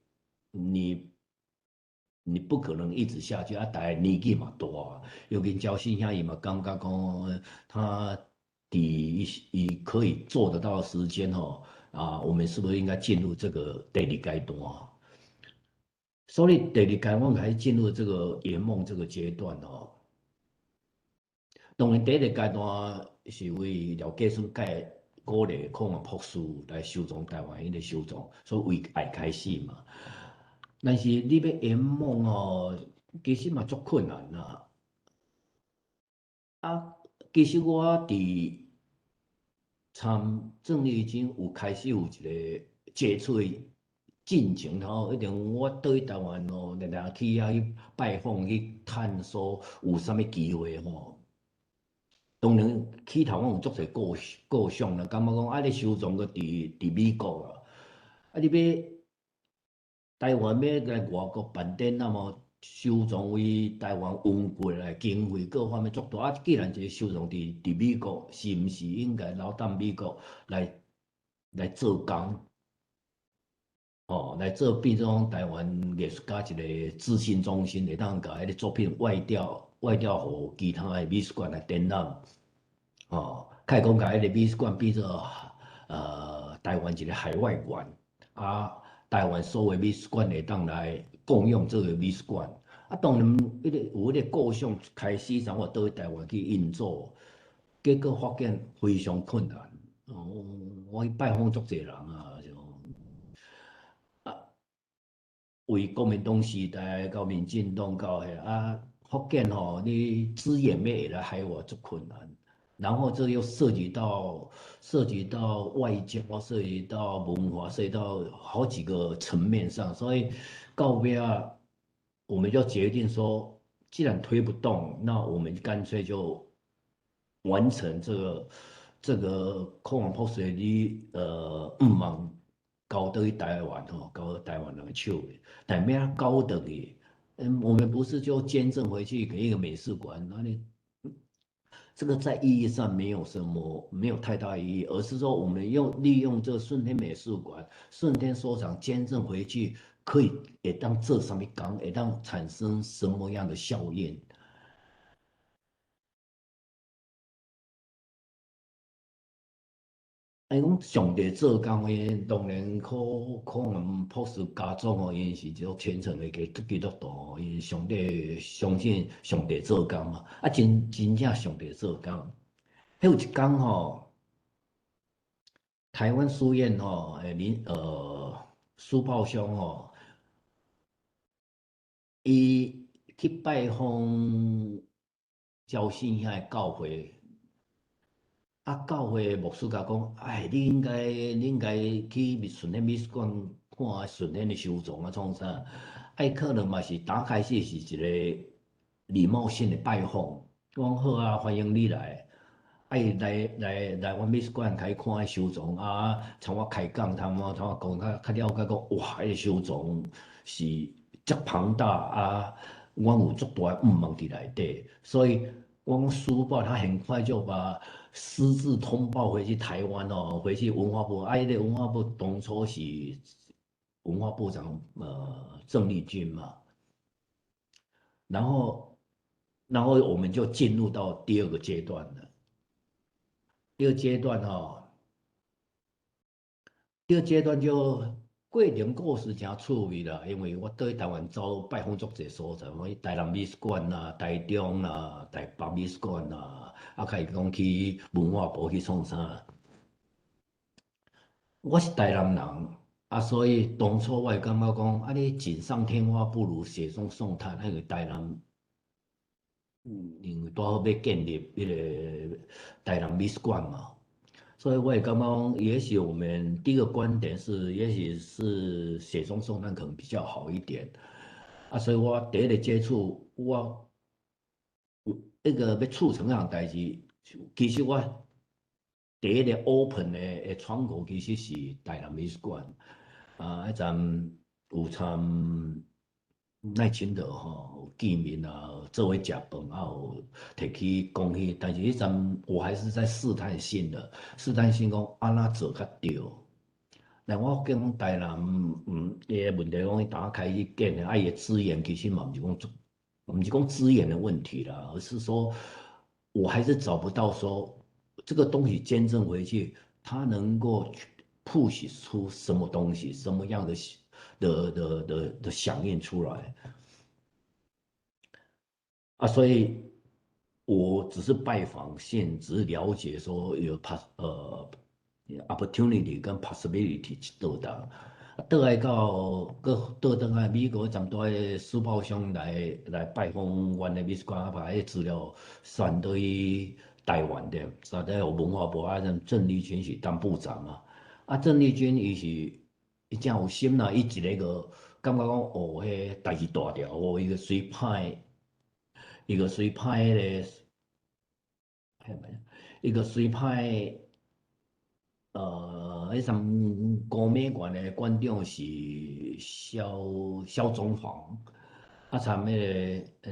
Speaker 4: 你不可能一直下去，啊，逐家年紀嘛大，尤其焦信兄伊嘛感覺講，他佇伊可以做得到的時間吼，啊，我們是不是應該進入這個第二階段？所以第二階段開始進入這個圓夢這個階段哦。當然，第一個階段是為廖繼孫蓋鼓勵孔王博士來收藏台灣彼個收藏，所以為愛開始嘛。但是你欲圓夢哦，其實嘛足困難啦。啊，其實我佇參鄭麗君有開始有一個接觸的進程吼，一定我倒去台灣哦，定定去遐去拜訪去探索有啥物機會吼。當然，起頭我有足濟構想啦，感覺講啊，你收藏閣佇美國啊，啊，你欲台灣欲來外國辦展覽哦，收藏為台灣運過來，經費各方面足大。啊，既然這個收藏佇美國，是毋是應該留踮美國來做工？哦，來做變做台灣藝術家一個資訊中心，會當共彼個作品外調予其他的美術館來展覽。哦，開講共彼個美術館變做台灣一個海外館，啊，台灣所有美術館會當來共用這個美術館。啊，當然，彼個有彼個構想開始時，我倒去台灣去運作，結果發現非常困難。哦，我去拜訪足濟人啊，就啊，為國民黨時代到民進黨到彼啊，發現吼，你資源欲會來海外足困難。然後這又涉及到外交，涉及到文化，涉及到好幾個層面上，所以到尾仔，我們就決定說，既然推不動，那我們乾脆就完成這個孔王博士的願望，交倒去台灣吼，交台灣人的手，但欲按怎交轉去，我們不是就捐贈回去給一個美術館，那你？這個在意義上沒有什麼，沒有太大意義，而是說我們用利用這個順天美術館、順天收藏捐贈回去，可以會當做啥物工，會當產生什麼樣的效應？伊講上帝做工的，當然可能朴氏家族吼，𪜶是足虔誠的基督徒吼，𪜶上帝相信上帝做工嘛，啊真真正上帝做工。彼有一工吼，台灣書院吼，林蘇報兄吼，伊去拜訪焦信遐的教會。啊，教會牧師共講，哎，你應該去順天美術館看順天的收藏啊，創啥？啊，可能嘛是剛開始是一個禮貌性的拜訪，講好啊，歡迎你來。啊，伊來阮美術館開看收藏啊，參我開講，參我講較較了解講，哇，彼個收藏是遮龐大啊，阮有足大的願望佇內底，所以阮書報他很快就把私自通報回去台灣哦，回去文化部。啊，彼個文化部當初是文化部長鄭麗君嘛，然後我們就進入到第二個階段了。第二階段吼，第二階段就過程故事誠趣味啦，因為我對台灣走拜訪足濟所在，我去台南美術館啦、台中啦、台北美術館啦，啊，較會講去文化部去創啥。我是台南人，啊，所以當初我會感覺講，啊，你錦上添花不如雪中送炭，那個台南，因為拄好欲建立彼個台南美術館嘛，所以我會感覺講，也許我們第一個觀點是，也許是雪中送炭可能比較好一點。啊，所以我第一個接觸，我有彼個欲促成這項代誌，其實我第一個 open 的窗口其實是台南美術館。啊，彼陣有參賴清德吼有見面啊，做伙食飯啊，有提起講起，但是彼陣我還是在試探性的，試探性講按怎做較對。但我講台南，伊个問題講伊剛開始建的，啊，伊的資源其實嘛毋是講足，毋是講資源的問題啦，而是說我還是找不到說這個東西捐贈回去，它能夠 push 出什麼東西，什麼樣的響應出來啊，所以我只是拜訪性，只是了解說有 opportunity 跟 possibility 倒當，倒來到閣倒轉來美國站佇書報箱來拜訪阮的美術館，啊，把彼資料傳到去台灣的，傳到文化部啊，鄭麗君是當部長嘛，啊，鄭麗君伊是伊誠有心啦，伊一個感覺講哦，彼代誌大條哦，伊個隨派彼個，伊個隨派。彼陣國美館的館長是蕭宗煌，啊，參彼個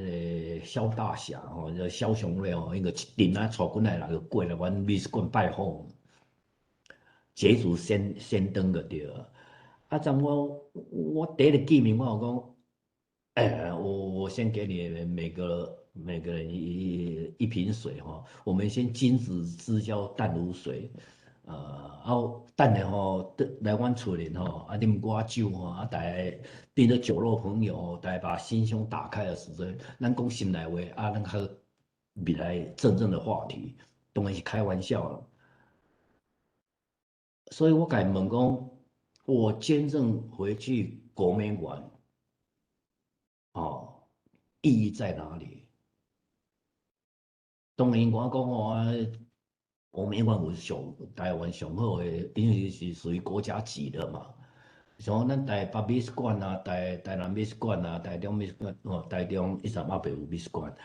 Speaker 4: 蕭大俠吼，就蕭雄瑞吼，伊個一陣啊，帶阮來人就過來阮美術館拜訪，捷足先登就對了。啊，陣我第一個見面，我有講，欸，我先給你們每個人一瓶水吼，我們先君子之交淡如水。啊，等下吼，來阮厝裡吼，啊，啉寡酒吼，啊，大家變做酒肉朋友，大家把心胸打開的時陣，咱講心內話，啊，咱較未來真正的話題，當然是開玩笑了。所以我共伊問講，我捐贈回去國美館，哦，意義在哪裡？當然我講哦。國美館有上台灣上好的，因為是屬於國家級的嘛。像咱台北美術館啊，台南美術館啊，台中美術館哦，台中彼陣猶未有美術館，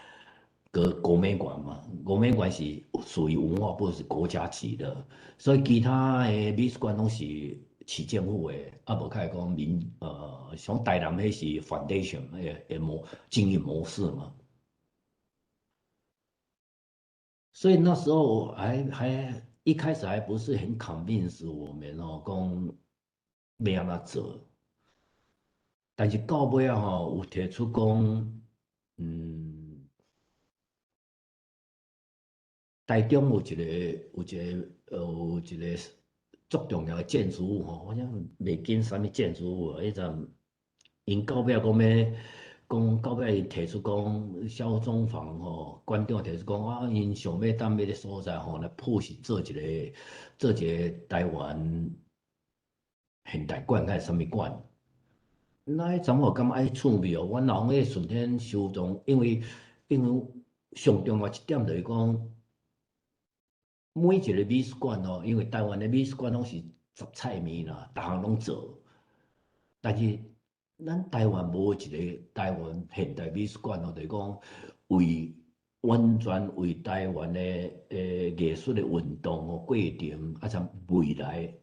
Speaker 4: 閣國美館嘛。國美館是屬於文化部，是國家級的，所以其他的美術館攏是市政府的，啊無較會講民像台南彼是 foundation 的經營模式嘛。所以那時候還一開始還不是很 convince 我們哦，講欲按怎做，但是到尾仔吼有提出講，台中有一個足重要的建築物吼，我想袂記啥物建築物啊，彼陣𪜶到尾講欲講到尾𪜶提出講蕭中房吼，館長提出講啊，𪜶想欲踮彼个所在吼來鋪設做一個台灣現代館還是啥物館？那彼陣我感覺愛趣味哦，阮老講彼個順天收藏，因為上重要一點就是講，每一個美術館哦，因為台灣的美術館攏是雜菜麵啦，逐項攏做，但是咱台灣無一個台灣現代美術館哦，就是講為完全為台灣的藝術的運動哦過程，啊，參未來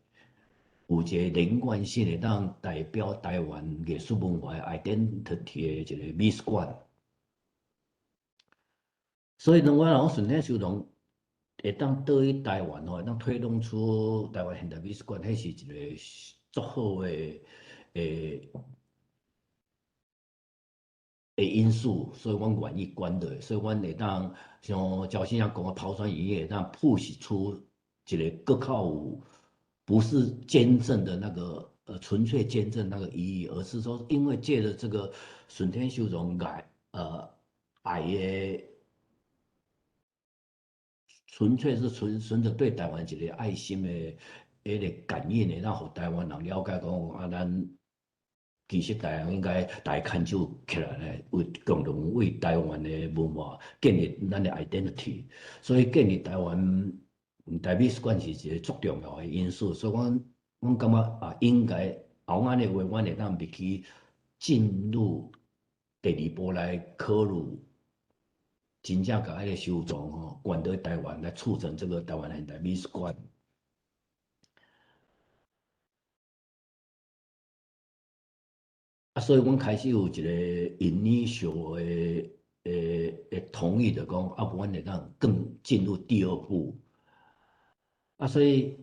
Speaker 4: 有一個連貫性會當代表台灣藝術文化 identity 的一個美術館。所以，當我講順天收藏會當倒去台灣吼，會當推動出台灣現代美術館，彼是一個足好的因素，所以阮願意捐落，所以阮會當像趙先生講的拋磚引玉，會當 push 出一個閣較有，不是捐贈的那個純粹捐贈那個意義，而是說因為借著這個順天收藏愛的，純粹是純純的對台灣一個愛心的彼個感應，會當予台灣人了解講啊，咱其實台灣應該大家牽手起來咧，為共同為台灣的文化建立咱的 identity，所以建立台灣台美術館是一個足重要的因素，所以阮感覺啊，應該後按呢話，阮會當入去進入第二步來考慮，真正共彼個收藏吼，捐到台灣來促成這個台灣現代美術館。啊，所以阮開始有一個 initial 的同意，就講啊，無阮會當更進入第二步。啊，所以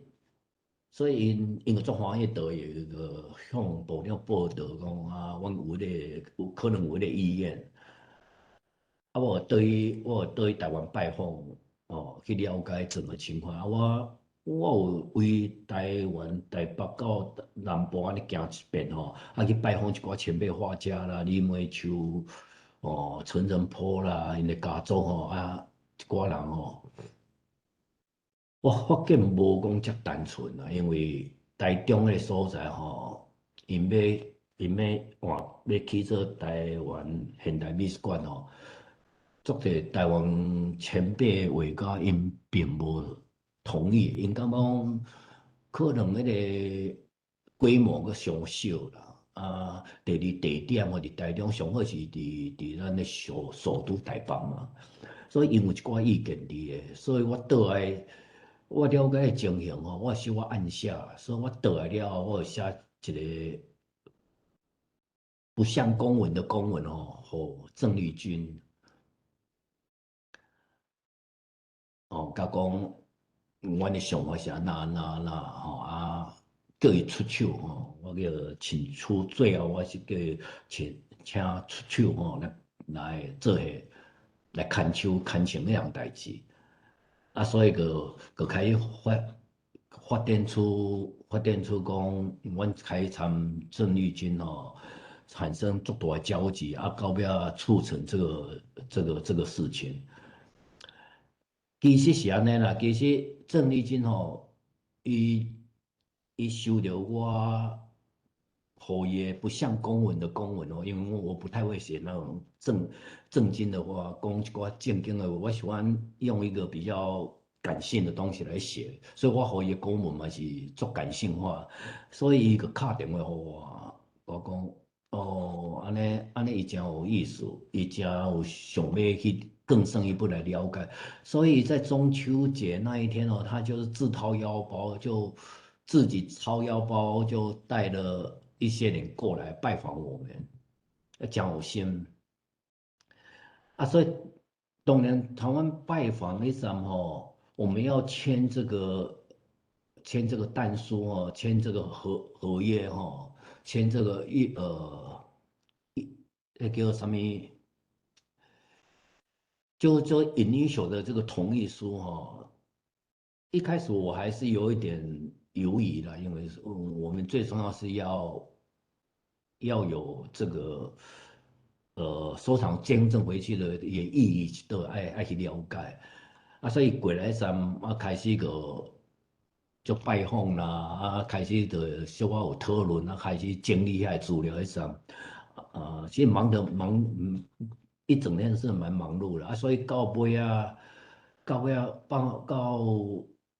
Speaker 4: 𪜶就足歡喜，就會個向部長報道講啊，阮有彼個有可能有彼個意願。啊，我有對台灣拜訪，哦，去了解整個情況。啊，我有為台灣台北到南部按呢行一遍吼，啊去拜訪一寡前輩畫家啦，李梅秋，哦，陳澄波啦，𪜶的家族吼，啊，一寡人吼。我發現無講遮單純啦，因為台中的所在吼，𪜶欲換欲起做台灣現代美術館吼，足濟台灣前輩畫家𪜶並無同意，𪜶感覺講可能彼個規模閣傷小啦。啊，第二地點吼，佇台中上好是佇咱的首都台北嘛，所以𪜶有一寡意見佇个，所以我倒來。我了解情形吼，我小可按下，所以我倒來了後，我有寫一個不像公文的公文吼，予鄭麗君，哦，共講阮的想法是按怎按怎按怎吼啊，叫伊出手吼，我叫請出，最後我是叫伊請出手吼，來做伙來牽手牽成彼項代誌。啊，所以就開始發展出講，阮開始參鄭麗君吼產生足大的交集，啊，到尾促成這個事情。其實是按呢啦，其實鄭麗君吼，伊收著我予伊的不像公文的公文哦，因為我不太會寫那種正經的話，講一寡正經的話，我喜歡用一個比較感性的東西來寫，所以我予伊的公文嘛是足感性化，所以伊就敲電話予我，我講哦，按呢按呢，伊誠有意思，伊誠有想欲去更深一步來了解，所以在中秋節那一天哦，他就是自掏腰包，就自己掏腰包就帶了一些人過來拜訪我們，誠有心。啊，所以當然台灣拜訪彼陣吼，我們要簽這個但書哦，簽這個合約吼，簽這個一那叫啥物？就 initial 的這個同意書吼。一開始我還是有一點猶豫啦，因為我們最重要是要有這個收藏捐贈回去的也意義都愛去了解。啊，所以過來陣啊，開始個就拜訪啦，啊，開始就小可有討論啊，開始整理遐資料彼陣，啊，其實忙得忙，一整天是蠻忙碌的啊，所以到尾仔到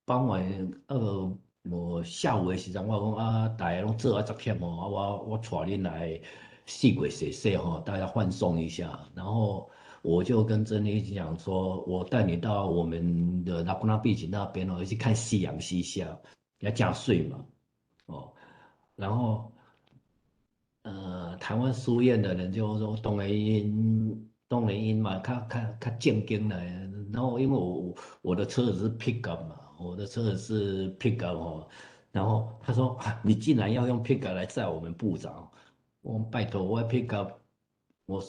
Speaker 4: 傍晚那個無下午的時陣，我講啊，大家攏做啊足忝吼，啊我帶恁來四界踅踅吼，大家放鬆一下，然後我就跟鄭麗講說，我帶你到我們的 Laguna Beach 那邊哦，去看夕陽西下，要加稅嘛，哦，然後，台灣書院的人就說，當然𪜶嘛，較正經來，然後因為我的車子是 pickup 嘛，我的車子是 pickup 哦，然後他說，啊，你竟然要用 pickup 來載我們部長，我拜託我 pickup，我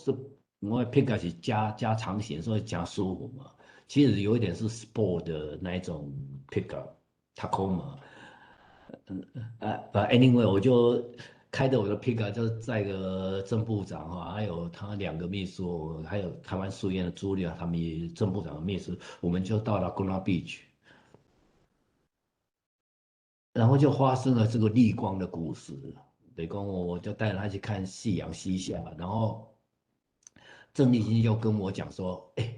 Speaker 4: pickup 是加長型，所以加舒服嘛。其實有一點是 sport 的那一種 pickup，Tacoma。嗯啊，but anyway，我就開着我的 pickup 就載個鄭部長哈，還有他兩個秘書，還有台灣書院的朱莉亞他們鄭部長的秘書，我們就到了 Laguna Beach，然後就發生了這個綠光的故事。等於講，我就帶他去看夕陽西下，然後鄭麗金就跟我講說：“哎，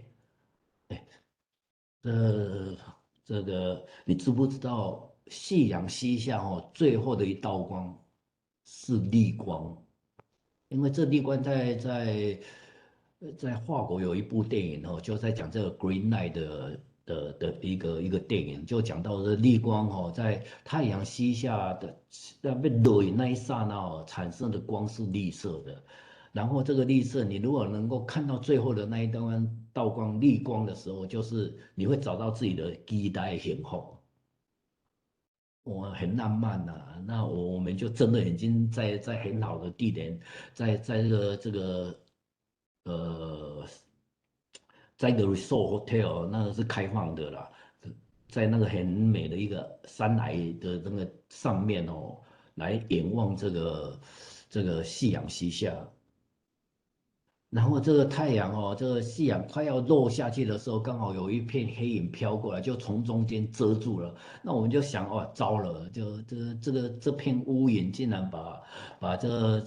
Speaker 4: 哎，這個你知不知道夕陽西下哦，最後的一道光是綠光？因為這綠光在法國有一部電影哦，就在講這個 Green Light 的一個電影，就講到這綠光哦，在太陽西下的那被落那一剎那哦，產生的光是綠色的。然後這個綠色，你如果能夠看到最後的那一道光綠光的時候，就是你會找到自己的期待幸福。哇，很浪漫吶，啊，那我們就真的已經在很好的地點，在這個在一個 resort hotel，那個是開放的啦，在那個很美的一個山崖的那個上面哦，來仰望這個夕陽西下。然後這個太陽哦，這個夕陽快要落下去的時候，剛好有一片黑雲飄過來，就從中間遮住了。那我們就想，哦，糟了，就這片烏雲竟然把這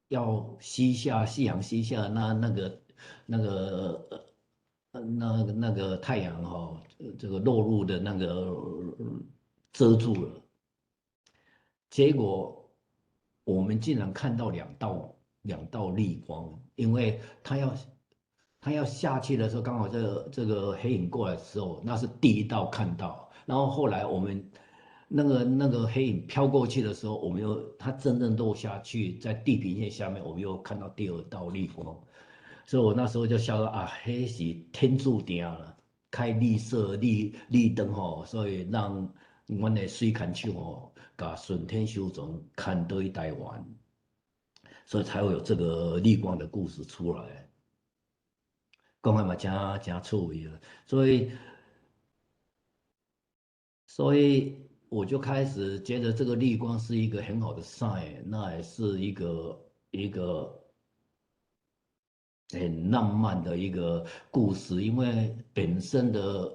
Speaker 4: 要西下夕陽西下那個太陽哈，這個落入的那個遮住了。結果我們竟然看到兩道綠光，因為他要下去的時候，剛好這個黑影過來的時候，那是第一道看到。然後後來我們那個黑影飄過去的時候，我們又它真正落下去在地平線下面，我們又看到第二道綠光。所以我那時候就笑說啊，彼是天注定了，開綠色綠燈吼，所以讓阮的水牽手吼，共順天收藏牽倒去台灣。所以才會有這個綠光的故事出來，講來嘛真真趣味了。所以我就開始覺得這個綠光是一個很好的 sign，那也是一個很浪漫的一個故事，因為本身的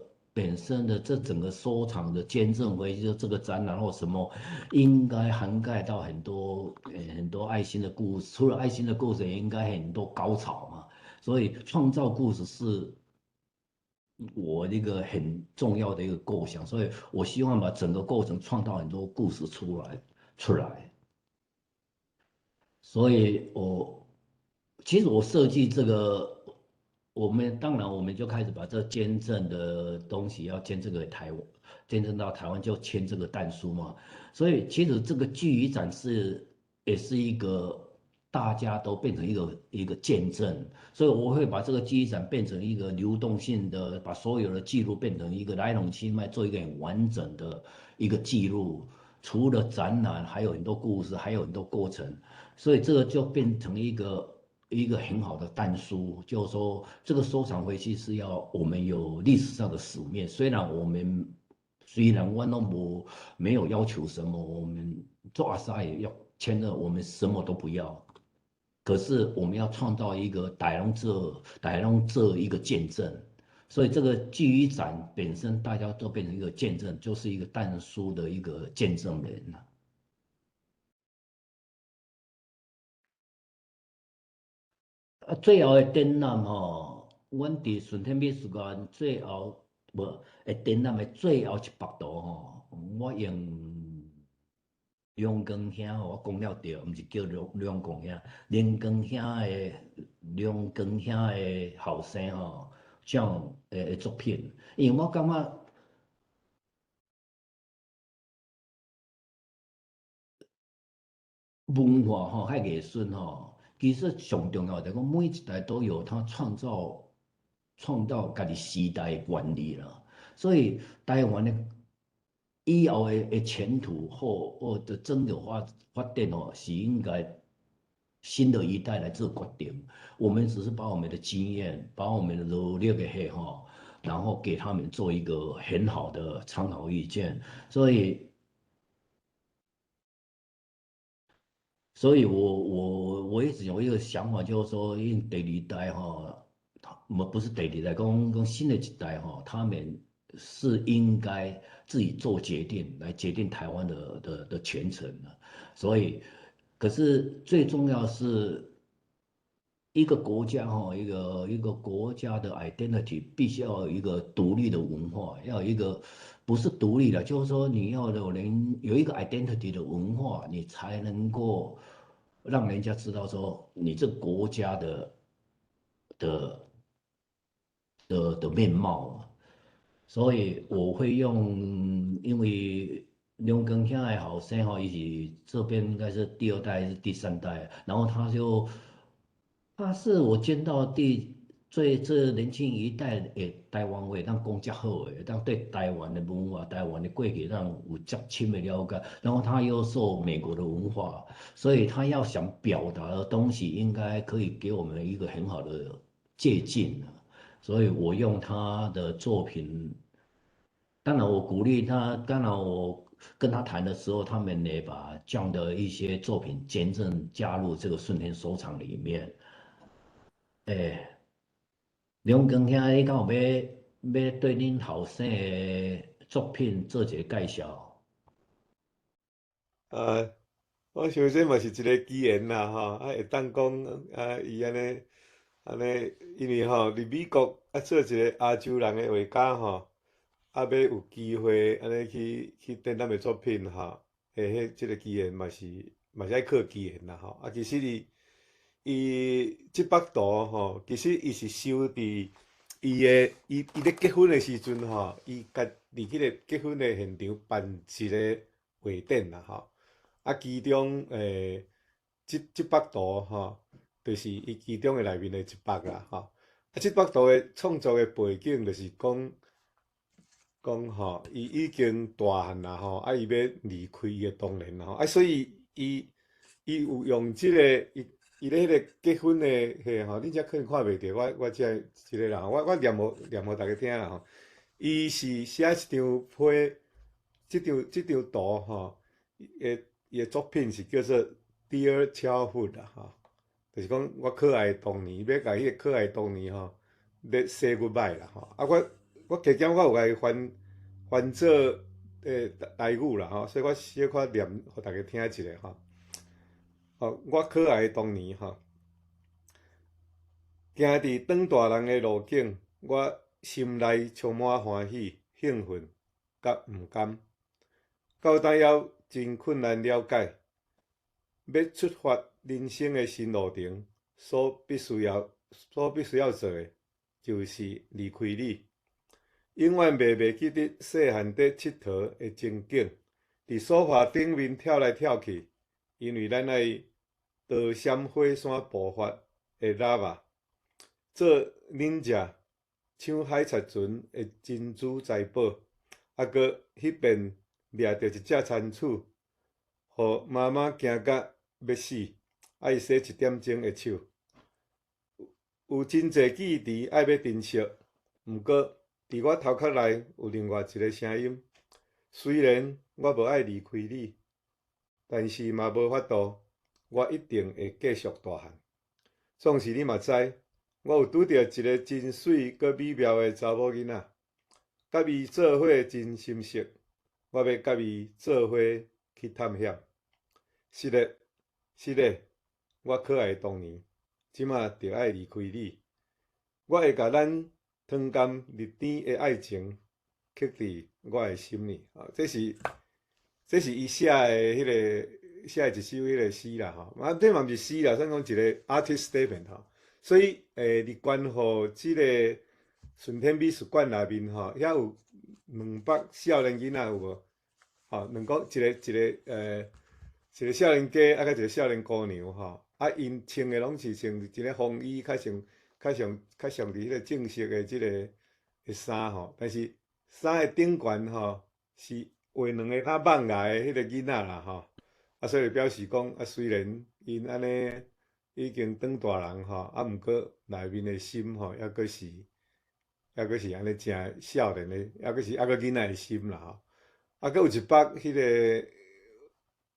Speaker 4: 這整個收藏的捐贈回去這個展覽或什麼，應該涵蓋到很多很多愛心的故事。除了愛心的故事，也應該很多高潮嘛。所以創造故事是我一個很重要的一個構想。所以我希望把整個過程創造很多故事出來。所以我其實我設計這個。我們當然，我們就開始把這捐贈的東西要捐贈給台灣，捐贈到台灣就簽這個但書嘛。所以其實這個聚魚展是也是一個大家都變成一個見證。所以我會把這個聚魚展變成一個流動性的，把所有的記錄變成一個來龍去脈，做一個很完整的一個記錄。除了展覽，還有很多故事，還有很多過程。所以這個就變成一個很好的但書，就是說這個收藏回去是要我們有歷史上的使命。雖然我們雖然阮攏無沒有要求什麼，我們做阿薩也要簽了，我們什麼都不要。可是我們要創造一個大家攏做，大家攏做一個見證。所以這個聚語展本身，大家都變成一個見證，就是一個但書的一個見證人啦。啊，最後的展覽吼，阮佇順天美術館最後無會展覽的最後一幅圖吼，我用梁光兄吼，我講了對，毋是叫梁光兄，梁光兄的後生吼，這樣的作品，因為我感覺文化吼，佮藝術吼，其實上重要就是講每一代都有他創造家己時代的權利啦。所以台灣的以後的前途或者整個發展吼，是應該新的一代來做決定。我們只是把我們的經驗，把我們的努力的去吼，然後給他們做一個很好的參考意見。所以我一直有一個想法，就是說，因為第二代吼，不是第二代，講新的一代吼，他們是應該自己做決定，來決定台灣的前程的。所以，可是最重要是一個國家吼，一個國家的 identity 必須要有一個獨立的文化，要有一個不是獨立的，就是說你要有人有一個 identity 的文化，你才能夠讓人家知道說你這國家的面貌。所以我會用，因為梁光兄的後生吼，伊是這邊應該是第二代還是第三代，然後他是我見到最這年輕一代的台灣話當講遮好的，當對台灣的文化、台灣的過去當有遮深的了解，然後他又受美國的文化，所以他要想表達的東西，應該可以給我們一個很好的借鑑。所以我用他的作品，當然我鼓勵他，當然我跟他談的時候，他們也把這樣的一些作品捐贈加入這個順天收藏裡面。欸，梁光兄，你敢有欲對恁後生的作品做一個介紹？
Speaker 1: 我想這嘛是一個機緣啦，吼，啊，會當講啊，伊按呢按呢，因為吼，佇美國啊，做一個亞洲人的畫家吼，啊，欲有機會按呢去展覽的作品吼，欸，彼這個機緣嘛是愛靠機緣啦，吼，啊，其實伊這幅圖吼，其實伊是收佇伊的伊咧結婚的時陣吼，伊家佇彼個結婚的現場辦一個畫展啦吼，啊，其中這幅圖吼，就是伊其中的內面的一幅啦吼，啊，這幅圖的創作的背景就是講吼，伊已經大漢啦吼，啊，伊欲離開伊的童年啦吼，啊，所以伊有用這個伊咧彼個結婚的彼吼，恁遮可能看袂著，我這一个人，我念予大家聽啦吼。伊是寫一張批，這張圖吼，伊的作品是叫做《Dear Childhood》啦吼，就是講我可愛的童年，欲共彼個可愛的童年吼，咧 say goodbye 啦吼。啊，我加減我有共伊翻做台語啦吼，所以我小可念予大家聽一下吼。哦，我可愛的童年吼，行佇長大人的路徑，我心內充滿歡喜、興奮佮毋甘。到當猶真困難了解，欲出發人生的新路程，所必須要做的，就是離開你。永遠袂記得細漢佇𨑨迌的情景，佇梳化頂面跳來跳去。因為咱愛逃閃火山爆發的拉瓦，做忍者搶海賊船的珍珠財寶，啊，閣彼遍掠著一隻蟾蜍，予媽媽驚甲欲死，愛洗一點鐘的手。有真濟記憶愛欲珍惜，毋過佇我頭殼內有另外一個聲音，雖然我無愛離開你，但是嘛無法度，我一定會繼續大漢。總是你嘛知，我有拄著一个真媠閣美妙的查某囡仔，佮伊做伙真心適，我欲佮伊做伙去探險。是的，是的，我可愛的童年，這馬著愛離開你。我會共咱糖甘蜜甜的愛情刻佇我的心裡。啊，這是伊寫的彼个寫的一首彼个詩啦，吼。啊，這嘛毋是詩啦，算講一个 artist statement 吼。所以，佇觀護這个順天美術館內面吼，遐有兩幅少年囡仔有無？吼，兩個一個少年家，啊，佮一個少年姑娘吼。啊，𪜶穿的攏是穿一个風衣，較像佇彼个正式的這个的衫吼。但是衫的頂懸吼是畫兩个較蠓仔的彼个囡仔啦吼。啊，所以表示講啊，雖然𪜶按呢已經長大人吼，啊，毋過內面的心吼，猶閣是按呢誠少年的，猶閣囡仔的心啦吼。啊，閣有一幅彼个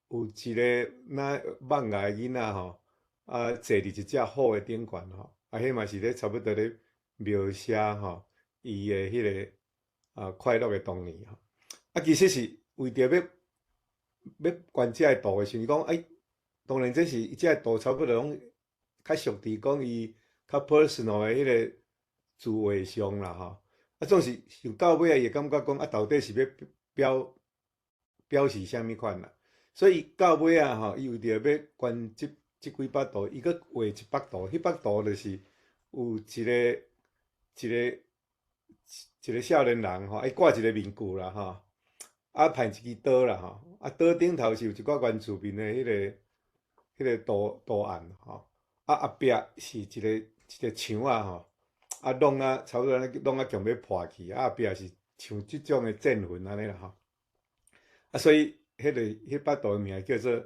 Speaker 1: 有一个若蠓仔的囡仔吼，啊，坐佇一隻虎的頂懸吼，啊，彼嘛是咧差不多咧描寫吼，伊的彼个啊快樂的童年吼。啊，其實是為著欲懸這个圖的時陣，講欸，當然這是這个圖差不多攏較屬佇講伊較 personal 的彼个自畫像啦吼。啊，總是想到尾仔，伊會感覺講啊，到底是欲表示啥物款啦？所以到尾仔吼，伊為著欲懸這幾幅圖，伊閣畫一幅圖，彼幅圖就是有一個少年人吼，伊掛一個面具啦吼，啊，攀一支刀啦吼，啊，刀頂頭是有一寡原住民的彼個圖案吼，啊，後壁是一個牆仔吼，啊，弄啊差不多弄啊強欲破去，啊，後壁是像這種的戰魂按呢啦吼，啊，所以彼幅圖的名叫做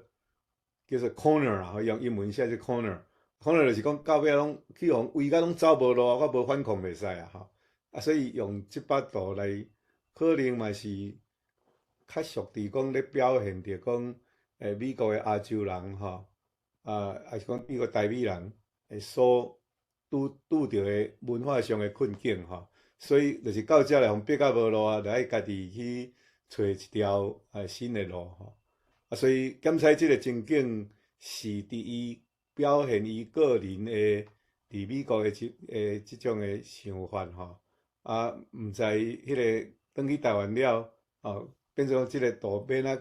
Speaker 1: corner 啦，用英文寫做 corner，corner 就是講到尾攏去予圍甲攏走無路啊，我無反抗袂使啊吼，啊，所以用這幅圖來，可能嘛是較屬佇講咧表現著講，美國的亞洲人吼，啊，抑是講美國台美人會所拄著的文化上的困境吼，所以就是到遮來予逼甲無路啊，就愛家己去揣一條新的路吼。啊，所以檢採這个情景是佇伊表現伊個人的佇美國的這種的想法吼。啊，毋知彼个轉去台灣了，吼，變做這个圖欲按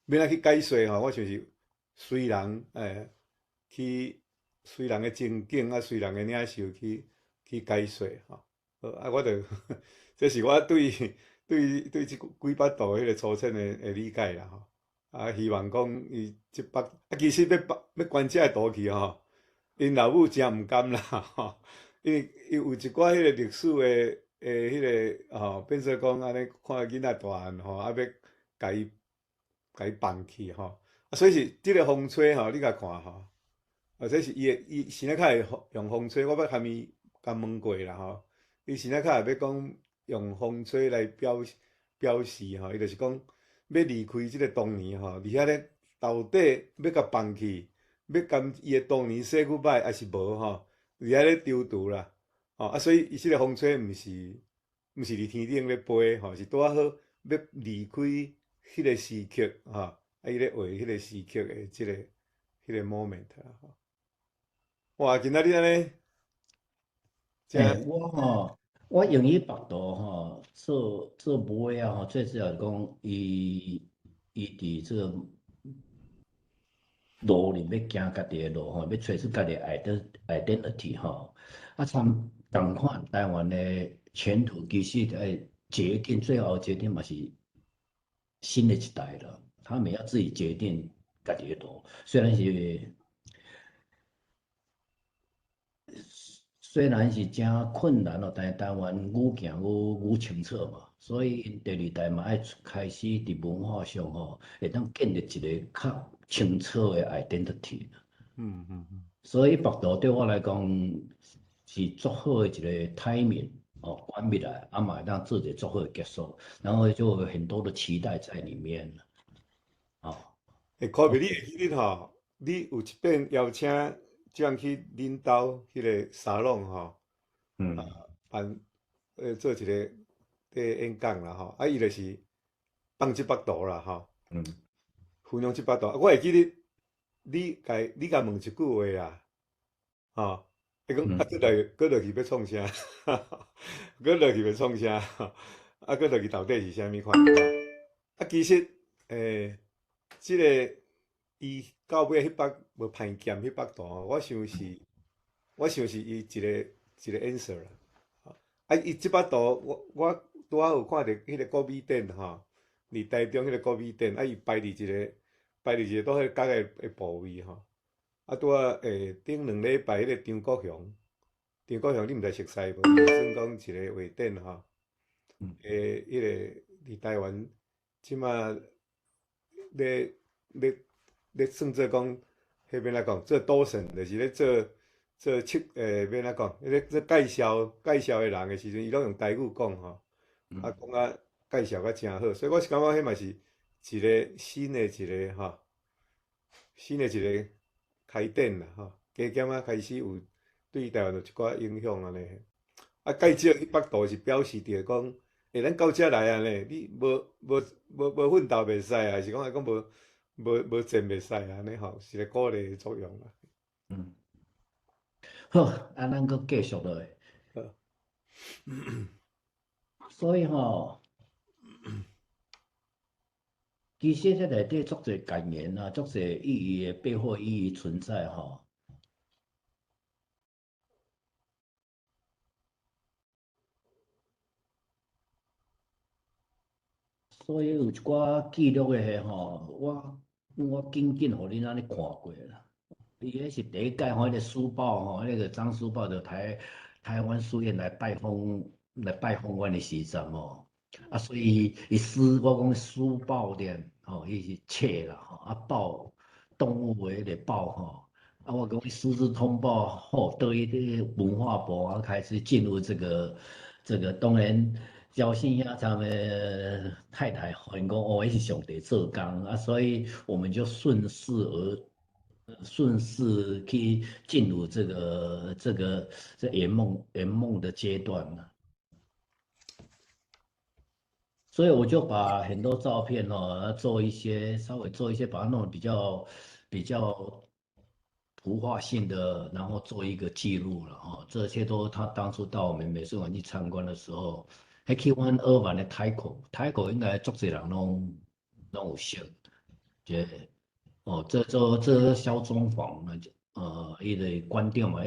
Speaker 1: 怎去解說吼？我想是隨人去隨人的情景啊，隨人的領受去解說吼。好，啊，我就這是我對這幾幅圖彼个粗淺的理解啦吼。啊，希望講伊這幅啊，其實欲懸這个圖去吼，𪜶老母誠毋甘啦吼，因為伊有一寡彼個歷史的彼个吼，變做講按呢看囡仔大漢吼，啊欲共伊放棄吼，啊，所以是這个風吹吼，你共看吼，啊，這是伊的伊先仔較會用風吹，我捌含伊共問過啦吼，伊先仔較會欲講用風吹來表示吼，伊就是講欲離開這个童年吼，佇遐咧到底欲共放棄，欲共伊的童年 say goodbye，抑是無吼？佇遐咧躊躇啦，吼啊，所以伊這个風吹毋是佇天頂咧飛吼，是拄仔好欲離開彼个時刻吼，啊，伊咧畫彼個時刻的這个 moment 啦吼。哇，今仔日按呢，
Speaker 4: 欸，我吼，我用彼幅圖吼做尾仔吼，最主要是講伊佇這個路裡欲行家己的路吼，欲揣出家己的 identity 吼，啊，參仝款台灣的前途其實愛決定，最後決定嘛是新的一代了，他們要自己決定家己的路，雖然是誠困難咯，但是台灣愈行愈清楚嘛，所以𪜶第二代嘛愛開始佇文化上吼，會當建立一个較清楚的 identity。所以幅圖對我來講是足好的一个 timing。哦，關閉來，啊嘛會當做一個足好的結束，然後就有很多的期待在裡面。哦，
Speaker 1: 欸，可比你會記得吼，你有一遍邀請這樣去恁兜彼個沙龍吼，辦做一個演講啦吼，啊伊就是放這幅圖啦吼，分享這幅圖，啊，我會記得你共問一句話啦，吼，伊講啊，閣落去欲創啥？閣落去欲創啥？啊，閣落去到底是啥物款？啊，其實，這个伊到尾彼幅無歹劍彼幅圖，我想是伊一个一个 answer 啦。啊，伊這幅圖，我拄仔有看著彼个國美展吼，佇台中彼个國美展，啊，伊擺佇一個倒彼个角的部位吼。啊，拄仔頂兩禮拜彼个張國雄，張國雄你毋知熟似無？伊算講一個畫展吼，彼个佇台灣這馬咧算做講，彼欲按怎講，做docent，就是咧做做測，欲按怎講，咧做介紹的人的時陣，伊攏用台語講吼，啊，講啊介紹甲誠好，所以我是感覺彼嘛是一個新的一個吼，新的一個開展啦吼，加減仔開始有對台灣有一寡影響按呢。啊，介少彼幅圖是表示著講，咱到遮來啊呢，你無奮鬥袂使啊，是講來講無戰袂使按呢吼，是個鼓勵的作用啦。
Speaker 4: 好，啊，咱閣繼續落去。
Speaker 1: 好。
Speaker 4: 所以吼，其實這內底足濟感言啊，足濟意義的背後意義存在吼。所以有一寡記錄的吼，我緊緊予恁按呢看過啦。伊彼是第一屆吼，彼个書報吼，彼个張書報就台灣書院來拜訪阮的時陣吼。啊，所以伊書我講書報店吼，伊是冊啦吼，啊報動物的彼个報吼。啊，我講私自通報後，對於文化部啊開始進入這個，當然。焦信兄他們太太發現講，哦，彼是上帝做工啊，所以我們就順勢而順勢去進入這個圓夢的階段了。所以我就把很多照片哦，做一些稍微做一些，把它弄得比較圖畫性的，然後做一個記錄了哦。這些都他當初到我們美術館去參觀的時候。彼去阮二萬的 Taiko，Taiko 應該足濟人攏有識，這哦，這蕭宗煌伊个館長嘛，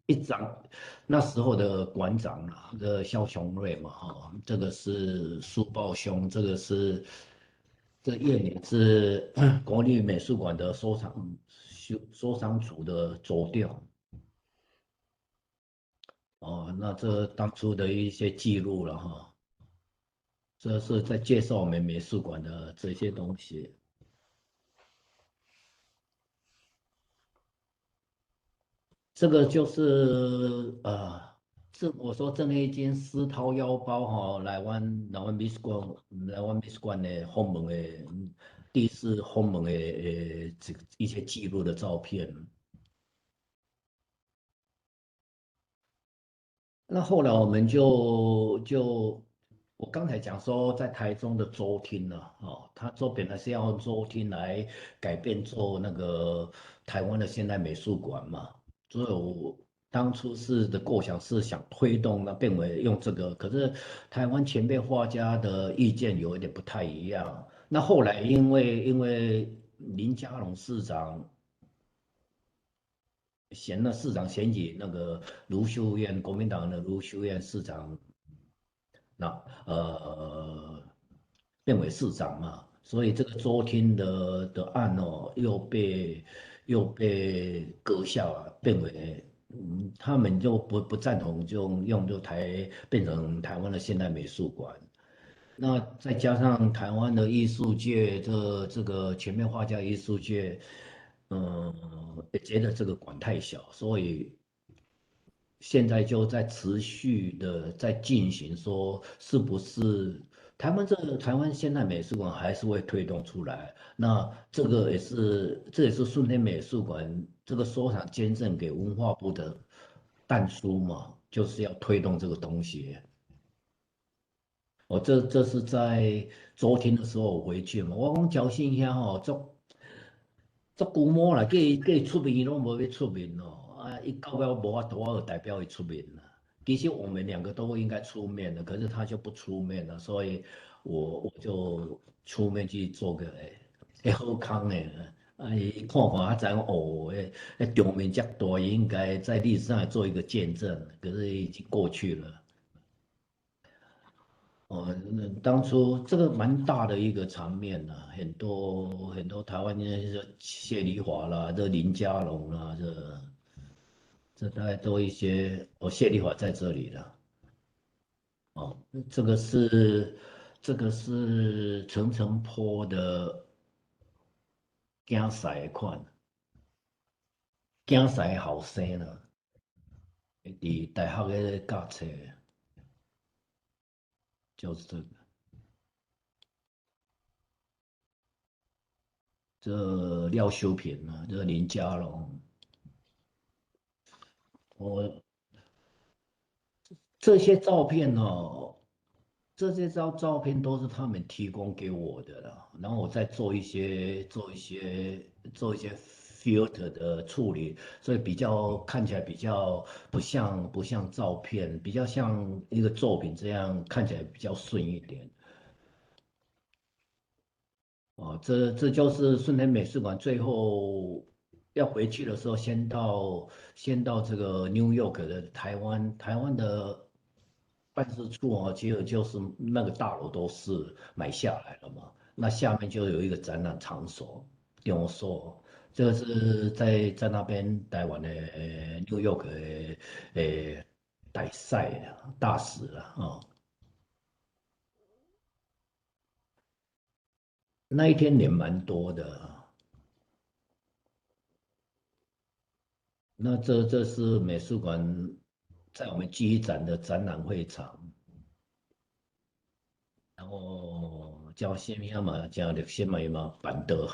Speaker 4: 一長那時候的館長啦，這個蕭雄瑞嘛，哈，這個是蘇報兄，這個是這葉年是國立美術館的收藏組的組長。哦，那這當初的一些記錄了哈，這是在介紹我們美術館的這些東西。這個就是這我說鄭黑金私掏腰包哈，來阮美術館的訪問的第一次訪問的這一些記錄的照片。那後來我們就我剛才講說，在台中的周廳呢，哦，他說本來是要用周廳來改變做那個台灣的現代美術館嘛，所以我當初是的構想是想推動那變為用這個，可是台灣前輩畫家的意見有一點不太一樣。那後來因為林佳龍市長。選了市長選舉，那個盧秀燕，國民黨的盧秀燕市長，那變為市長嘛，所以這個周廳的案哦，又被閣下了，變為他們就不贊同，就用就台變成台灣的現代美術館。那再加上台灣的藝術界，這個前面畫家藝術界。也覺得這個館太小，所以現在就在持續的在進行，說是不是台灣這個台灣現代美術館還是會推動出來？那這個也是，這也是順天美術館這個收藏捐贈給文化部的但書嘛，就是要推動這個東西。哦，這是在昨天的時候我回去嘛，我講侥幸遐吼，足足龜毛啦，叫伊叫伊出面，伊攏無欲出面咯。啊，伊到尾無法度，我代表伊出面啦。其實我們兩個都應該出面的，可是他就不出面了，所以我就出面去做個會好康的。啊，伊看看啊，知影哦，彼場面遮大，應該在歷史上做一個見證，可是已經過去了。哦，那當初這個蠻大的一個場面啊，很多很多台灣那些謝梨華啦，這林佳龍啦，這大概都一些哦，謝梨華在這裡了。哦，這個是陳澄波的囝婿的款，囝婿後生啦，佇大學咧教冊。就是這個，這廖修平啊，這林佳龍，我這些照片哦，這些照片都是他們提供給我的啦，然後我再做一些 filter 的處理，所以比較看起來比較不像照片，比較像一個作品這樣看起來比較順一點。哦，這就是順天美術館最後要回去的時候，先到這個 New York 的台灣的辦事處哦，其實就是那個大樓都是買下來了嘛，那下面就有一個展覽場所，場所。這個是在那邊台灣的 New York 的大使大使了啊。那一天人蠻多的。那這是美術館在我們記憶展的展覽會場，然後叫啥物嘛，叫歷史嘛嘛辦的。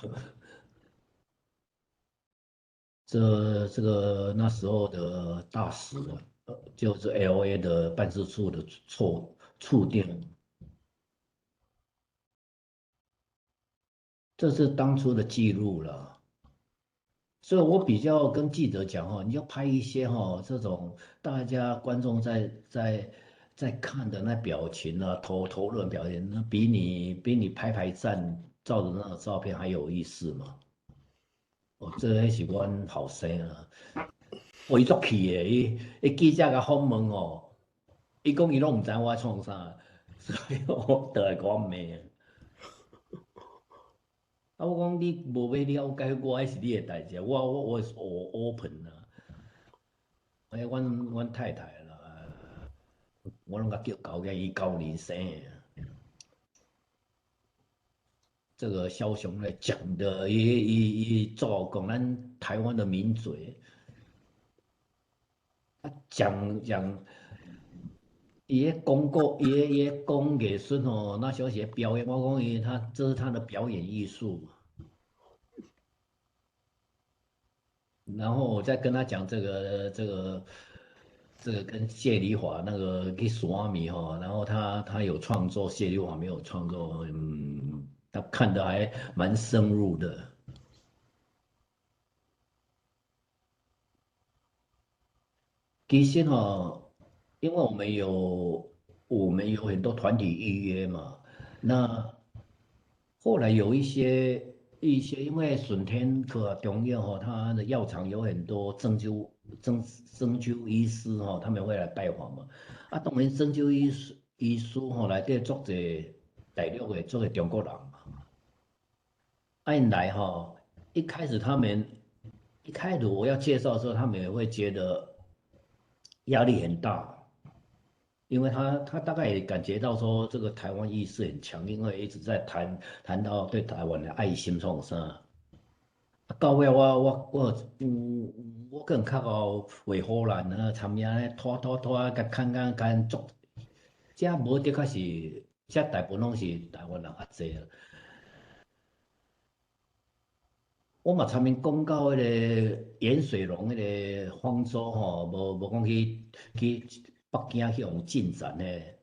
Speaker 4: 這個那時候的大使，就是 LA 的辦事處的處長，這是當初的記錄了。所以我比較跟記者講哦，你要拍一些哈這種大家觀眾在看的那表情啊，投入的表情，那比你拍拍站照的那個照片還有意思嘛。哦，這個是阮後生啊，哦，伊足氣的，伊記者共訪問哦，伊講伊攏毋知我創啥，所以我倒來共我罵。啊，我講你無欲了解我，彼是你的代誌，我是 open 啊。哎，阮太太啦，我攏共叫狗仔，伊9年生的。這個梟雄咧講的，伊做講咱台灣的名嘴，啊講講，伊咧講過，伊咧講藝術吼，那小寫表演，我講伊他這是他的表演藝術。然後我再跟他講這個跟謝梨華那個去耍米吼，然後他有創作，謝梨華沒有創作，嗯。他看得還蠻深入的。其實哈，因為我們有很多團體預約嘛，那後來有一些，因為順天科中藥哈，他的藥廠有很多針灸醫師哈，他們會來拜訪嘛。啊，當然針灸醫師吼，內底足濟大陸的，足濟中國人。啊，𪜶來吼，一開始他們一開始我要介紹的時候，他們也會覺得壓力很大，因為他大概也感覺到說這個台灣意識很強，因為一直在談到對台灣的愛心創啥。啊，到尾我我可能較𠢕畫荷蘭啊，參與咧拖拖拖，共看看看足，這無的確是，這大部分攏是台灣人較濟啦。我嘛參𪜶講到彼个顏水龍彼个方舟吼，無無講去去北京去予進展咧。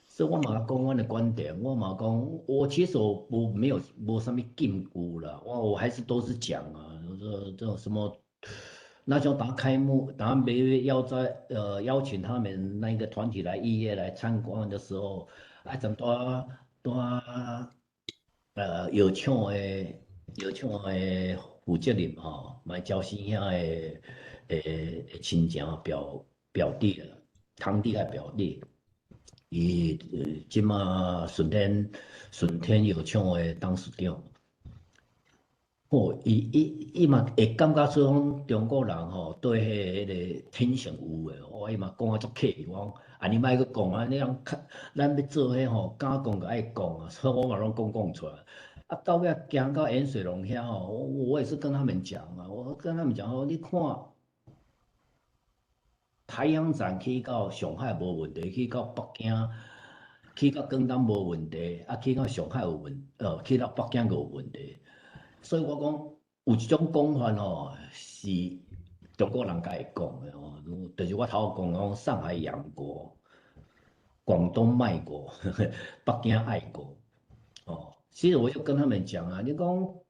Speaker 4: 所以我嘛講阮的觀點，我嘛講，我其實我無沒有無啥物禁錮啦，我還是都是講啊，這這種什麼，那就當開幕，當沒要在邀請他們那個團體來預約來參觀的時候，啊，怎拄拄藥廠的藥廠的負責人吼，嘛招生兄的的親情表表弟啦，堂弟還表弟。伊這馬順天順天藥廠的董事長，吼，伊伊伊嘛會感覺出講中國人吼對彼个天性有的，哦，伊嘛講啊足客氣，我講啊你莫閣講啊，你人較咱欲做彼吼，敢講就愛講啊，所以我嘛攏講講出來。啊，到尾行到顏水龍遐吼，我也是跟他們講啊，我跟他們講說，你看。太陽展去到上海無問題，去到北京，去到廣東無問題，啊，去到上海有問，去到北京閣有問題。所以我講有一種講法吼，是中國人會講的吼，就是我頭講講上海養國，廣東賣國，北京愛國。哦，其實我就跟他們講啊，你講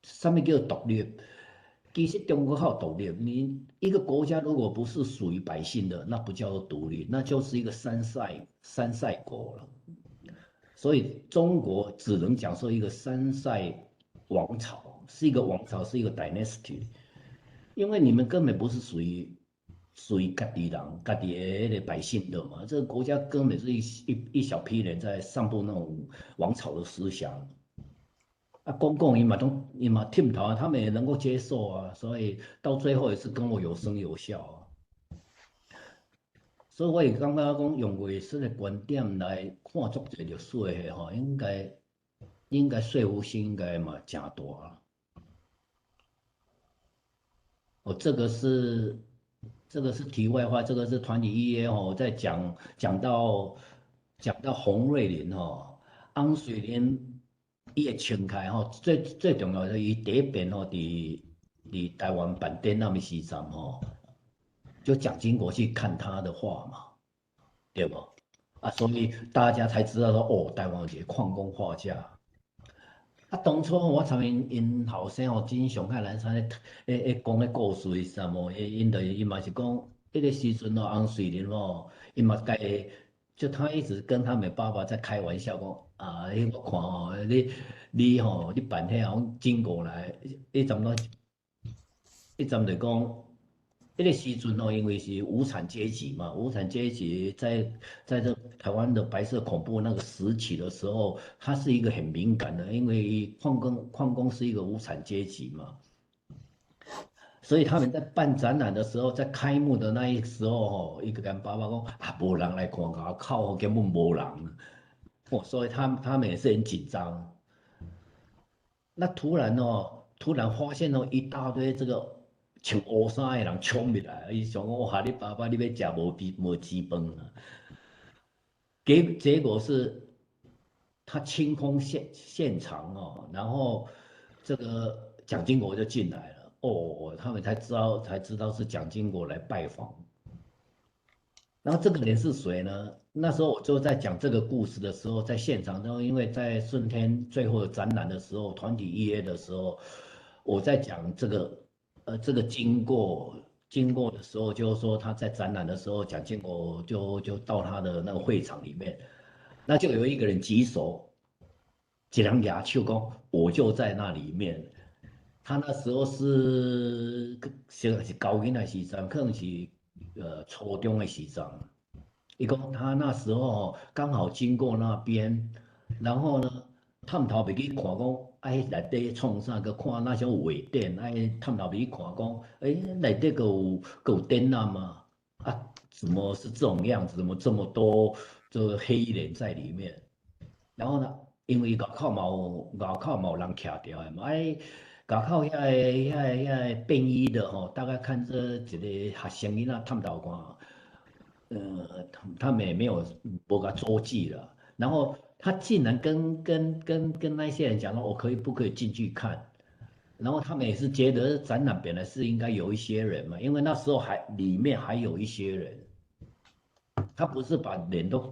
Speaker 4: 啥物叫獨立？其實中國較獨立，你一個國家如果不是屬於百姓的，那不叫做獨立，那就是一個山寨國了。所以中國只能講說一個山寨王朝，是一個王朝，是一個 dynasty。因為你們根本不是屬於家己人、家己的彼个百姓的嘛，這個國家根本是一小批人在散布那種王朝的思想。啊，講講伊嘛攏伊嘛聽頭啊，他們也能夠接受啊，所以到最後也是跟我有聲有笑啊。所以我會感覺講用藝術的觀點來看足濟歷史的吼，應該說服性應該嘛誠大。哦，這個是題外話，這個是團體預約吼，在講到洪瑞麟吼，翁瑞麟。伊會穿開吼，最最重要的，伊第一遍吼，佇台灣辦展覽的時陣吼，就蔣經國去看他的畫嘛，對無？啊，所以大家才知道說，哦，台灣有一個礦工畫家。啊，當初我參𪜶𪜶後生吼，真上海南山咧，咧咧講彼故事的時陣吼，𪜶就伊嘛是講，彼个時陣吼，翁瑞麟吼，伊嘛共，就他一直跟他們爸爸在開玩笑講。啊！彼我看吼，你你吼，你辦彼項經過來，你怎麼？彼陣就講，彼个時陣吼，因為是無產階級嘛，無產階級在這台灣的白色恐怖那個時期的時候，他是一個很敏感的，因為礦工是一個無產階級嘛，所以他們在辦展覽的時候，在開幕的那一時候吼，伊就共爸爸講啊，無人來看，外口根本無人。哦，所以他們也是很緊張。那突然哦，突然發現哦，一大堆這個穿烏衫的人衝入來，伊想講哇，你爸爸你欲食無米無錢飯啊？結果是，他清空現場哦，然後這個蔣經國就進來了。哦，他們才知道是蔣經國來拜訪。然後這個人是誰呢？那時候我就在講這個故事的時候，在現場，然後因為在順天最後的展覽的時候，團體預約的時候，我在講這個經過的時候，就是說他在展覽的時候，蔣經國就到他的那個會場裡面，那就有一個人舉手，一人舉手講，我就在那裡面。他那時候是高囡仔時陣，可能是初中的時陣。伊講他那時候剛好經過那邊，然後呢，探頭欲去看講，哎，內底創啥？閣看那種畫展，哎，探頭欲去看講，欸，內底閣有閣有展覽嗎？啊，怎麼是這種樣子？怎麼這麼多這個黑衣人在裡面？然後呢，因為外口嘛有外口嘛有人徛佇的嘛，哎，外口遐个便衣的吼，大概看這一个學生囡仔探頭看，他們也沒有無共阻止啦。然後他竟然跟那些人講說，我可以不可以進去看？然後他們也是覺得展覽本來是應該有一些人嘛，因為那時候還裡面還有一些人，他不是把人都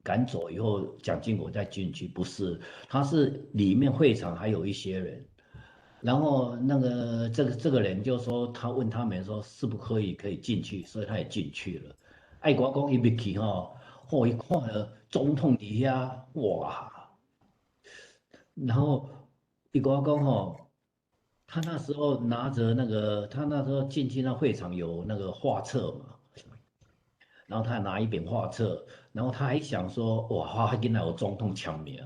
Speaker 4: 趕走以後，蔣經國再進去，不是，他是裡面會場還有一些人。然後那個這個人就說，他問他們說，是不可以進去，所以他也進去了。愛國講伊入去吼，吼伊看著總統佇遐，哇！然後伊跟我講吼，他那時候拿着那個，他那時候進去那會場有那個畫冊嘛，然後他拿一本畫冊，然後他還想說，哇，他竟然有總統簽名。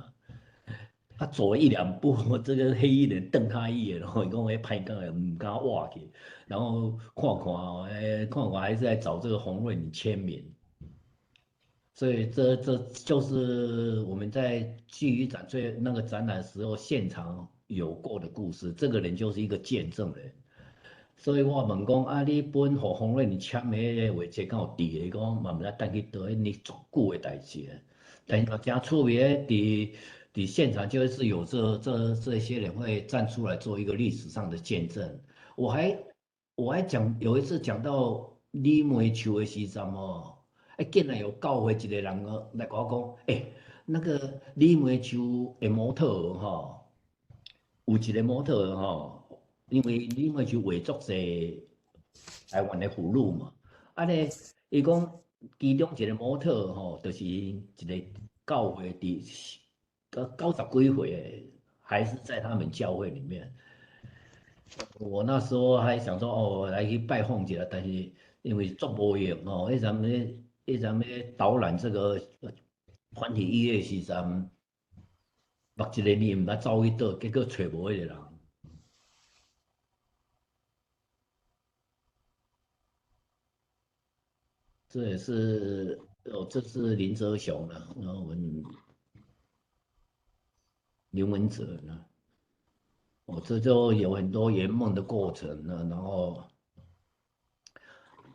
Speaker 4: 他走了一兩步，這個黑衣人瞪他一眼，然後伊講彼歹講的，毋敢倚去，然後看看，欸，看看還是在找這個洪瑞麟簽名。所以這就是我們在劇宇展最那個展覽時候現場有過的故事。這個人就是一個見證人。所以我問講啊，你本予洪瑞麟簽的畫冊敢有佇咧？伊講嘛毋知等去佗，彼足久的代誌。但是嘛誠趣味的，佇現場就是有這些人會站出來做一個歷史上的見證。我還講有一次講到李梅樹的時陣哦，欸，竟然有教會一個人來共我講，欸，那個李梅樹的模特吼，有一個模特吼，因為李梅樹畫足濟台灣的俘虜嘛，啊咧，伊講其中一個模特吼，就是一個教會佇90幾歲的，還是在他們教會裡面。我那時候還想說，哦，來去拜訪一下，但是因為足無閒哦，彼陣咧導覽這個團體預約時陣，目一個年毋知走去佗，結果揣無彼個人。這也是哦，這是林哲雄了，然後我們林文哲呢，哦，這就有很多圓夢的過程了，然後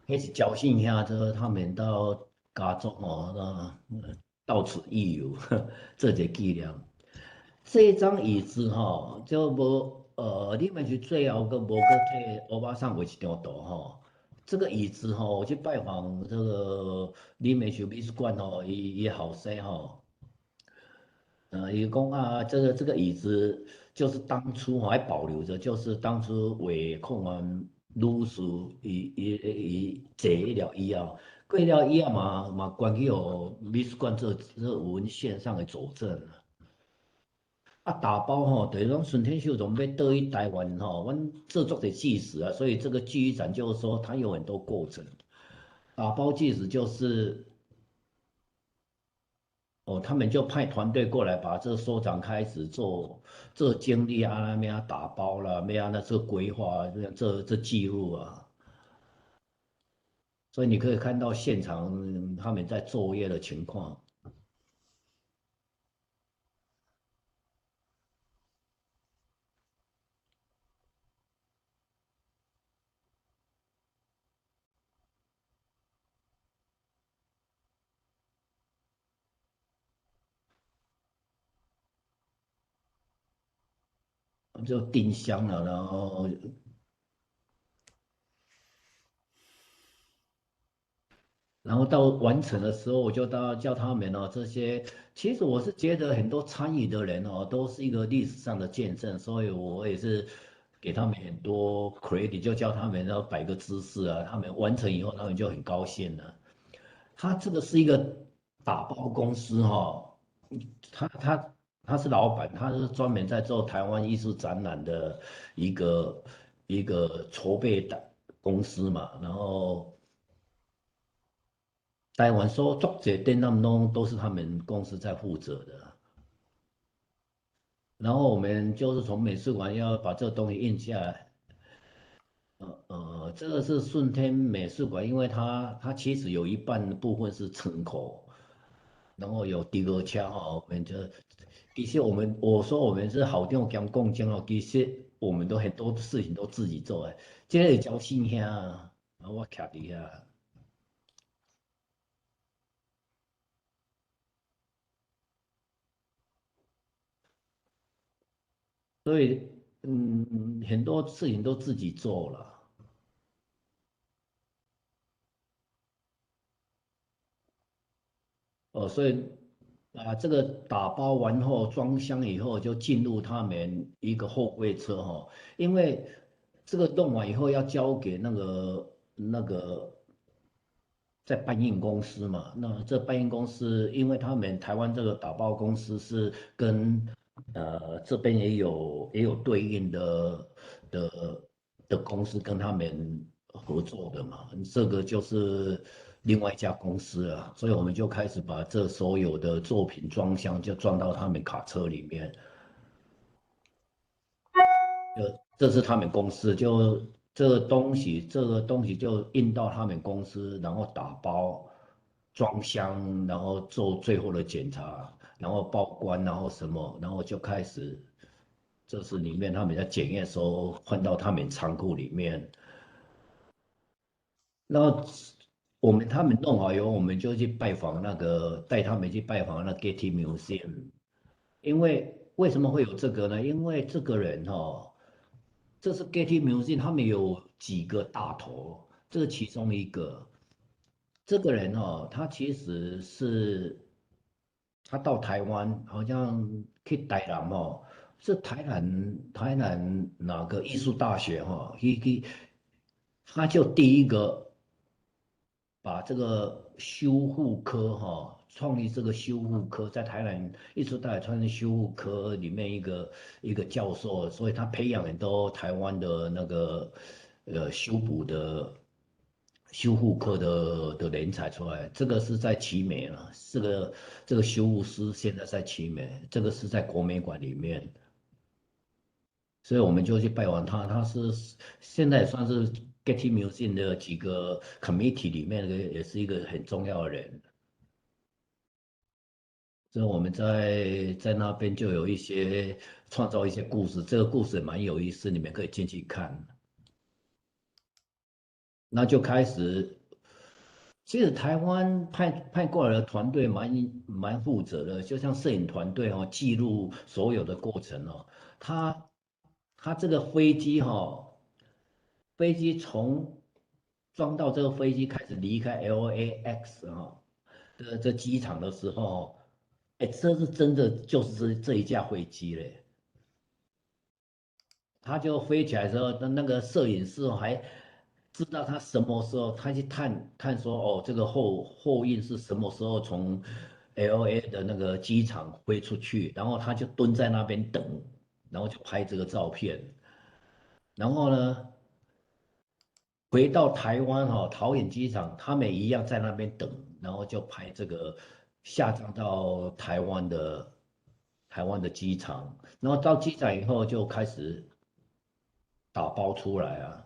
Speaker 4: 開始侥幸一下，這他們到家中哦，那到此一遊，這個紀念。這張椅子哈，就無你們是最後閣無閣替歐巴桑畫一張圖哈。這個椅子哈，我去拜訪這個林美秀美術館哦，伊後生吼，伊講啊，這個椅子就是當初還保留着，就是當初韋控安女士伊坐了以後，過了以後嘛捐去予美術館做文獻上的佐證。啊，打包吼，就是講孫天秀從欲倒去台灣吼，阮做足濟紀實啊，所以這個記憶展就是說，它有很多過程。打包紀實就是，哦，他們就派團隊過來，把這收藏開始做經歷啊，咩啊打包啦，咩啊那做規劃，這記錄啊。所以你可以看到現場他們在作業的情況。就定箱了，然後到完成的時候，我就到叫他們哦，這些其實我是覺得很多參與的人哦，都是一個歷史上的見證，所以我也是給他們很多 credit，就叫他們要擺個姿勢啊，他們完成以後，他們就很高興了。他這個是一個打包公司哈，他是老闆，他是專門在做台灣藝術展覽的一個籌備的公司嘛。然後台灣說作者展覽攏都是他們公司在負責的。然後我們就是從美術館要把這個東西印下來。這個是順天美術館，因為它其實有一半部分是倉庫，然後有地下車吼，我們就。其實我說我們是校長兼講者哦，其實我們都很多事情都自己做的。這個是招新兄啊，我徛佇遐。所以，很多事情都自己做了。哦，所以啊，這個打包完後裝箱以後，就進入他們一個貨櫃車哈。因為這個弄完以後要交給那個在搬運公司嘛。那這搬運公司，因為他們台灣這個打包公司是跟這邊也有對應的公司跟他們合作的嘛，這個就是另外一家公司啊，所以我們就開始把這所有的作品裝箱，就裝到他們卡車裡面。這是他們公司，就這個東西就運到他們公司，然後打包裝箱，然後做最後的檢查。然後報關，然後什麼，然後就開始，這是裡面他們在檢驗的時候換到他們倉庫裡面。然後我們他們弄好以後，我們就去拜訪那個，帶他們去拜訪那 Getty Museum。因為為什麼會有這個呢？因為這個人哈，這是 Getty Museum，他們有幾個大頭，這是其中一個。這個人哦，他其實是。他到台灣好像去台南哦，是台南哪個藝術大學哈？去，他就第一個把這個修復科哈，創立這個修復科，在台南藝術大學創立修復科裡面一個教授，所以他培養很多台灣的那個修補的。修復科的人才出來，這個是在奇美了。這個修復師現在在奇美，這個是在國美館裡面，所以我們就去拜訪他。他是現在算是 Getty Museum 的幾個 committee 裡面的，也是一個很重要的人。所以我們在那邊就有一些創造一些故事，這個故事蠻有意思，你們可以進去看。那就開始，其實台灣派過來的團隊蠻負責的，就像攝影團隊哦，記錄所有的過程哦。他這個飛機哈，飛機從裝到這個飛機開始離開 LAX 哈的這機場的時候，哎，這是真的就是這一架飛機嘞。他就飛起來的時候，那個攝影師還知道他什麼時候，他去探探說哦，這個貨運是什麼時候從 LA 的那個機場飛出去，然後他就蹲在那邊等，然後就拍這個照片。然後呢，回到台灣哈桃園機場，他們一樣在那邊等，然後就拍這個下降到台灣的機場，然後到機場以後就開始打包出來啊。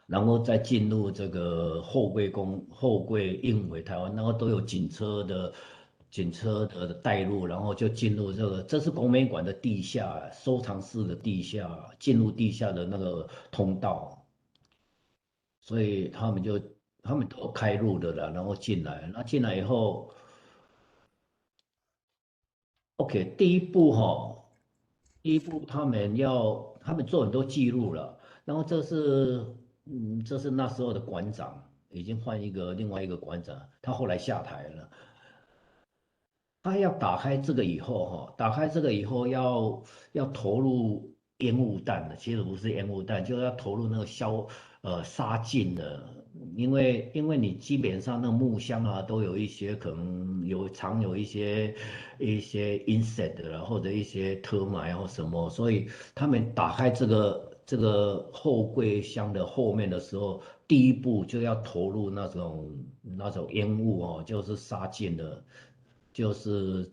Speaker 4: 然後再進入這個貨櫃運回台灣，然後都有警車的帶路，然後就進入這個，這是國美館的地下收藏室的地下，進入地下的那個通道，所以他們都開路的了，然後進來，那進來以後，OK，第一步哈，第一步他們做很多記錄了，然後這是那時候的館長，已經換一個另外一個館長，他後來下台了。他要打開這個以後，哈，打開這個以後要投入煙霧彈的，其實不是煙霧彈，就要投入那個殺菌的，因為你基本上那個木箱啊，都有一些可能有藏有一些 insect 或者一些 termite 或什麼，所以他們打開這個貨櫃箱的後面的時候，第一步就要投入那種煙霧哦，就是殺菌的，就是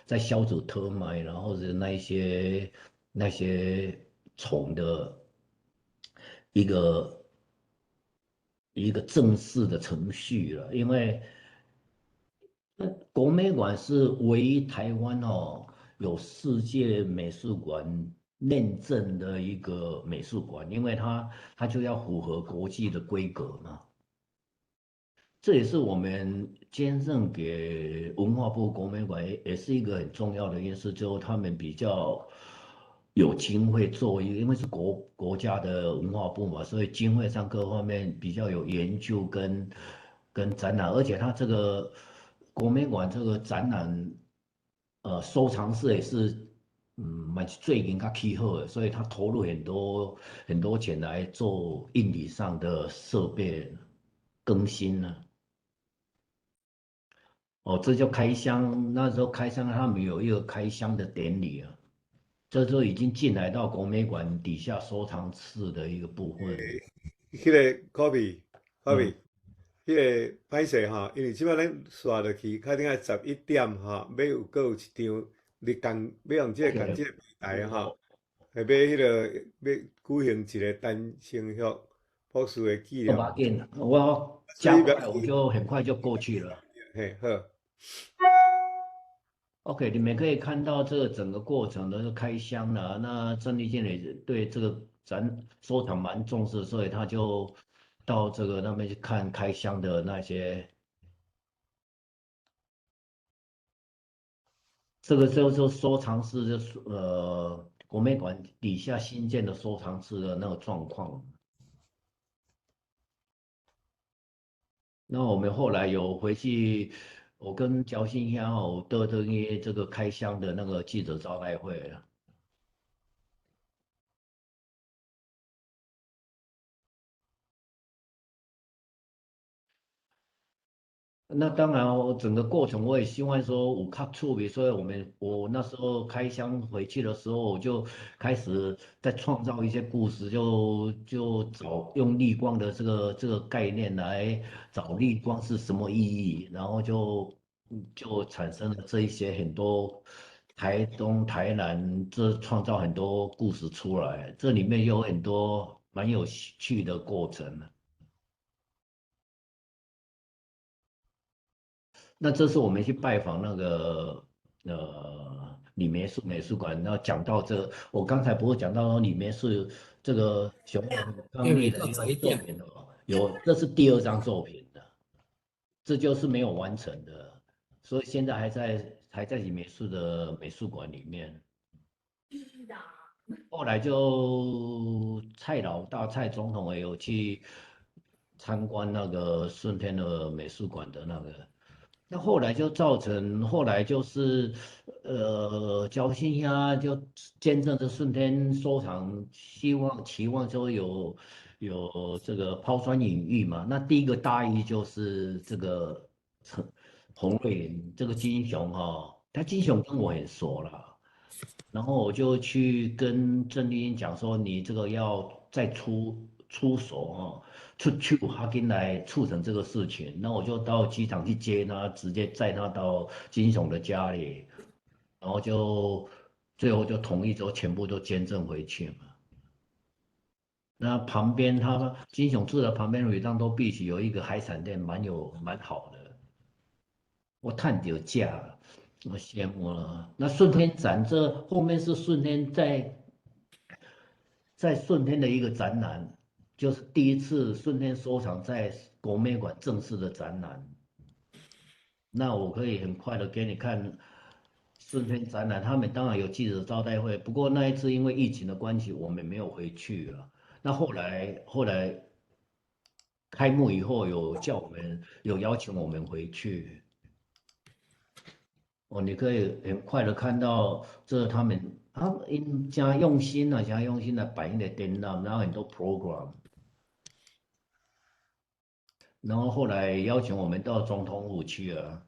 Speaker 4: 在消除 termite，然後是那些蟲的一個正式的程序了。因為那國美館是唯一台灣哦有世界美術館認證的一個美術館，因為它就要符合國際的規格嘛。這也是我們捐贈給文化部國美館，也是一個很重要的因素，就他們比較有經費做一個，因為是國家的文化部嘛，所以經費上各方面比較有研究跟展覽，而且他這個國美館這個展覽，收藏室也是，蠻最近較起好的，所以他投入很多很多錢來做硬體上的設備更新呢。哦，這叫開箱，那時候開箱，他們有一個開箱的典禮啊。這時候已經進來到國美館底下收藏室的一個部分。
Speaker 1: 彼個 Kobe，Kobe，彼個歹勢吼，因為這擺咱煞落去，較頂下11點吼，欲有閣有一場，你共欲用這個共這個平台吼，會欲彼個欲舉行一個陳清玉博士的紀念。
Speaker 4: 無要緊，我加快，我就很快就過去了。
Speaker 1: 嘿，好。
Speaker 4: OK，你們可以看到這個整個過程都是開箱了。那鄭麗靜也對這個展收藏蠻重視，所以他就到這個那邊去看開箱的那些。這個就收藏室，就是國美館底下新建的收藏室的那個狀況。那我們後來有回去。我跟焦信香哦，得這這個開箱的那個記者招待會了。那當然，我整個過程我也希望說有較趣味，所以我那時候開箱回去的時候，我就開始在創造一些故事，就找用綠光的這個概念來找綠光是什麼意義，然後就產生了這一些很多台東、台南，這創造很多故事出來，這裡面有很多蠻有趣的過程。那這次我們去拜訪那個李梅樹美術館，然後講到這個，我剛才不是講到李梅樹這個熊剛立的一個作品哦，有，這是第二張作品的，這就是沒有完成的，所以現在還在李梅樹的美術館裡面。後來就蔡老大蔡總統也有去參觀那個順天的美術館的那個。那後來就造成，後來就是，焦信香就見證着順天收藏，希望期望說有這個拋磚引玉嘛。那第一個大意就是這個陳洪瑞麟這個金雄哈，他金雄跟我很熟了，然後我就去跟鄭麗英講說，你這個要再出手哈。出去哈進來促成這個事情，那我就到機場去接他，直接載他到金雄的家裡，然後就最後就同意之後，全部都捐贈回去嘛。那旁邊他金雄住的旁邊 Redondo Beach 有一個海產店，蠻好的。我趁著食，我羨慕了。那順天展這後面是順天在順天的一個展覽。就是第一次順天收藏在國美館正式的展覽，那我可以很快的給你看順天展覽。他們當然有記者招待會，不過那一次因為疫情的關係，我們沒有回去了。那後來開幕以後，有叫我們有邀請我們回去。哦，你可以很快的看到這他們啊，𪜶真用心啊，真用心來擺那個展覽，然後很多 program。然後後來邀請我們到總統府去了。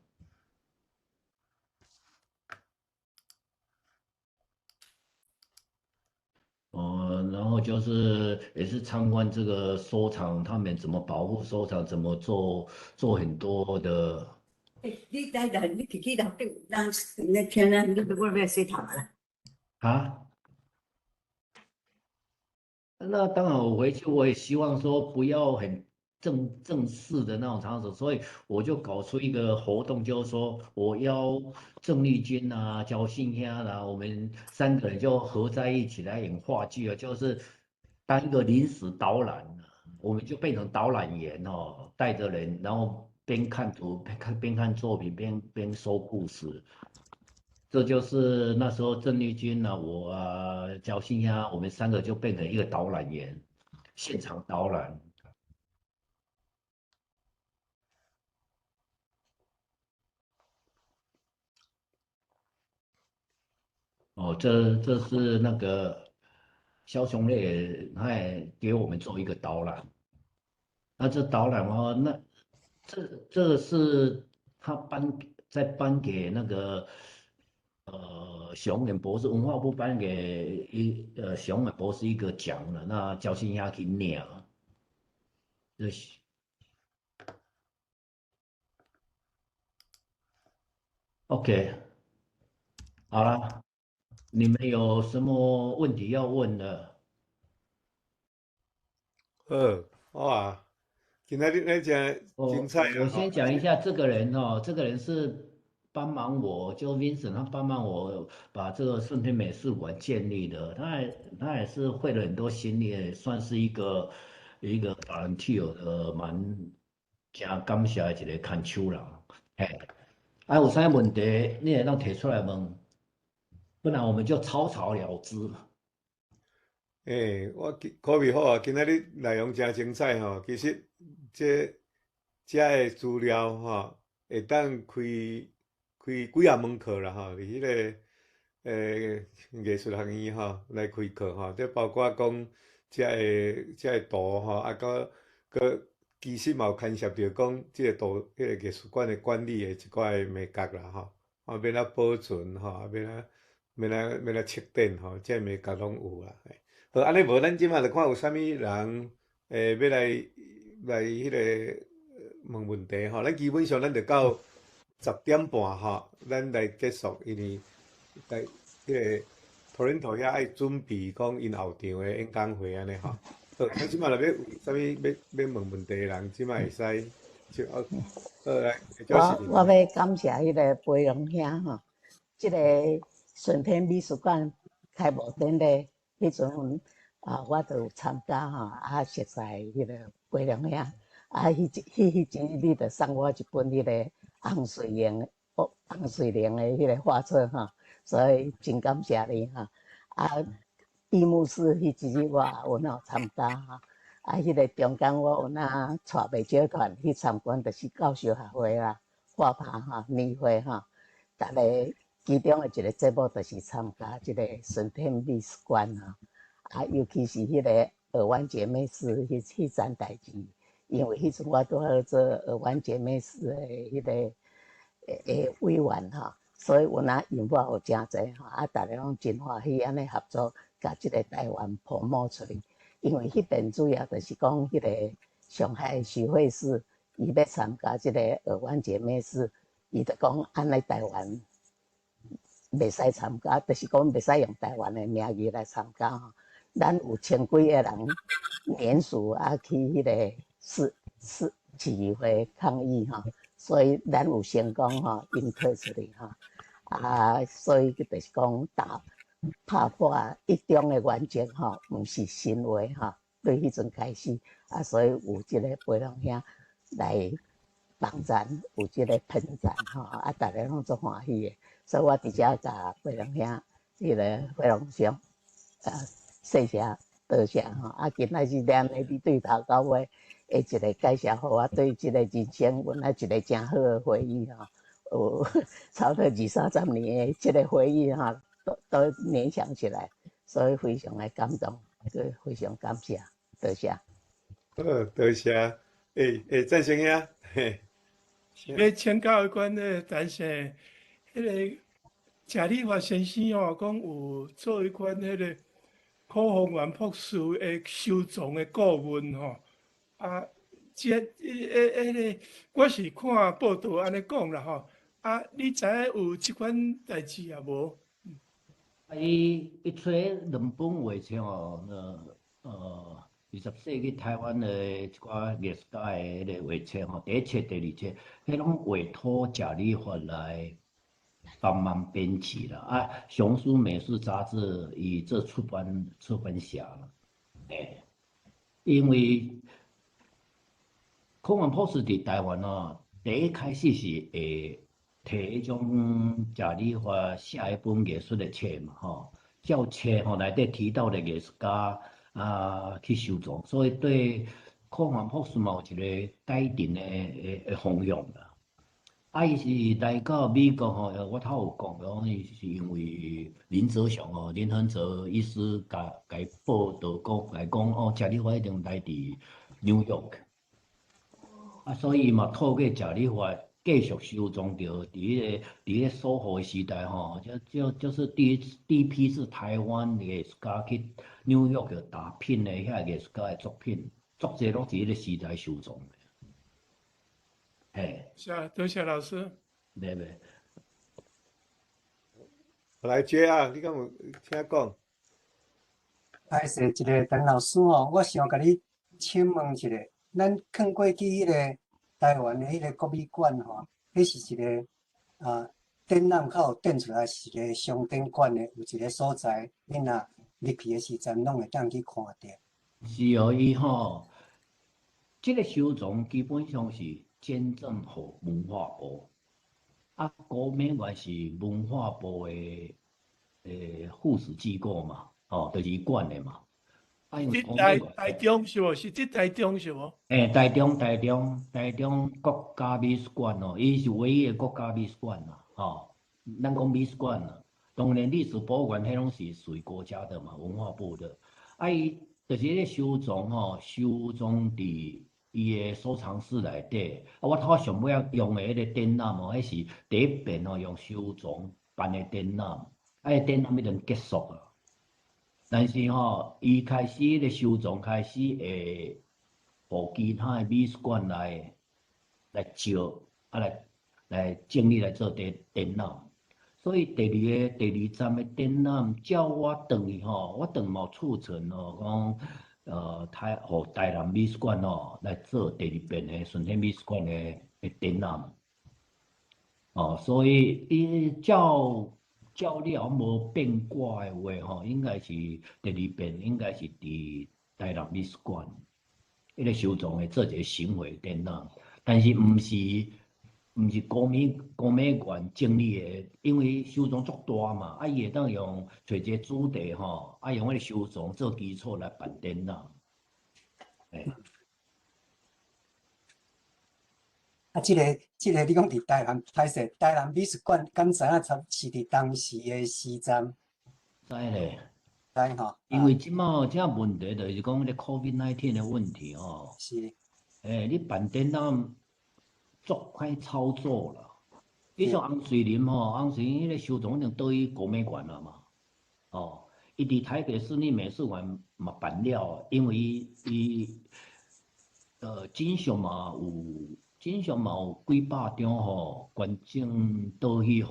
Speaker 4: 然後就是也是參觀這個收藏，他們怎麼保護收藏，怎麼做很多的。
Speaker 2: 欸，你來來，你去去樓頂，人咧聽咱，你我欲洗頭啦。
Speaker 4: 啊？那當然，我回去我也希望說不要很。正式的那種場所，所以我就搞出一個活動，就是說我邀鄭麗君啊、焦信兄啦，我們三個人就合在一起來演話劇啊，就是當一個臨時導覽，我們就變成導覽員哦，帶着人，然後邊看圖邊看作品，邊說故事。這就是那時候鄭麗君啊，我啊，焦信兄，我們三個就變成一個導覽員，現場導覽。哦，這是那個蕭雄烈，他也給我們做一個導覽。那這導覽哦，那這是他頒給那個熊遠博士，文化部頒給熊遠博士一個獎了。那焦信亞去領，這是。OK，好了。你們有什麼問題要問的？
Speaker 1: 好啊，今天你真精彩。
Speaker 4: 我先講一下這個人哦，這個人是幫忙我，就 Vincent，他幫忙我把這個順天美術館建立的，他也是費了很多心力，算是一個 volunteer 的，蠻真感謝的一個牽手人。嘿，啊，有啥問題你會當提出來問。不然我們就草草了之。
Speaker 1: 欸，我口味好啊，今仔日內容誠精彩吼。其實這个資料吼，會當開開幾仔門課啦吼，佇彼個藝術學院吼來開課吼，這包括講這个圖吼，啊，閣其實嘛有牽涉著講這个圖，彼個藝術館的管理的一寡的眉角啦吼，啊，欲按怎保存吼，啊，欲按怎。欲按怎測展吼，這眉角攏有啦。好，按呢無，咱這馬就看有啥物人欲來彼個問問題吼。咱基本上咱就到10點半吼，咱來結束，因為來彼個 Toronto 遐愛準備講𪜶後場的演講會按呢吼。好，咱這馬若欲有啥物欲問問題的人，這馬會使就好，來。
Speaker 5: 我欲感謝彼個培龍兄吼，這個順天美術館開幕典禮彼陣啊，我都有參加吼，啊，熟似彼個培龍兄，啊，彼陣你就送我一本彼個洪瑞玲，洪瑞玲的彼個畫冊吼，所以真感謝你吼。啊，閉幕式彼一日我也有哪參加吼，啊，彼個中間我有哪帶袂少團去參觀，就是教授學會啦、畫拍吼、年會吼，逐个。其中的一個節目就是參加這個順天美術館吼，啊，尤其是彼個爾灣姐妹市彼棧代誌，因為彼陣我拄好做爾灣姐妹市的彼個委員吼，所以有哪引發有誠濟吼，啊，逐个攏真歡喜按呢合作，共這個台灣 promote 出去。因為彼邊主要就是講彼個上海徐匯士，伊欲參加這個爾灣姐妹市，伊就講按呢台灣。袂使參加，就是講袂使用台灣的名義來參加吼。咱有千幾個人聯署啊，去彼個市議會抗議吼，所以咱有成功吼，𪜶退出去吼。啊，所以就是講打拍破一中的原則吼，毋是神話吼。對彼陣開始啊，所以有這個培龍兄來幫咱，有這個噴展吼，啊，逐个攏足歡喜的。所以我佇遮共培龍兄，彼个培龍兄，謝謝多謝吼。啊，今仔日連你對頭到尾的一個介紹，予我對這個人生有那一個誠好的回憶吼。有差不多二三十年的這個回憶吼，都聯想起來，所以非常的感動，非常感謝，多謝。
Speaker 1: 好，多謝。欸，贊成兄，嘿。
Speaker 3: 是欲請教阮的陳生。彼个謝理發先生吼，講有做彼款彼个柯宏源博士的收藏的顧問吼，啊，這、彼个我是看報道按呢講啦吼，啊，你知影有這款代誌啊無？
Speaker 4: 啊，伊揣兩本畫冊吼， 20世紀台灣的一寡藝術家的彼个畫冊吼，第一冊、第二冊，彼攏委託賈理發來幫忙編輯啦。啊，雄書美術雜誌伊做出版社啦。欸，因為孔凡博士佇台灣哦，第一開始是會提彼種賈理發寫彼本藝術的冊嘛，吼，照冊吼內底提到的藝術家啊去收藏，所以對孔凡博士嘛有一個改進的方向啦。啊，伊是來到美國吼，我頭有講講，伊是因為林則雄哦，林恆澤醫師共伊報道講來講哦，賈理發已經來佇紐約，啊，所以嘛透過賈理發繼續收藏著，佇彼個蘇荷的時代吼，就是第一批是台灣藝術家去紐約去打拼的遐藝術家的作品，足濟攏是彼個時代收藏的。嘿，
Speaker 3: 是啊，多謝老師。
Speaker 4: 袂袂。
Speaker 1: 來接啊，你敢有請講？
Speaker 6: 歹勢一个陳老師吼，我想共你請問一下，咱囥過去彼个台灣的彼个國美館吼，彼是一个啊展覽較有展出來是一個雙展館的，有一個所在，你若入去的時陣，攏會當去看著。
Speaker 4: 是哦，伊吼，這個收藏基本上是捐贈予文化部，啊，國美館是文化部的附屬機構嘛，哦，就是伊管的嘛。啊，因為
Speaker 3: 佇台中是無？是佇台中是無？
Speaker 4: 欸，台中國家美術館哦，伊是唯一的國家美術館啦，吼。咱講美術館啦，當然歷史博物館彼攏是屬於國家的嘛，文化部的。啊，伊就是彼個收藏吼，收藏佇伊的收藏室內底。啊，我頭上尾仔用的彼個展覽哦，彼是第一遍哦，用收藏辦的展覽。啊，彼個展覽已經結束啊。但是吼，伊開始彼個收藏開始會予其他的美術館來借，啊來整理來做展覽。所以第二站的展覽，照我轉去吼，我轉嘛有儲存哦，講予台南美術館哦來做第二遍的順天美術館的展覽。哦，所以伊照了無變卦的話吼，應該是第二遍，應該是佇台南美術館，彼個收藏會做一個巡迴展覽，但是毋是國美館整理的，因為收藏足大嘛，啊，伊會當用揣一個主題吼，啊，用彼個收藏做基礎來辦展覽。欸。
Speaker 6: 啊，這個你講佇台南，歹勢，台南美術館敢知影是佇當時的時站？
Speaker 4: 知咧。
Speaker 6: 知吼。
Speaker 4: 因為這擺這問題就是講彼個 COVID-19 的問題吼。
Speaker 6: 是。
Speaker 4: 欸，你辦展覽足歹操作啦。你像洪瑞麟吼，洪瑞麟彼個收藏已經倒去國美館了嘛。哦，伊佇台北市立美術館嘛辦了，因為伊金像嘛有幾百張吼，捐贈倒去予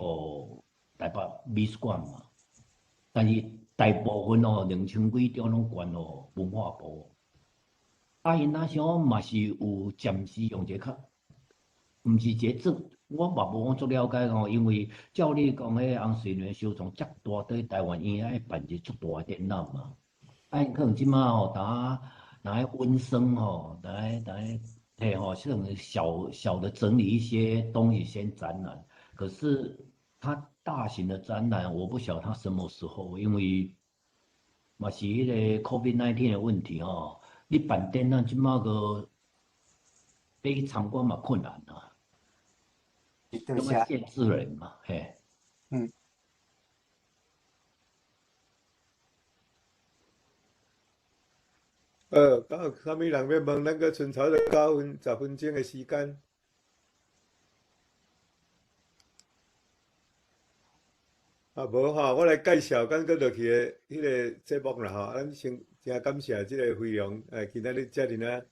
Speaker 4: 台北美術館嘛。但是大部分哦，2000幾張攏捐予文化部。啊，𪜶若想嘛是有暫時用一個較，毋是一個做，我嘛無講足了解吼，因為照你講，彼個洪瑞麟收藏遮大，對台灣伊愛辦一個足大的展覽嘛。啊，𪜶可能這擺吼，當來溫生吼，來嘿吼，這種小小的整理一些東西先展覽。可是他大型的展覽，我不曉得他什麼時候，因為嘛是彼個 COVID-19 的問題吼，你辦展覽這擺個欲去參觀嘛困難啊。
Speaker 6: 對啊。
Speaker 4: 限制人嘛，嘿。
Speaker 6: 嗯。
Speaker 1: 敢有啥物人欲問？咱閣剩差不多9分、10分鐘的時間。啊，無吼，我來介紹咱閣落去的彼個節目啦吼。咱先誠感謝這個飛龍，今仔日遮爾仔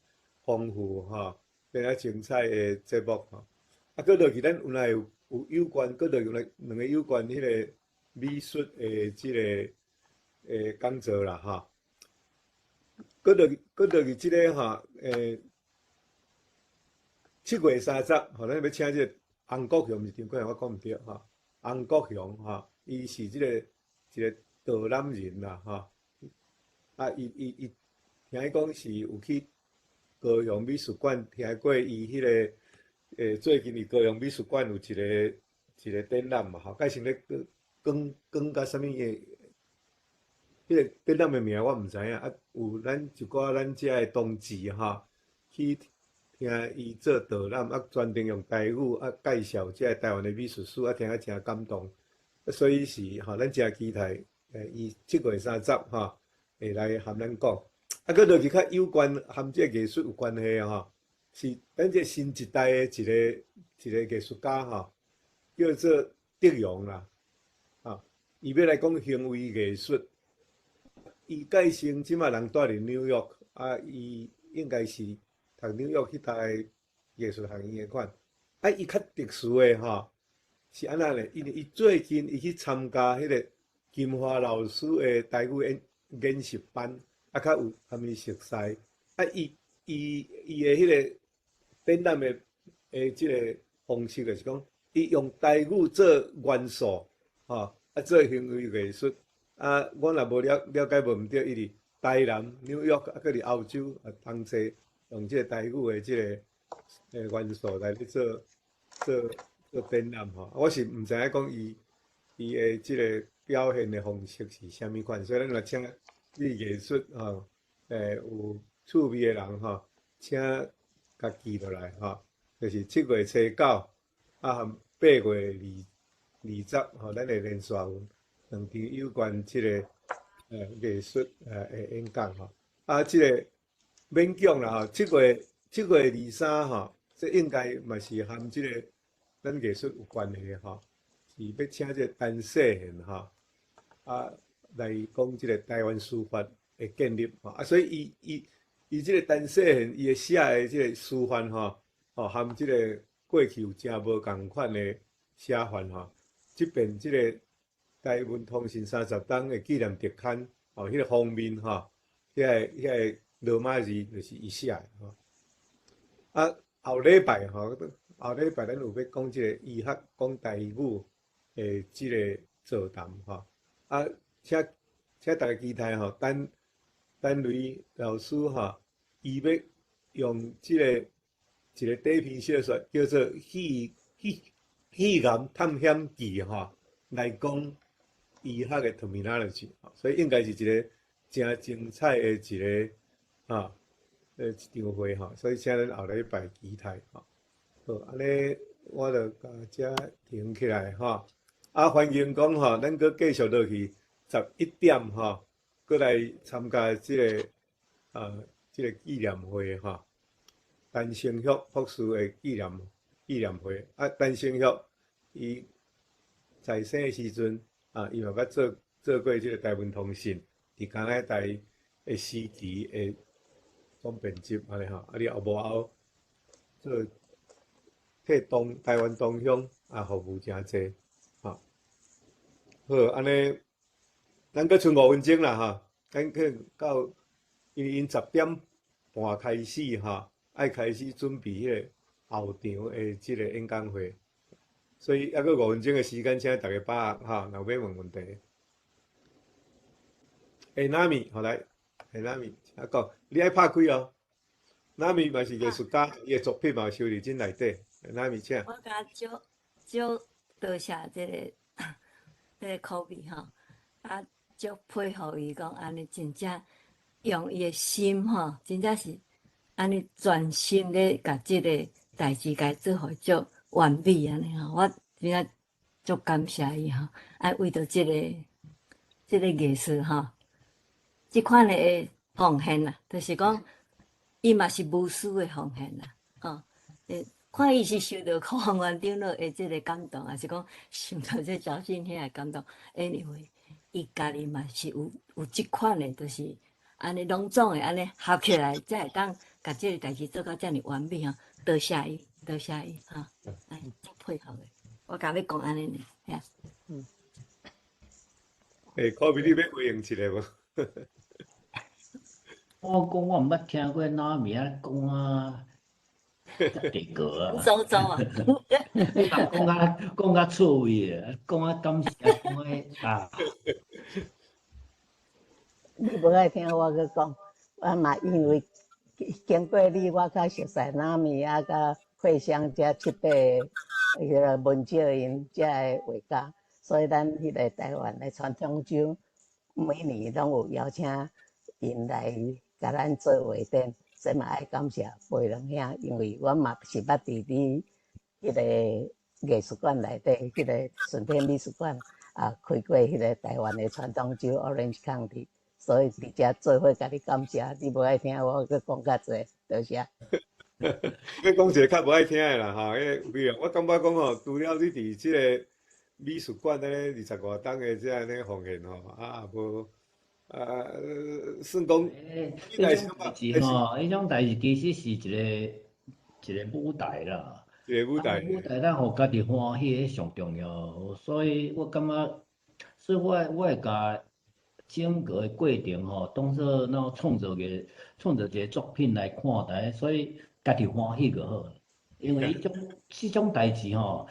Speaker 1: 豐富吼，遮爾精彩的節目吼。啊，閣落去咱有來有關，閣落去兩個有關彼個美術的這個講座啦吼。閣落去這个吼，7月30，吼，咱欲請這个洪國雄，毋是張國雄，我講毋對吼。洪國雄吼，伊是這个一个導覽人啦，吼。啊，伊聽伊講是有去高雄美術館聽過伊彼个，最近佇高雄美術館有一个展覽嘛，吼，蓋是咧講講甲啥物的，彼个展覽的名我毋知影，啊，有咱一寡咱遮的同志吼，去聽伊做導覽，啊，專程用台語啊介紹這个台灣的美術史，啊，聽甲誠感動，所以是吼，咱誠期待，伊7月30吼會來含咱講。啊，閣落去較有關含這個藝術有關係的吼，是咱這新一代的一個藝術家吼，叫做德榮啦，吼，伊欲來講行為藝術。伊蓋生這馬人住佇紐約，啊，伊應該是讀紐約彼搭藝術學院的款。啊，伊較特殊的吼，是按怎咧？因為伊最近伊去參加彼個金華老師的台語研習班，啊，較有含伊熟似。啊，伊的彼個展覽的這个方式就是講，伊用台語做元素，吼，啊，做行為藝術。啊，我若無了解無毋對，伊佇台南、紐約啊，閣佇歐洲啊，同齊用這个台語的這个元素來咧做展覽吼。我是毋知影講伊的這个表現的方式是啥物款，所以咱若請對藝術吼，有趣味的人吼，請共記落來吼，就是7月初9，啊，含8月20吼，咱會連續有兩場有關這个藝術的演講吼。啊，這个免講啦吼，7月23吼，這應該嘛是含這个咱藝術有關係吼，是欲請這个陳世賢吼，啊來講這个台灣書法的建立吼。啊，所以伊這个陳世賢伊的寫的這个書法吼，吼含這个過去有誠無仝款的寫法吼。這遍這个台文通訊30冬的紀念特刊，吼，彼个封面吼，彼个羅馬字就是伊寫的吼。啊，後禮拜吼，後禮拜咱有欲講這个醫學講台語的這个座談吼。啊，請大家期待吼，陳陳雷老師吼，伊欲用這个一个短篇小說叫做《戲岩探險記》吼，來講醫學的 terminology，所以應該是一个誠精彩的一个哈，一場會吼，所以請咱後禮拜期待吼。好，按呢我就共遮停起來吼。啊，歡迎講吼，咱閣繼續落去11點吼，閣來參加這个紀念會吼。陳成旭博士的紀念會。啊，陳成旭伊在生的時陣啊，伊嘛捌做過這个台文通訊，佇加拿大的時期的總編輯按呢吼。啊，了後無後做替東台灣同鄉啊服務誠濟，吼。好，按呢，咱閣賰5分鐘啦吼，咱去到因為𪜶10點半開始吼，愛開始準備彼个後場的這个演講會，所以猶閣五分鐘的時間，請大家把握哈，若有欲問問題。欸，娜米，好來，欸，娜米，請講，你愛拍開哦。娜米嘛是藝術家，伊的作品嘛收佇這內底。娜米，請。
Speaker 7: 我共足足多謝這个科比吼，啊，足佩服伊講按呢真正用伊的心吼，真正是按呢專心咧，共這个代誌共做予足完美按呢吼，我真正足感謝伊吼，啊，為著這个藝術吼，這款的奉獻啦，就是講伊嘛是無私的奉獻啦，吼，看伊是受著柯宏元長老的這个感動，還是講受著這趙信兄的感動？Anyway，伊家己嘛是有這款的，就是按呢攏總會按呢合起來，才會當共這个代誌做到遮爾完美吼。多謝伊，多謝伊，吼，哎，足佩服的。我共你講按呢爾，
Speaker 1: 嗯。欸，柯比，你欲回應一下無？
Speaker 4: 我講我毋捌聽過哪物仔講啊，遮地格啊！
Speaker 7: 走走啊！
Speaker 4: 講較趣味的，講啊感謝，講啊啊！
Speaker 5: 你無愛聽我閣講，我嘛因為經過你，我較熟似哪物啊，佮惠香遮七八个彼个文少𪜶遮个畫家，所以咱彼个台灣的傳統周每年攏有邀請𪜶來共咱做畫展，這嘛愛感謝培龍兄，因為我嘛是捌佇你彼個藝術館內底，彼個順天美術館啊開過彼個台灣的傳統周 Orange County，所以佇遮做伙共你感謝，你無愛聽我閣講較濟，多謝。
Speaker 1: 你講一个較無愛聽的啦吼，彼個比如我感覺講吼，除了你佇這个美術館咧二十外冬的這按呢奉獻吼，啊無啊算講，
Speaker 4: 彼種代誌吼，彼種代誌其實是一個一個舞台啦。
Speaker 1: 一個舞台。
Speaker 4: 舞台咱予家己歡喜，彼上重要。所以我感覺，所以我會共整個的過程吼，當做咱創作一個作品來看待，所以家己歡喜就好。因為彼種代誌吼，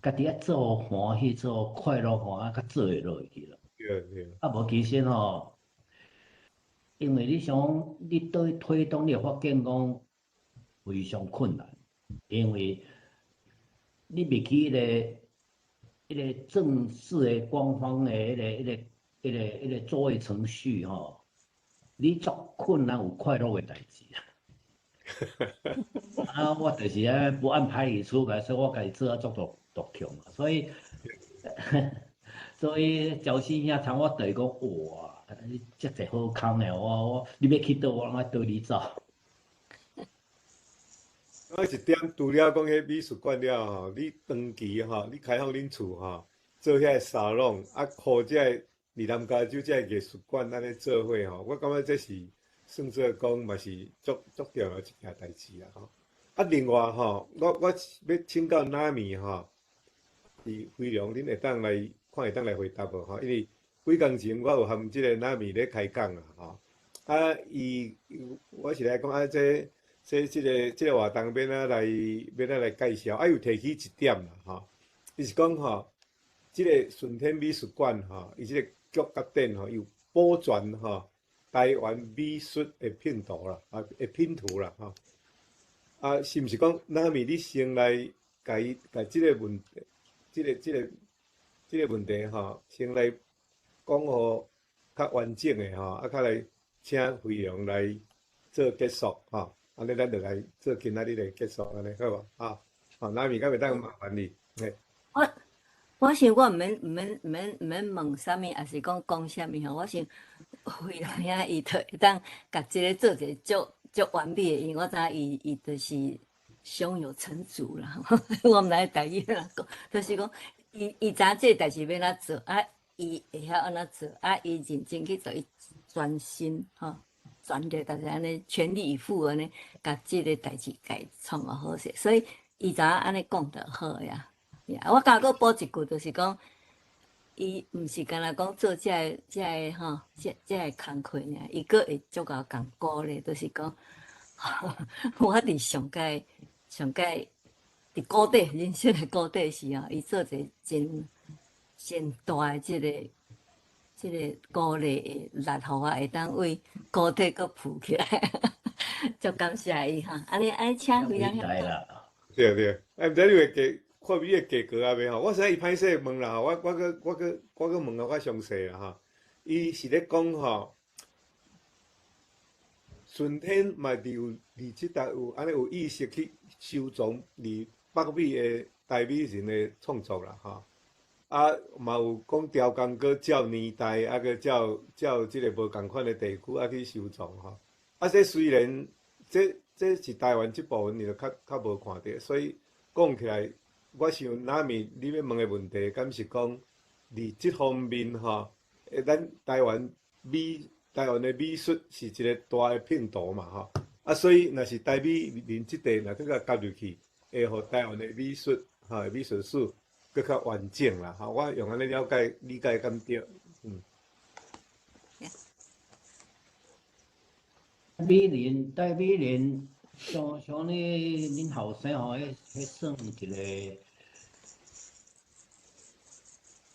Speaker 4: 家己愛做歡喜，做快樂吼，啊，較做會落去啦。
Speaker 1: 對對。
Speaker 4: 啊，無其實吼，因為你想你對推動，你會發現講非常困難，因為你入去彼個正式的官方的彼個作業程序吼，你足困難有快樂的代誌啊。啊，我就是按呢不按牌理出牌，所以我家己做啊足獨獨強啊，所以趙先生參我就是講，哇，你遮濟好康的，我你欲去佗，我攏愛綴你走。
Speaker 1: 我一點，除了講彼美術館了吼，你長期吼，你開放恁厝吼，做遐个沙龍，啊，予這个佇南加州這个藝術館按呢做伙吼，我感覺這是算做講嘛是足足重要一件代誌啊吼。啊，另外吼，我欲請教娜米吼，是非常恁會當來看會當來回答無吼？因為幾工前我有含這个娜米咧開講啊吼，啊，伊我是來講啊，這個活動欲按怎來介紹，啊，有提起一點啦吼，伊是講吼，這个順天美術館吼，伊這個局甲展吼，有保全吼台灣美術的拼圖啦，啊，的拼圖啦吼。啊，是毋是講娜米你先來共伊共這个問，這個問題吼，先來講予較完整的吼，啊，較來請惠容來做結束吼。按呢，咱就來做今仔日的結束，按呢好無？啊，好，娜米，敢會當麻煩你？嘿。
Speaker 7: 我想我毋免問啥物，抑是講講啥物吼。我想惠容兄伊就會當共這个做一個足足完美的，因為我知影伊就是胸有成竹啦。我毋知台語按怎講，就是講伊知影這个代誌欲按怎做，啊，伊會曉按怎做，啊，伊認真去做，伊專心吼。全力，就是按呢全力以赴按呢，共這个代誌共創予好勢，所以伊知影按呢講就好呀。我敢閣補一句，就是講，伊毋是干焦講做這个吼，這個工課爾，伊閣會足𠢕共鼓勵，就是講，我佇上蓋上蓋佇谷底人生的谷底時吼，伊做一个真真大的這個鼓勵的力，予我會當為谷底閣浮起來，足感謝伊吼。按呢按呢請惠容兄。
Speaker 1: 對對，啊，毋知你會記看你的價格啊未吼？我知伊歹勢問啦吼，我閣問予較詳細啦吼。伊是咧講吼，順天嘛佇有佇這搭有按呢有意識去收藏佇北美的台美人的創作啦吼。啊，嘛有講雕工閣照年代，啊，閣照這个無仝款的地區啊去收藏吼。啊，這雖然這是台灣這部分，你就較無看著，所以講起來，我想娜米你欲問的問題，敢是講佇這方面吼，咱台灣的美術是一个大的拼圖嘛吼。啊，所以若是台美人這塊若閣共加入去，會予台灣的美術吼美術史閣較完整啦吼。我用按呢了解理解敢對？嗯。
Speaker 4: 美玲，戴美玲，像像你恁後生吼，彼彼算一個，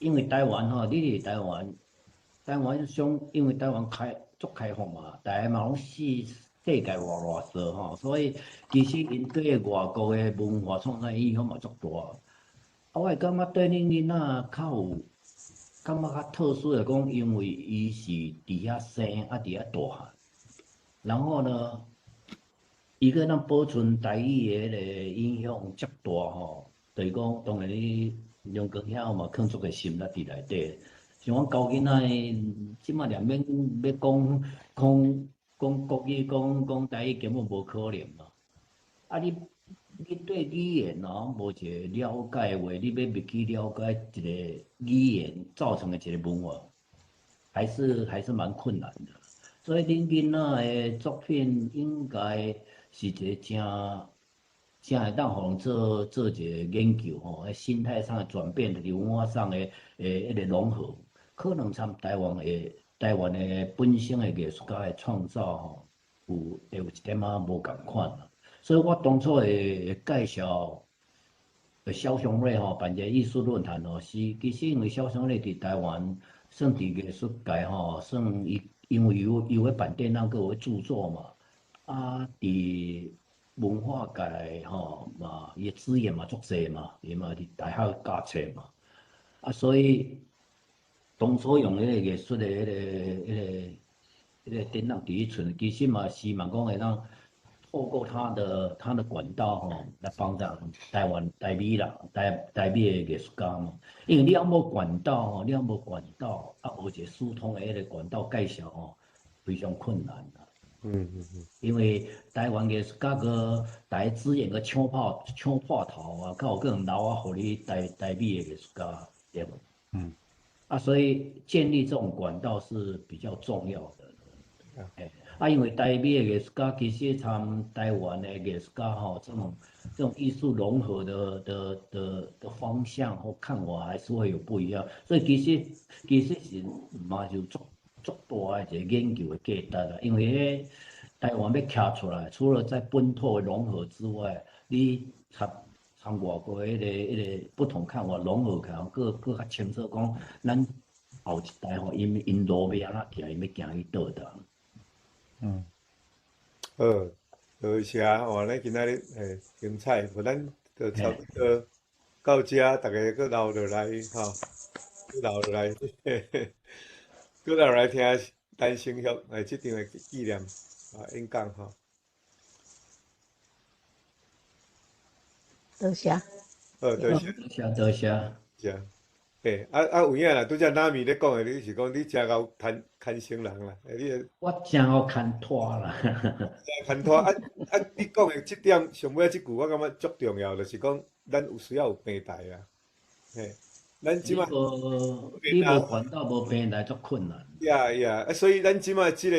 Speaker 4: 因為台灣吼，你佇台灣，台灣上，因為台灣開足開放嘛，大家嘛攏世世界偌偌踅吼，所以其實𪜶對外國的文化創造影響嘛足大。啊，我會感覺對恁囡仔較有，感覺較特殊的講，因為伊是佇遐生，啊佇遐大漢。然後呢，伊閣咱保存台語的彼個影響遮大吼，就是講當然你梁光兄嘛囥足個心力佇內底。像阮教囡仔，這馬連免欲講講講國語、講講台語根本無可能嘛。啊你你對語言吼無一個了解的話，你欲入去了解一個語言造成的一個文化，還是還是蠻困難的。所以恁囡仔的作品應該是一個誠誠會當予人做做一個研究吼，心態上的轉變，就是文化上的的彼個融合，可能參台灣的台灣的本身的藝術家的創造吼，有會有一點仔無仝款啦。所以我當初會介紹蕭祥瑞吼辦一個藝術論壇吼，是其實因為蕭祥瑞佇台灣算佇藝術界吼，算伊因為有伊有咧辦展覽，閣有咧著作嘛，啊，佇文化界吼嘛，伊的資源嘛足濟嘛，伊嘛佇大學教冊嘛，啊，所以當初用彼個藝術的彼個彼個彼個展覽佇彼陣，其實嘛希望講會當透過他的管道吼，來幫助台灣台美啦，台台美的藝術家嘛。因為你猶無管道吼，你猶無管道，啊，無一個疏通的彼個管道介紹吼，非常困難啦。因為台灣藝術家閣台資源閣搶破搶破頭啊，較有可能留啊，予你台台美的藝術家，對無？啊，所以建立這種管道是比較重要的。欸，啊，因為台美的藝術家其實參台灣的藝術家吼，這種這種藝術融合的的的的方向或看法還是會有不一樣，所以其實其實是嘛有足足大的一個研究的價值啦。因為彼台灣欲徛出來，除了在本土的融合之外，你參參外國彼個彼個不同看法融合起來，閣閣較清楚講，咱後一代吼，𪜶𪜶路欲按怎行，𪜶欲行去佗佗。
Speaker 1: 好，多謝哇！咱今仔日欸精彩，無咱就差不多到這，大家閣留落來吼，閣留落來，閣留落來聽陳成玉欸這場的紀念啊演講吼。
Speaker 5: 多謝。
Speaker 1: 好，多謝。
Speaker 4: 多謝多謝。
Speaker 1: 謝。欸，啊啊有影啦，拄才娜美咧講的，你是講你誠𠢕牽牽生人啦，欸你。
Speaker 4: 我誠𠢕牽拖啦。
Speaker 1: 牽拖啊啊！你講的這點上尾這句，我感覺足重要，就是講咱有需要有平台啊。嘿，咱這馬
Speaker 4: 你無管道無平台足困難。
Speaker 1: 呀呀，啊，所以咱這馬這個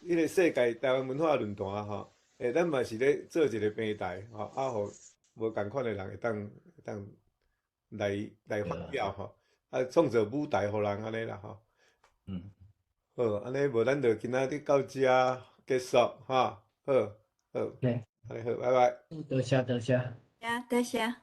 Speaker 1: 彼個世界台灣文化論壇吼，欸，咱嘛是咧做一個平台吼，啊，予無仝款的人會當會當。來來發表吼，啊，創造舞台予人按呢啦吼。好，按呢無咱就今仔日到這結束哈。好，好，按呢好，拜拜。
Speaker 4: 多謝多謝。
Speaker 7: 啊，多謝。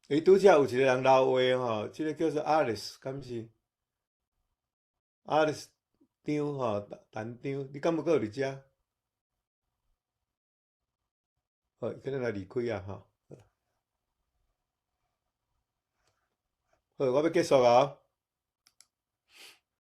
Speaker 1: 欸，拄才有一個人留話吼，這個叫做 Alice，敢是？Alice 張吼，陳張，你敢有閣有佇遮？好，可能來離開啊吼。好，我欲結束啊。